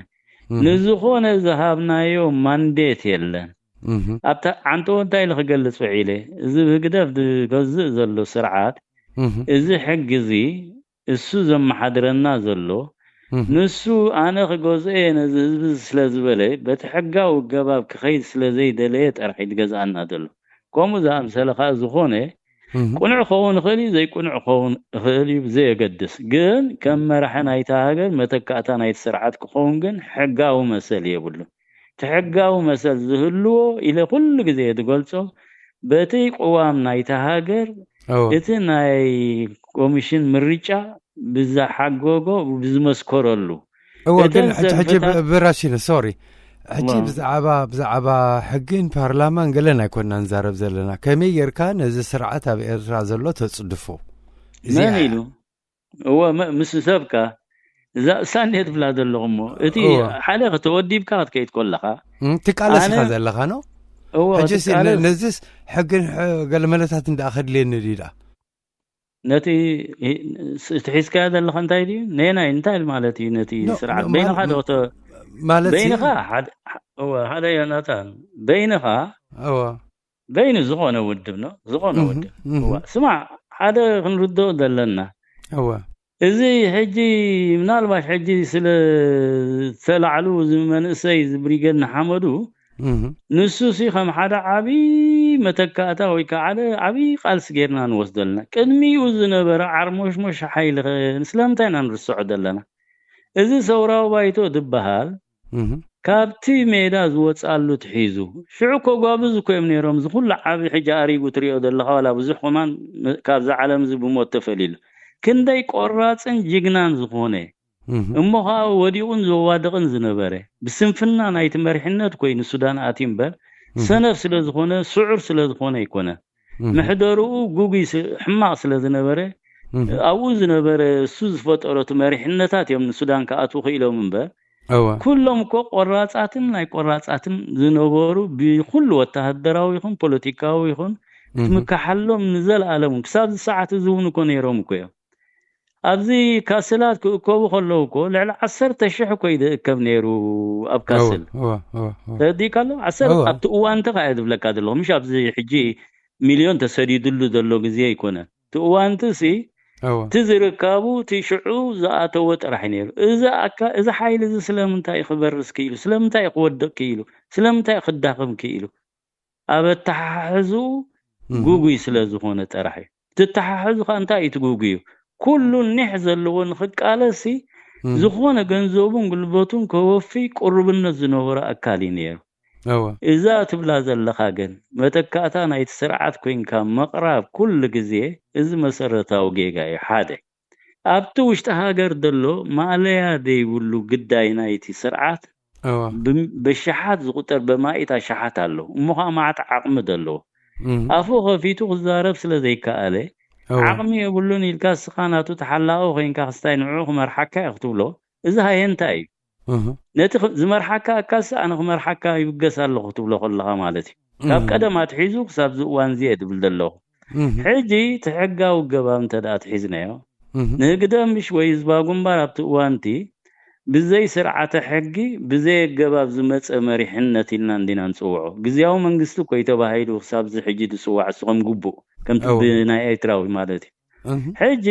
እህ፣ ንዝኾነ ዝሃብናዮ ማንዴት የለን። ኣብታ ዓንተዎ እንታይ ኢለ ክገልጽ ውዒለ፣ እዚ ብህግደፍ ዝገዝእ ዘሎ ስርዓት፣ እዚ ሕጊ እዚ እሱ ዘመሓድረና ዘሎ፣ ንሱ ኣነ ክገዝኦ እየ ነዚ ህዝቢ ስለ ዝበለ፣ በቲ ሕጋዊ ኣገባብ ክኸይድ ስለ ዘይደለየ ጥራሕ እዩ ዝገዝኣና ዘሎ። ከምኡ ዝኣምሰለ ከኣ ዝኾነ ቅኑዕ ክኸውን ይኽእል እዩ፣ ዘይቅኑዕ ክኸውን ይኽእል እዩ፣ ብዘየገድስ ግን ከም መራሒ ናይታ ሃገር መተካእታ ናይቲ ስርዓት ክኸውን ግን ሕጋዊ መሰል የብሉን። እቲ ሕጋዊ መሰል ዝህልዎ ኢለ ኩሉ ግዜ ዝገልጾ በቲ ቅዋም ናይታ ሃገር እቲ ናይ ኮሚሽን ምርጫ ብዝሓገጎ ብዝመስከረሉ እወ ግን ሕጂ ሕጂ ብራሲነ ሶሪ ሕጂ ብዛዕባ ብዛዕባ ሕግን ፓርላማን ገለን ኣይኮና ንዛረብ ዘለና። ከመይ ጌርካ ነዚ ስርዓት ኣብ ኤርትራ ዘሎ ተጽድፎ? መን ኢሉ? እወ ምስ ሰብካ እዛ እሳኔ ትብላ ዘለኹ እሞ እቲ ሓደ ከተወዲብካ ክትከይድ ከለኻ ትቃለስ ኢኻ ዘለኻ ነው። ሕጂ ነዚስ ሕግን ገለመለታት እንዳ ከድልየኒ ድዩ ደኣ? ነቲ እቲ ሒዝካዮ ዘለኻ እንታይ ድዩ? ነየናይ እንታይ ማለት እዩ? ነቲ ስርዓት በይንኻ ዶ ማለት በይንኻ ሓደ ዮናታን በይንኻ በይኑ ዝኾነ ውድብ ነው ዝኾነ ውድብ ስማዕ፣ ሓደ ክንርድኦ ዘለና እዚ ሕጂ ምናልባሽ ሕጂ ስለ ዝተላዕሉ እዚ መንእሰይ እዚ ብሪገድ ንሓመዱ ንሱ ሲ ከም ሓደ ዓብዪ መተካእታ ወይ ከዓ ሓደ ዓብዪ ቃልሲ ጌርና ንወስዶ ኣለና። ቅድሚኡ ዝነበረ ዓርሞሽሞሽ ሓይሊ ኸ ስለምንታይ ኢና ንርስዖ ዘለና? እዚ ሰውራዊ ባይቶ ዝበሃል ካብቲ ሜዳ ዝወፅኣሉ ትሒዙ ሽዑ ኮጓብዝ እኮ እዮም ነይሮም። እዚ ኩሉ ዓቢ ሕጂ ኣሪጉ ትሪኦ ዘለኻ ዋላ ብዙሕ ከማን ካብዛ ዓለም እዚ ብሞት ተፈሊሉ ክንደይ ቆራፅን ጅግናን ዝኾነ እሞ ከዓ ወዲቑን ዘዋድቕን ዝነበረ ብስንፍና ናይቲ መሪሕነት ኮይኑ ሱዳን ኣትዩ እምበር ሰነፍ ስለ ዝኾነ ስዑር ስለ ዝኾነ ኣይኮነ። ምሕደርኡ ጉጉይ ሕማቕ ስለ ዝነበረ ኣብኡ ዝነበረ እሱ ዝፈጠሮ እቲ መሪሕነታት እዮም ንሱዳን ክኣትዉ ክኢሎም እምበር ኩሎም እኮ ቆራፃትን ናይ ቆራፃትን ዝነበሩ ብኩሉ ወተሃደራዊ ይኹን ፖለቲካዊ ይኹን ትምካሓሎም ንዘለኣለሙ ክሳብ ዝሰዓት እዚ እውን እኮ ነይሮም እኮ እዮም። ኣብዚ ካስላት ክእከቡ ከለዉ እኮ ልዕሊ ዓሰርተ ሽሕ እኮ ይእከብ ነይሩ ኣብ ካስል ተረዲእካ ኣሎ። ዓሰርተ ኣብቲ እዋንቲ ከዓ ዝብለካ ዘለኹ ምሽ ኣብዚ ሕጂ ሚልዮን ተሰዲድሉ ዘሎ ግዜ ኣይኮነን። እቲ እዋንቲ ሲ እቲ ዝርካቡ እቲ ሽዑ ዝኣተወ ጥራሕ እዩ ነይሩ። እዚ ሓይሊ እዚ ስለምንታይ ክበርስ ክኢሉ? ስለምንታይ ክወድቕ ክኢሉ? ስለምንታይ ክዳኸም ክኢሉ? ኣብ ኣተሓሕዝኡ ጉጉይ ስለ ዝኾነ ጥራሕ እዩ። ትተሓሕዙ ከዓ እንታይ እዩ ትጉጉዩ? ኩሉ ኒሕ ዘለዎ ንክቃለሲ ዝኾነ ገንዘቡን ጉልበቱን ከወፊ ቅሩብነት ዝነበሮ ኣካል እዩ ነይሩ። እዛ ትብላ ዘለኻ ግን መተካእታ ናይቲ ስርዓት ኮይንካ ምቕራብ ኩሉ ግዜ እዚ መሰረታዊ ጌጋ እዩ። ሓደ ኣብቲ ውሽጢ ሃገር ዘሎ ማእለያ ዘይብሉ ግዳይ ናይቲ ስርዓት ብሽሓት ዝቁጠር በማኢት ኣሽሓት ኣሎ እሞ ከዓ ማዓት ዓቕሚ ዘለዎ ኣፉ ከፊቱ ክዛረብ ስለ ዘይከኣለ ዓቕሚ የብሉን ኢልካ እስኻ ናቱ ተሓላቒ ኮይንካ ክስታይ ንዕኡ ክመርሓካ እየ ክትብሎ እዚ ሃየንታ እዩ። ነቲ ዝመርሓካ ኣካልሲ ኣነ ክመርሓካ ይብገስ ኣለኹ ክትብሎ ከለኻ ማለት እዩ። ካብ ቀደም ኣትሒዙ ክሳብ ዝእዋን ዝየ ድብል ዘለኹ ሕጂ እቲ ሕጋዊ ገባብ እንተ ደኣ ትሒዝናዮ ንህግደምሽ ወይ ህዝባዊ ግንባር ኣብቲ እዋንቲ ብዘይ ስርዓተ ሕጊ ብዘይ ኣገባብ ዝመፀ መሪሕነት ኢልና እንዲና ንፅውዖ። ግዝያዊ መንግስቲ እኮ እዩ ተባሂሉ ክሳብ እዚ ሕጂ ዝፅዋዕ እሱ ከም ግቡእ ከምቲ ብናይ ኤርትራዊ ማለት እዩ። ሕጂ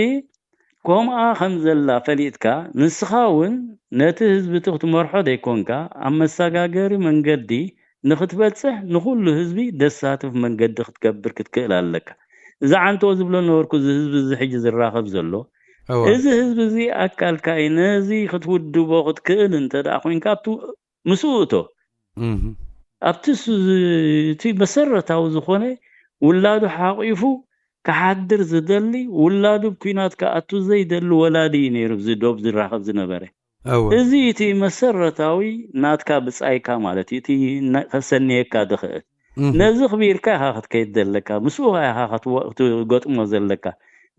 ከምኣ ከም ዘላ ፈሊጥካ ንስኻ እውን ነቲ ህዝቢ እቲ ክትመርሖ ዘይኮንካ ኣብ መሰጋገሪ መንገዲ ንክትበፅሕ ንኩሉ ህዝቢ ደሳትፍ መንገዲ ክትገብር ክትክእል ኣለካ። እዚ ዓንተዎ ዝብሎ ነበርኩ እዚ ህዝቢ እዚ ሕጂ ዝራኸብ ዘሎ እዚ ህዝቢ እዚ ኣካልካ እዩ። ነዚ ክትውድቦ ክትክእል እንተ ደኣ ኮይንካ ኣብቲ ምስኡ እቶ ኣብቲ እቲ መሰረታዊ ዝኾነ ውላዱ ሓቂፉ ክሓድር ዝደሊ ውላዱ ብኲናት ክኣቱ ዘይደሊ ወላዲ እዩ ነይሩ እዚ ዶብ ዝራኸብ ዝነበረ። እዚ እቲ መሰረታዊ ናትካ ብጻይካ ማለት እዩ እቲ ከሰንየካ ዝኽእል ነዚ ክቢርካ ኢኻ ክትከይድ ዘለካ ምስኡ ኢኻ ክትገጥሞ ዘለካ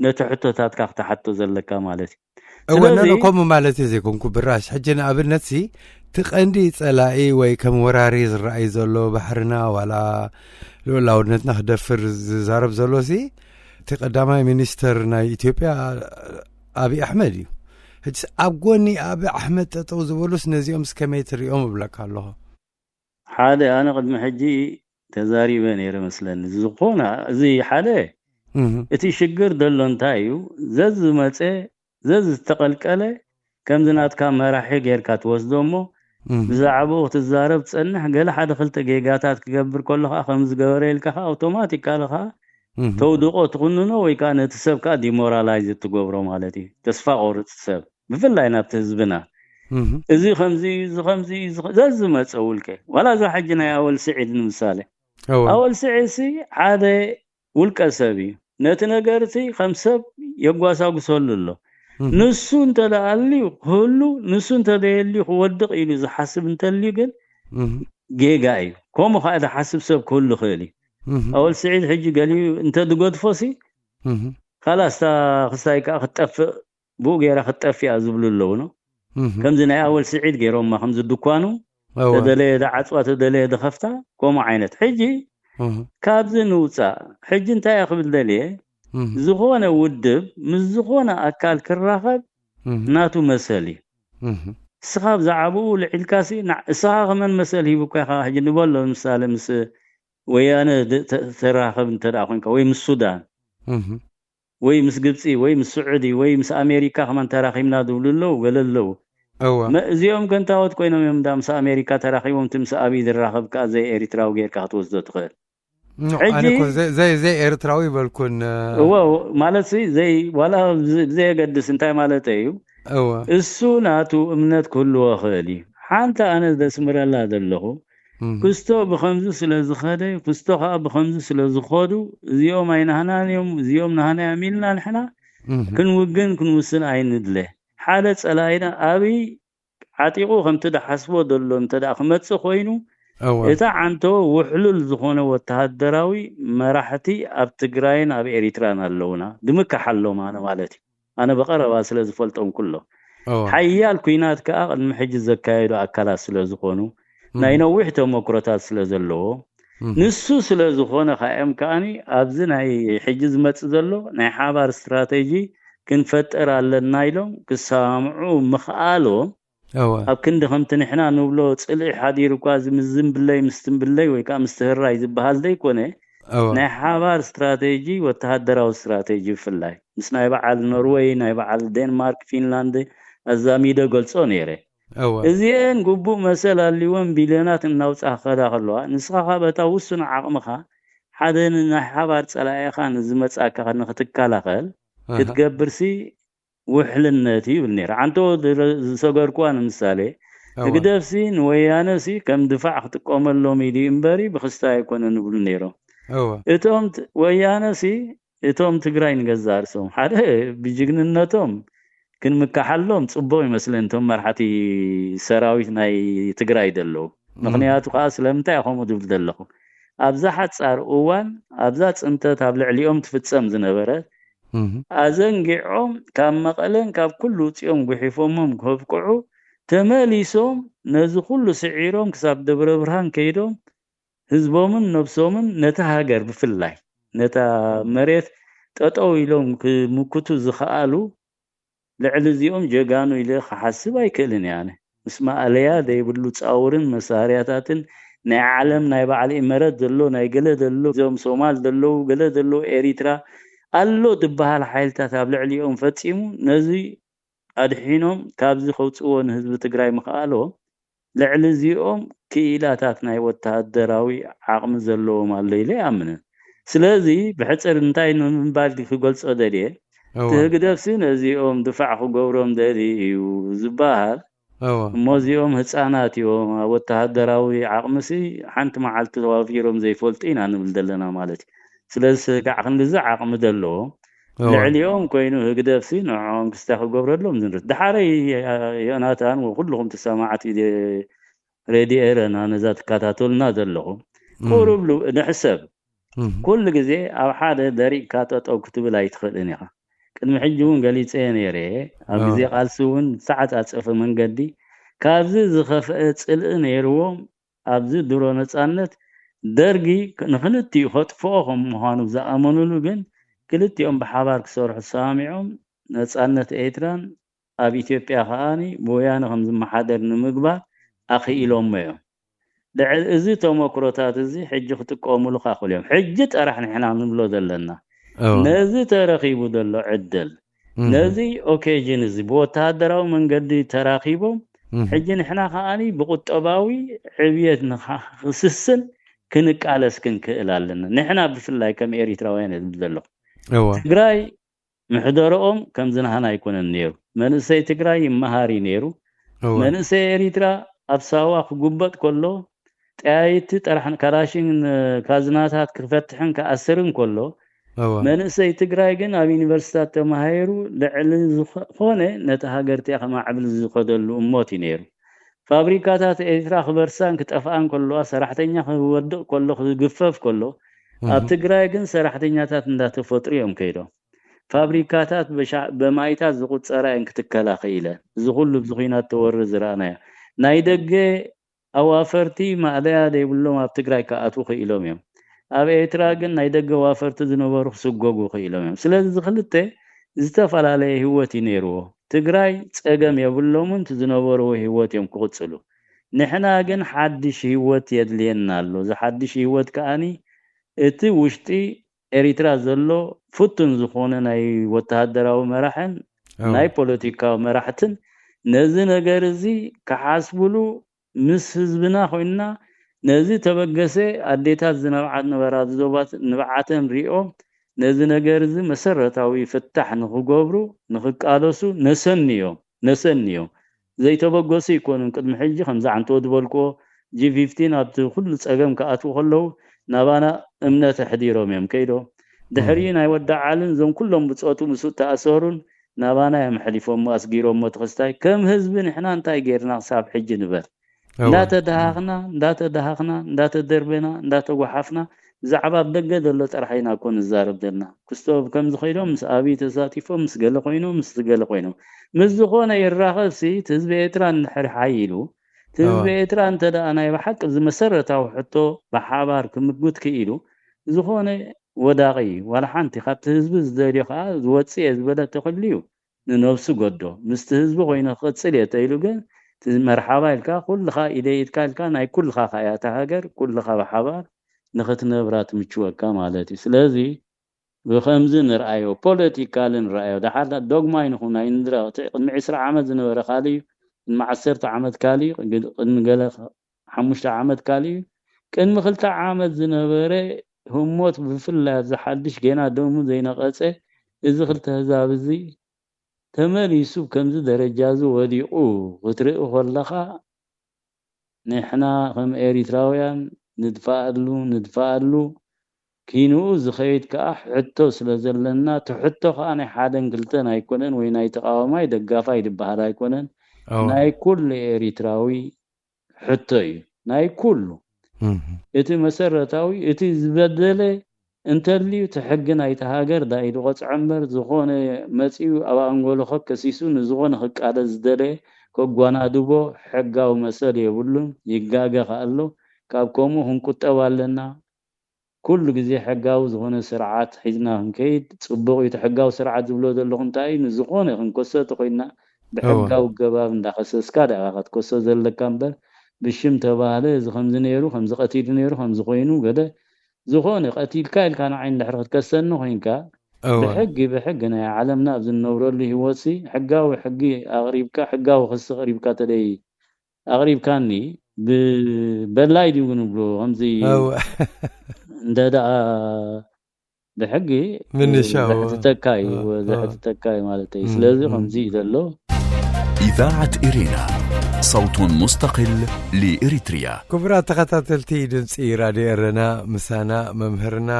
ነቲ ሕቶታትካ ክትሓቶ ዘለካ ማለት እዩ። እወ ነነ ከምኡ ማለት እዩ ዘይኮንኩ ብራሽ ሕጂ ንኣብነት ሲ እቲ ቀንዲ ጸላኢ ወይ ከም ወራሪ ዝረኣይ ዘሎ ባሕርና ዋላ ልኡላውነትና ክደፍር ዝዛረብ ዘሎ ሲ እቲ ቀዳማይ ሚኒስተር ናይ ኢትዮጵያ ኣብይ ኣሕመድ እዩ። ሕጂ ኣብ ጎኒ ኣብይ ኣሕመድ ጠጠው ዝበሉስ ነዚኦም ስከመይ ትሪኦም እብለካ ኣለኹ። ሓደ ኣነ ቅድሚ ሕጂ ተዛሪበ ነይረ መስለኒ። ዝኾነ እዚ ሓደ እቲ ሽግር ዘሎ እንታይ እዩ? ዘዝመፀ ዘዝተቐልቀለ ከምዚ ናትካ መራሒ ጌርካ ትወስዶ እሞ ብዛዕባኡ ክትዛረብ ትፀንሕ፣ ገለ ሓደ ክልተ ጌጋታት ክገብር ከሎ ከዓ ከም ዝገበረ ኢልካ ከዓ ኣውቶማቲካሊ ከዓ ተውድቆ ትኹንኖ ወይ ከዓ ነቲ ሰብ ከዓ ዲሞራላይዝ ትገብሮ ማለት እዩ። ተስፋ ቆርፅ ሰብ ብፍላይ ናብቲ ህዝብና እዚ ከምዚ እዩ፣ እዚ ከምዚ እዩ፣ እዚ ከ- ዘዝመፀ ውልቀ ዋላ እዛ ሕጂ ናይ ኣወል ስዒድ ንምሳሌ ኣወል ስዒድ ሲ ሓደ ውልቀ ሰብ እዩ። ነቲ ነገር እቲ ከም ሰብ የጓሳጉሰሉ ኣሎ። ንሱ እንተ ደኣ ኣልዩ ክህሉ፣ ንሱ እንተ ደየልዩ ክወድቕ ኢሉ ዝሓስብ እንተልዩ ግን ጌጋ እዩ። ከምኡ ከዓ ዝሓስብ ሰብ ክህሉ ይኽእል እዩ። ኣወል ስዒድ ሕጂ ገሊኡ እንተ ዝገድፎ ሲ ካላስ እታ ክስታይ ከዓ ክትጠፍእ ብኡ ገይራ ክትጠፍእ እያ ዝብሉ ኣለዉ ነው። ከምዚ ናይ ኣወል ስዒድ ገይሮማ ከምዚ ድኳኑ ተደለየ ዝዓፅዋ ተደለየ ዝኸፍታ ከምኡ ዓይነት። ሕጂ ካብዚ ንውፃእ። ሕጂ እንታይ እየ ክብል ደልየ፣ ዝኾነ ውድብ ምስ ዝኾነ ኣካል ክራኸብ ናቱ መሰል እዩ። እስኻ ብዛዕባኡ ልዒልካሲ ንዓ- እስኻ ከመን መሰል ሂቡካ ኢኻ? ሕጂ ንበሎ ምሳሌ ምስ ወያነ ድ- ተ- ተራኸብ እንተ ደኣ ኮንካ ወይ ምስ ሱዳን ወይ ምስ ግብፂ ወይ ምስ ስዑዲ ወይ ምስ ኣሜሪካ ከማን ተራኺብና ዝብሉ ኣለዉ ገለ ኣለዉ። እወ መ- እዚኦም ከንታወት ኮይኖም እዮም እንዳ ምስ ኣሜሪካ ተራኺቦም እቲ ምስ ኣብይ ዝራኸብ ከዓ ዘይ ኤሪትራዊ ጌርካ ክትወስዶ ትኽእል። ኖ፣ ሕጂ ኣነ እኮ ዘይ- ዘይ ዘይ ኤርትራዊ ይበልኩን። እዎ ማለት ሲ ዘይ ዋላ ብዘ- ብዘየገድስ እንታይ ማለት እዩ? እወ እሱ ናቱ እምነት ክህልዎ ይኽእል እዩ። ሓንቲ ኣነ ዘስምረላ ዘለኹ እም፣ ክስቶ ብኸምዚ ስለ ዝኸደ ክስቶ ከዓ ብኸምዚ ስለ ዝኸዱ እዚኦም ኣይናህናን እዮም እዚኦም ናህና እዮም ኢልና ንሕና እም፣ ክንውግን ክንውስን ኣይንድለ። ሓደ ፀላኢና ኣብይ ዓጢቑ ከምቲ ዝሓስቦ ዘሎ እንተ ደኣ ክመፅእ ኮይኑ እወ እታ ዓንቶ ውሕሉል ዝኾነ ወተሃደራዊ መራሕቲ ኣብ ትግራይን ኣብ ኤሪትራን ኣለውና። ድምካሕ ኣሎም ኣነ ማለት እዩ። ኣነ ብቐረባ ስለ ዝፈልጦም ኩሎ እወ ሓያል ኩናት ከዓ ቅድሚ ሕጂ ዘካየዱ ኣካላት ስለ ዝኾኑ ናይ እም፣ ነዊሕ ተመክሮታት ስለ ዘለዎ እም፣ ንሱ ስለ ዝኾነ ካዮም ከዓኒ ኣብዚ ናይ ሕጂ ዝመፅእ ዘሎ ናይ ሓባር ስትራቴጂ ክንፈጥር ኣለና ኢሎም ክሰማምዑ ምኽኣሎም እወ ኣብ ክንዲ ከምቲ ንሕና ንብሎ ፅልኢ ሓዲሩ እኳ እዚ ምስ ዝንብለይ ምስ ትንብለይ ወይ ከዓ ምስ ትህራይ ዝበሃል ዘይኮነ እወ ናይ ሓባር ስትራቴጂ ወተሃደራዊ ስትራቴጂ ብፍላይ ምስ ናይ በዓል ኖርወይ ናይ በዓል ዴንማርክ ፊንላንድ ኣዛሚደ ገልፆ ነይረ። እወ እዚአን ግቡእ መሰል ኣልወን ቢልዮናት እናውፃ ክኸዳ ከለዋ ንስኻ ካብ እታ ውሱን ዓቕምኻ ሓደ ንናይ ሓባር ፀላኢኻ ንዝመፃካ ንክትከላኸል ኣሃ ክትገብርሲ ውሕልነት እዩ ይብል ነይረ። ዓንቶ ዝረ- ዝሰገርኩዋ ንምሳሌ እወ ህግደፍሲ ንወያነሲ ከም ድፋዕ ክጥቀመሎም ኢሉ እምበሪ ብክስታይ ኣይኮነን ይብሉ ነይሮም። እወ እቶም ት- ወያነሲ እቶም ትግራይ ንገዛእ ርእሶም ሓደ ብጅግንነቶም ክንምካሓሎም ፅቡቅ ይመስለኒ እቶም መርሓቲ ሰራዊት ናይ ትግራይ ዘለዉ። ምክንያቱ ከዓ ስለምንታይ ከምኡ ዝብል ዘለኹ ኣብዛ ሓፃር እዋን ኣብዛ ፅንተት ኣብ ልዕሊኦም ትፍፀም ዝነበረ ኣዘንጊዖም ካብ መቐለን ካብ ኩሉ ውፅኦም ጉሒፎሞም ከብቅዑ ተመሊሶም ነዚ ኩሉ ስዒሮም ክሳብ ደብረ ብርሃን ከይዶም ህዝቦምን ነብሶምን ነቲ ሃገር ብፍላይ ነታ መሬት ጠጠው ኢሎም ክምክቱ ዝኸኣሉ ልዕሊ እዚኦም ጀጋኑ ኢለ ክሓስብ ኣይክእልን እየ ኣነ። ምስ ማእለያ ዘይብሉ ፃውርን መሳርያታትን ናይ ዓለም ናይ በዓል ኢመረት ዘሎ ናይ ገለ ዘሎ እዞም ሶማል ዘለዉ ገለ ዘለዉ ኤሪትራ ኣሎ ዝበሃል ሓይልታት ኣብ ልዕሊኦም ፈፂሙ ነዚ ኣድሒኖም ካብዚ ከውፅዎ ንህዝቢ ትግራይ ምኽኣሎም ልዕሊ እዚኦም ክኢላታት ናይ ወተሃደራዊ ዓቕሚ ዘለዎም ኣሎ ኢለ ይኣምንን። ስለዚ ብሕፅር እንታይ ንምባል ክገልፆ ደልየ እቲ እወ ህግደፍሲ ነዚኦም ድፋዕ ክገብሮም ደሊ እዩ ዝበሃል እወ እሞ እዚኦም ህፃናት እዮም ኣብ ወተሃደራዊ ዓቕምሲ ሓንቲ መዓልቲ ተዋፊሮም ዘይፈልጡ ኢና ንብል ዘለና ማለት እዩ። ስለዚ ስጋዕ ክንድዚ ዓቕሚ ዘለዎም እወ ልዕሊኦም ኮይኑ ህግደፍሲ ንዕኦም ክስታይ ክገብረሎም ዝንርት ድሓረይ ዮናታን ወኩልኹም ተሰማዕቲ ሬድዮ ኤረና ነዛ ትከታተሉና ዘለኹም እም፣ ቁሩብ ሉ- ንሕሰብ እም፣ ኩሉ ግዜ ኣብ ሓደ ደሪቕካ ጠጠው ክትብል ኣይትኽእልን ኢኻ። ቅድሚ ሕጂ እውን ገሊፀ ነይረ ኣብ ኣዎ። ግዜ ቃልሲ እውን ዝተዓፃፀፈ መንገዲ ካብዚ ዝኸፍአ ፅልኢ ነይርዎም ኣብዚ ድሮ ነፃነት ደርጊ ንክልቲኡ ከጥፍኦ ከም ምዃኑ ዝኣመኑሉ ግን ክልቲኦም ብሓባር ክሰርሑ ተሰማሚዖም ነፃነት ኤርትራን ኣብ ኢትዮጵያ ከዓኒ ብወያነ ከም ዝመሓደር ንምግባር ኣኽኢሎሞ እዮም። እዚ ተመክሮታት እዚ ሕጂ ክጥቀሙሉ ካኽል እዮም። ሕጂ ጥራሕ ንሕና ንብሎ ዘለና ነዚ ተረኺቡ ዘሎ ዕድል፣ ነዚ ኦኬዥን እዚ ብወተሃደራዊ መንገዲ ተራኺቦም፣ ሕጂ ንሕና ከኣ ብቁጠባዊ ዕብየት ንክስስን ክንቃለስ ክንክእል ኣለና። ንሕና ብፍላይ ከም ኤሪትራውያን እየ ዝብል ዘለኹ። ትግራይ ምሕደረኦም ከምዚ ናህና ኣይኮነን ነይሩ። መንእሰይ ትግራይ ይመሃር እዩ ነይሩ። መንእሰይ ኤሪትራ ኣብ ሳዋ ክጉበጥ ከሎ ጠያይቲ ጥራሕ ካላሽን ካዝናታት ክፈትሕን ክኣስርን ከሎ፣ መንእሰይ ትግራይ ግን ኣብ ዩኒቨርሲታት ተማሃሩ ልዕሊ ዝኾነ ነቲ ሃገር እቲኣ ከማዕብል ዝኸደሉ እሞት እዩ ነይሩ። ፋብሪካታት ኤርትራ ክበርሳን ክጠፍኣን ከለዋ፣ ሰራሕተኛ ክወድቕ ከሎ፣ ክግፈፍ ከሎ፣ ኣብ ትግራይ ግን ሰራሕተኛታት እንዳተፈጥሩ እዮም ከይዶም። ፋብሪካታት በማይታት ዝቁፀራ እየን ክትከላ ክኢለን። እዚ ኩሉ ብዚ ኩናት ተወሪ ዝረኣናዮ። ናይ ደገ ኣዋፈርቲ ማእለያ ዘይብሎም ኣብ ትግራይ ክኣትዉ ክኢሎም እዮም። ኣብ ኤርትራ ግን ናይ ደገ ዋፈርቲ ዝነበሩ ክስጎጉ ክኢሎም እዮም። ስለዚ እዚ ክልተ ዝተፈላለየ ህይወት እዩ ነይርዎ። ትግራይ ጸገም የብሎምን፣ እቲ ዝነበርዎ ህይወት እዮም ክቕጽሉ። ንሕና ግን ሓድሽ ህይወት የድልየና ኣሎ። እዚ ሓድሽ ህይወት ከኣኒ እቲ ውሽጢ ኤሪትራ ዘሎ ፍቱን ዝኾነ ናይ ወተሃደራዊ መራሕን ናይ ፖለቲካዊ መራሕትን ነዚ ነገር እዚ ክሓስብሉ ምስ ህዝብና ኮይንና ነዚ ተበገሰ ኣዴታት ዝነብዓ ዝነበራ ዞባት ንብዓተን ሪኦም ነዚ ነገር እዚ መሰረታዊ ፍታሕ ንክገብሩ ንክቃለሱ ነሰንዮም ነሰንዮም ዘይተበገሱ ይኮኑን። ቅድሚ ሕጂ ከምዚ ዓንቶ ዝበልክዎ ጂ ፊፍቲን ኣብቲ ኩሉ ጸገም ክኣትዉ ከለዉ ናባና እምነት ኣሕዲሮም እዮም ከይዶ ድሕሪ ናይ ወዲ ዓልን እዞም ኩሎም ብጾቱ ምስ ተኣሰሩን ናባና እዮም ኣሕሊፎሞ ኣስጊሮሞ። እቲ ክስታይ ከም ህዝቢ ንሕና እንታይ ጌርና ክሳብ ሕጂ ንበል እንዳተደሃኽና እንዳተደሃኽና እንዳተደርበና እንዳተጓሓፍና ብዛዕባ ኣብ ደገ ዘሎ ጥራሕ ኢና እኮ ንዛረብ ዘለና። ክስቶ ከምዚ ኮይኖም ምስ ኣብይ ተሳቲፎም ምስ ገለ ኮይኖም ምስ ገለ ኮይኖም ምስ ዝኾነ ይራኸብሲ እቲ ህዝቢ ኤርትራ እንድሕር ሓይሉ እቲ ህዝቢ ኤርትራ እንተ ደኣ ናይ ብሓቂ እዚ መሰረታዊ ሕቶ ብሓባር ክምጉት ክኢሉ ዝኾነ ወዳቒ ዋላ ሓንቲ ካብቲ ህዝቢ ዝደልዮ ከዓ ዝወፅእ እየ ዝበለ ተክልዩ ንነብሱ ገዶ ምስቲ ህዝቢ ኮይነ ክቕፅል እየ ተኢሉ ግን እቲ መርሓባ ኢልካ ኩልኻ ኢደይ ኢድካ ኢልካ ናይ ኩልኻ ከያ እታ ሃገር ኩልኻ ብሓባር ንኽትነብራ ትምችወካ ማለት እዩ። ስለዚ ብኸምዚ ንርኣዮ ፖለቲካሊ ንርኣዮ ደሓር ዶግማ ይንኹን ኣይንድረ ቅድሚ ዕስራ ዓመት ዝነበረ ካልእ እዩ። ቅድሚ ዓሰርተ ዓመት ካልእ እዩ። ቅድሚ ገለ ሓሙሽተ ዓመት ካልእ እዩ። ቅድሚ ክልተ ዓመት ዝነበረ ህሞት ብፍላይ ኣብዚ ሓድሽ ገና ደሙ ዘይነቐጸ እዚ ክልተ ህዛብ እዚ ተመሊሱ ከምዚ ደረጃ እዚ ወዲቑ ክትርኢ ከለኻ ንሕና ከም ኤሪትራውያን ንድፋኣሉ ንድፋኣሉ ኪንኡ ዝኸይድ ከኣ ሕቶ ስለ ዘለና እቲ ሕቶ ከኣ ናይ ሓደን ክልተን ኣይኮነን ወይ ናይ ተቃዋማይ ደጋፋይ ዝበሃል ኣይኮነን ናይ ኩሉ ኤሪትራዊ ሕቶ እዩ ናይ ኩሉ እቲ መሰረታዊ እቲ ዝበደለ እንተልዩ እቲ ሕጊ ናይቲ ሃገር ዳኢሉ ቆፅዖ እምበር ዝኾነ መፂኡ ኣብ ኣንጎሎ ከከሲሱ ንዝኾነ ክቃለስ ዝደለየ ከጓናድቦ ሕጋዊ መሰል የብሉን። ይጋገ ከኣሎ ካብ ከምኡ ክንቁጠብ ኣለና። ኩሉ ግዜ ሕጋዊ ዝኾነ ስርዓት ሒዝና ክንከይድ ፅቡቕ እዩ። እቲ ሕጋዊ ስርዓት ዝብሎ ዘለኹ እንታይ እዩ? ንዝኾነ ክንከሶ ተኮይንና ብሕጋዊ ገባብ እንዳኸሰስካ ደኣ ክትከሶ ዘለካ እምበር ብሽም ተባህለ እዚ ከምዚ ነይሩ ከምዚ ቀቲሉ ነይሩ ከምዚ ኮይኑ ገለ ዝኾነ ቀቲልካ ኢልካ ንዓይ እንድሕር ክትከሰኒ ኮይንካ ብሕጊ ብሕጊ ናይ ዓለምና ኣብ ዝነብረሉ ህይወትሲ ሕጋዊ ሕጊ ኣቕሪብካ ሕጋዊ ክሲ ኣቕሪብካ ተደይ ኣቕሪብካኒ ብበላይ ድዩ ንብሎ ከምዚ እንደ ደኣ ብሕጊ ምንሻው ዘሕትተካ እዩ ዘሕትተካ እዩ ማለት እዩ። ስለዚ ከምዚ እዩ ዘሎ። إذاعة إرينا، صوت مستقل لإريتريا. ክቡራት ተኸታተልቲ ድምፂ ራድዮ ኤረና ምሳና መምህርና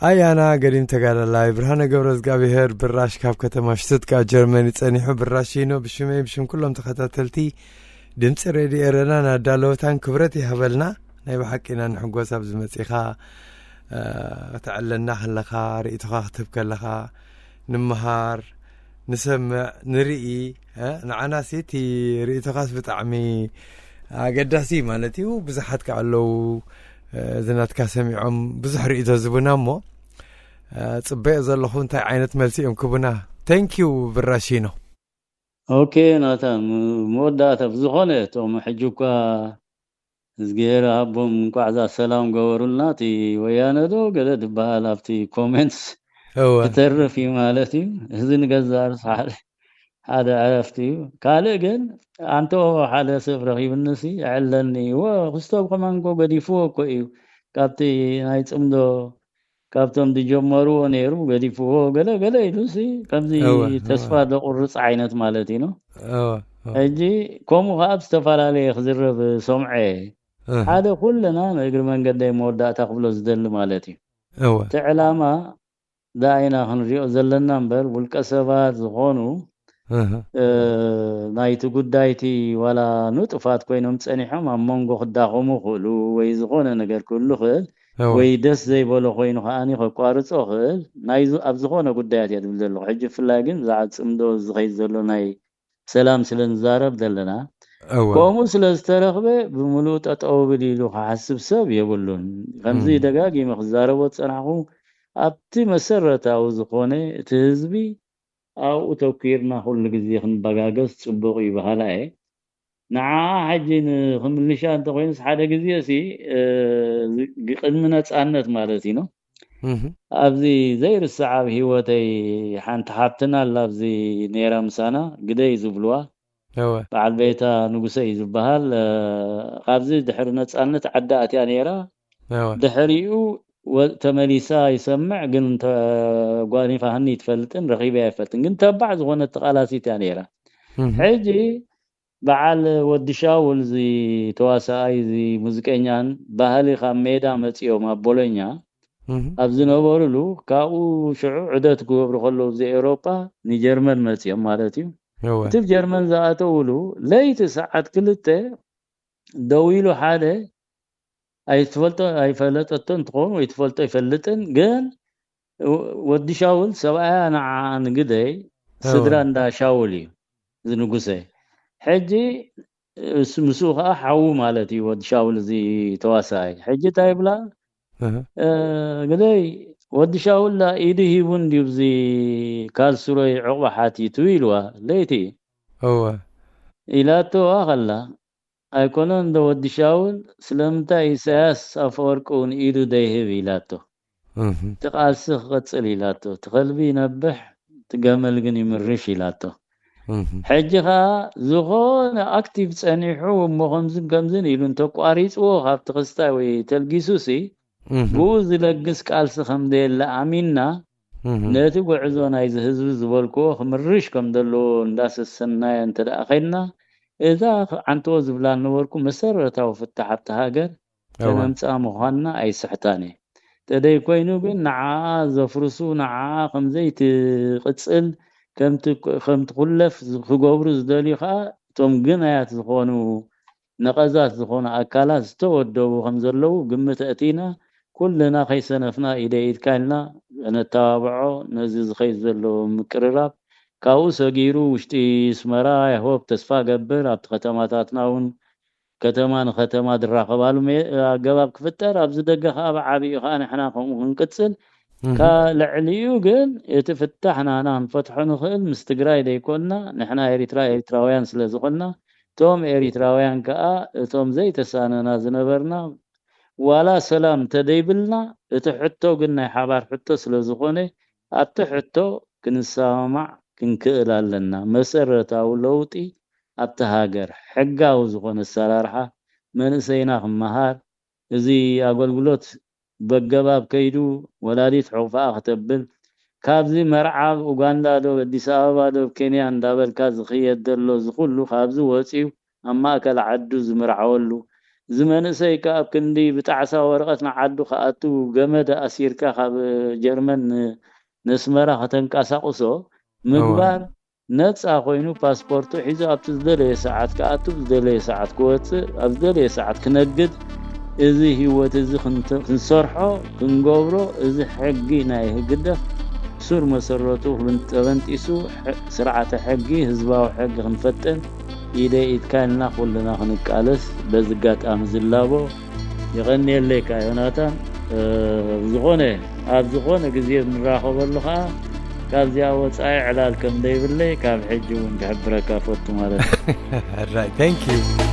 ኣያና ገዲም ተጋዳላይ ብርሃነ ገብረ እግዚኣብሔር ብራሽ ካብ ከተማ ሽቱትጋርት ጀርመኒ ጸኒሑ ብራሽ ይኖ ብሽመይ ብሽም ኩሎም ተኸታተልቲ ድምፂ ሬድዮ ኤረና ናዳለወታን ክብረት ይሃበልና። ናይ ብሓቂና ንሕጎስ ኣብዚ መፂኻ ተዕለና ከለኻ ርእይቶኻ ክትህብ ከለኻ ንምሃር ንሰምዕ ንርኢ ንዓናሲ እቲ ርእይቶኻስ ብጣዕሚ ኣገዳሲ ማለት እዩ። ብዙሓት ከዓ ኣለዉ እዚ ናትካ ሰሚዖም ብዙሕ ርእይቶ ዝቡና እሞ ፅበዮ ዘለኹ እንታይ ዓይነት መልሲ እዮም ክቡና። ተንኪዩ ብራሺኖ። ኦኬ ናታ መወዳእታ ብዝኾነ እቶም ሕጂ እኳ እዝግሄር ኣቦም እንቋዕ እዛ ሰላም ገበሩልና። እቲ ወያነ ዶ ገለ ዝበሃል ኣብቲ ኮሜንትስ እወ ክተርፍ እዩ ማለት እዩ። እዚ ንገዛእ ርእሱ ሓደ ሓደ ዕረፍቲ እዩ። ካልእ ግን ኣንተ ሓደ ሰብ ረኺብንሲ ዕለኒ እወ ክስቶብ ከማንኮ ገዲፍዎ እኮ እዩ ካብቲ ናይ ጽምዶ ካብቶም ዝጀመርዎ ነይሩ ገዲፍዎ ገለ ገለ ኢሉሲ ከምዚ እወ ተስፋ እወ ዘቁርፅ ዓይነት ማለት እዩ ነው። እወ እወ ሕጂ ከምኡ ከዓ ብዝተፈላለየ ክዝረብ ሰምዐ እህ ሓደ ኩልና ንእግሪ መንገደይ መወዳእታ ክብሎ ዝደሊ ማለት እዩ። እወ እቲ ዕላማ ዳኢና ክንሪኦ ዘለና እምበር ውልቀ ሰባት ዝኾኑ እህ እ፣ ናይቲ ጉዳይቲ ዋላ ንጡፋት ኮይኖም ጸኒሖም ኣብ መንጎ ክዳኸሙ ክእሉ ወይ ዝኾነ ነገር ክህሉ ክእል እወ ወይ ደስ ዘይበሎ ኮይኑ ከዓኒ ከቋርጾ ክእል ናይ ዝ- ኣብ ዝኾነ ጉዳያት እየ ዝብል ዘለኹ። ሕጂ ብፍላይ ግን ብዛዕባ ጽምዶ ዝኸይድ ዘሎ ናይ ሰላም ስለ ንዛረብ ዘለና እወ ከምኡ ስለ ዝተረኽበ ብምሉእ ጠጠው ብል ኢሉ ክሓስብ ሰብ የብሉን። ከምዚ እም ደጋጊመ ክዛረቦ ዝጸናሕኩ ኣብቲ መሰረታዊ ዝኾነ እቲ ህዝቢ ኣብኡ ተኪርና ኩሉ ግዜ ክንበጋገስ ጽቡቕ እዩ በሃላ እየ። ንዓ ሕጂ ንክምልሻ እንተኮይኑስ ሓደ ግዜ ሲ እ፣ ግ- ቅድሚ ነጻነት ማለት እዩ ነው። እህ ኣብዚ ዘይርስዕ ኣብ ህይወተይ ሓንቲ ሓብትና ኣላ ኣብዚ ነይራ ምሳና ግደይ ዝብልዋ እወ በዓል ቤታ ንጉሰ እዩ ዝበሃል። እ፣ ካብዚ ድሕሪ ነጻነት ዓዲ ኣትያ ነይራ። እወ ድሕሪኡ ወ- ተመሊሳ ይሰምዕ ግን እንተ ጓኒፋ ሃኒ ትፈልጥን ረኺበ ኣይፈልጥን ግን ተባዕ ዝኾነት ተቃላሲት እያ ነይራ። እህ ሕጂ በዓል ወዲ ሻውል እዚ ተዋሳኣይ እዚ ሙዚቀኛን ባህሊ ካብ ሜዳ መፂኦም ኣብ ቦሎኛ እህ ኣብ ዝነበሩሉ ካብኡ ሽዑ ዕደት ክገብሩ ከለዉ እዚ ኤውሮጳ ንጀርመን መፂኦም ማለት እዩ። እወ እቲ ብ ጀርመን ዝኣተውሉ ለይቲ ሰዓት ክልተ ደው ኢሉ ሓደ ኣይትፈልጦ ኣይፈለጠቶን ትኸውን ወይ ትፈልጦ ኣይፈልጥን ግን ወዲ ሻውል ሰብኣያ ንዓ ንግደይ እወ ስድራ እንዳ ሻውል እዩ እዚ ንጉሰ። ሕጂ እሱ ምስኡ ከዓ ሓዉ ማለት እዩ ወዲ ሻውል እዚ ተዋሳኣይ። ሕጂ እንታይ ይብላ እህ እ፣ ግደይ ወዲ ሻውል ዳ ኢዱ ሂቡ እንድዩ ብዚ ካልስሮይ ዕቑባ ሓቲቱ ኢልዋ ለይቲ እወ ኢላቶ ከላ ኣይኮነን እንዶ ወዲ ሻውል ስለምንታይ ኢሳያስ ኣፈወርቂ እውን ኢዱ ደይህብ ኢላቶ። እህ እቲ ቃልሲ ክቐጽል ኢላቶ። እቲ ከልቢ ይነብሕ እቲ ገመል ግን ይምርሽ ኢላቶ። እህ ሕጂ ከዓ ዝኾነ ኣክቲቭ ጸኒሑ እሞ ከምዝን ከምዝን ኢሉ እንተቋሪፅዎ ካብቲ ክስታይ ወይ ተልጊሱ ሲ እህ ብኡ ዝለግስ ቃልሲ ከም ዘየለ ኣሚንና እህ ነቲ ጉዕዞ ናይዚ ህዝቢ ዝበልክዎ ክምርሽ ከም ዘለዎ እንዳሰሰናዮ እንተ ደኣ ኸይድና እዛ ዓንተዎ ዝብላ ነበርኩ መሰረታዊ ፍታሕ ኣብቲ ሃገር እወ ከነምፅኣ ምዃንና ኣይስሕታን እየ። ተደይ ኮይኑ ግን ንዓኣ ዘፍርሱ ንዓኣ ከም ዘይትቕፅል ከምቲ ከም ትኹለፍ ክገብሩ ዝደልዩ ከዓ እቶም ግናያት ዝኾኑ ነቐዛት ዝኾኑ ኣካላት ዝተወደቡ ከም ዘለዉ ግምት ኣእቲና ኩልና ከይሰነፍና ኢደ ኢድካ ኢልና ነተባብዖ። ነዚ ዝኸይድ ዘሎ ምቅርራብ ካብኡ ሰጊሩ ውሽጢ ኣስመራ I hope ተስፋ ገብር ኣብቲ ከተማታትና እውን ከተማ ንከተማ ዝራኸባሉ መ- ኣገባብ ክፍጠር ኣብዚ ደገ ከዓ ብዓብኡ ከዓ ንሕና ከምኡ ክንቅፅል እህ ካብ ልዕሊኡ ግን እቲ ፍታሕ ናና ክንፈትሖ ንኽእል ምስ ትግራይ ዘይኮንና ንሕና ኤሪትራ ኤሪትራውያን ስለ ዝኾንና እቶም ኤሪትራውያን ከዓ እቶም ዘይተሳነና ዝነበርና ዋላ ሰላም እንተደይብልና እቲ ሕቶ ግን ናይ ሓባር ሕቶ ስለ ዝኾነ ኣብቲ ሕቶ ክንሰማማዕ ክንክእል ኣለና። መሰረታዊ ለውጢ ኣብቲ ሃገር ሕጋዊ ዝኾነ ኣሰራርሓ መንእሰይና ክመሃር እዚ ኣገልግሎት በገባብ ከይዱ ወላዲት ሕቑፋኣ ክተብል ካብዚ መርዓ ኣብ ኡጋንዳ ዶ ኣዲስ ኣበባ ዶ ኬንያ እንዳበልካ ዝኽየድ ዘሎ እዚ ኩሉ ካብዚ ወፂኡ ኣብ ማእከል ዓዱ ዝምርዓወሉ እዚ መንእሰይ ከ ኣብ ክንዲ ብጣዕሳ ወረቐት ንዓዱ ክኣቱ ገመድ ኣሲርካ ካብ ጀርመን ን- ነስመራ ከተንቀሳቕሶ እወ ምግባር ነፃ ኮይኑ ፓስፖርቱ ሒዙ ኣብቲ ዝደለየ ሰዓት ክኣቱ ዝደለየ ሰዓት ክወፅእ ኣብ ዝደለየ ሰዓት ክነግድ እዚ ህይወት እዚ ክንተ- ክንሰርሖ ክንገብሮ እዚ ሕጊ ናይ ህግደፍ ሱር መሰረቱ ክብን- ተበንጢሱ ሕ- ስርዓተ ሕጊ ህዝባዊ ሕጊ ክንፈጥር ኢደ ኢድካ ኢልና ኩልና ክንቃለስ በዚ ኣጋጣሚ ዝላቦ የቐንየለይ። ዮናታን ዝኾነ ኣብ ዝኾነ ግዜ ንራኸበሉ ከዓ ካብዚኣ ወፃኢ ዕላል ከም ዘይብለይ ካብ ሕጂ እውን ክሕብረካ ፈቱ ማለት እዩ። Right, thank you.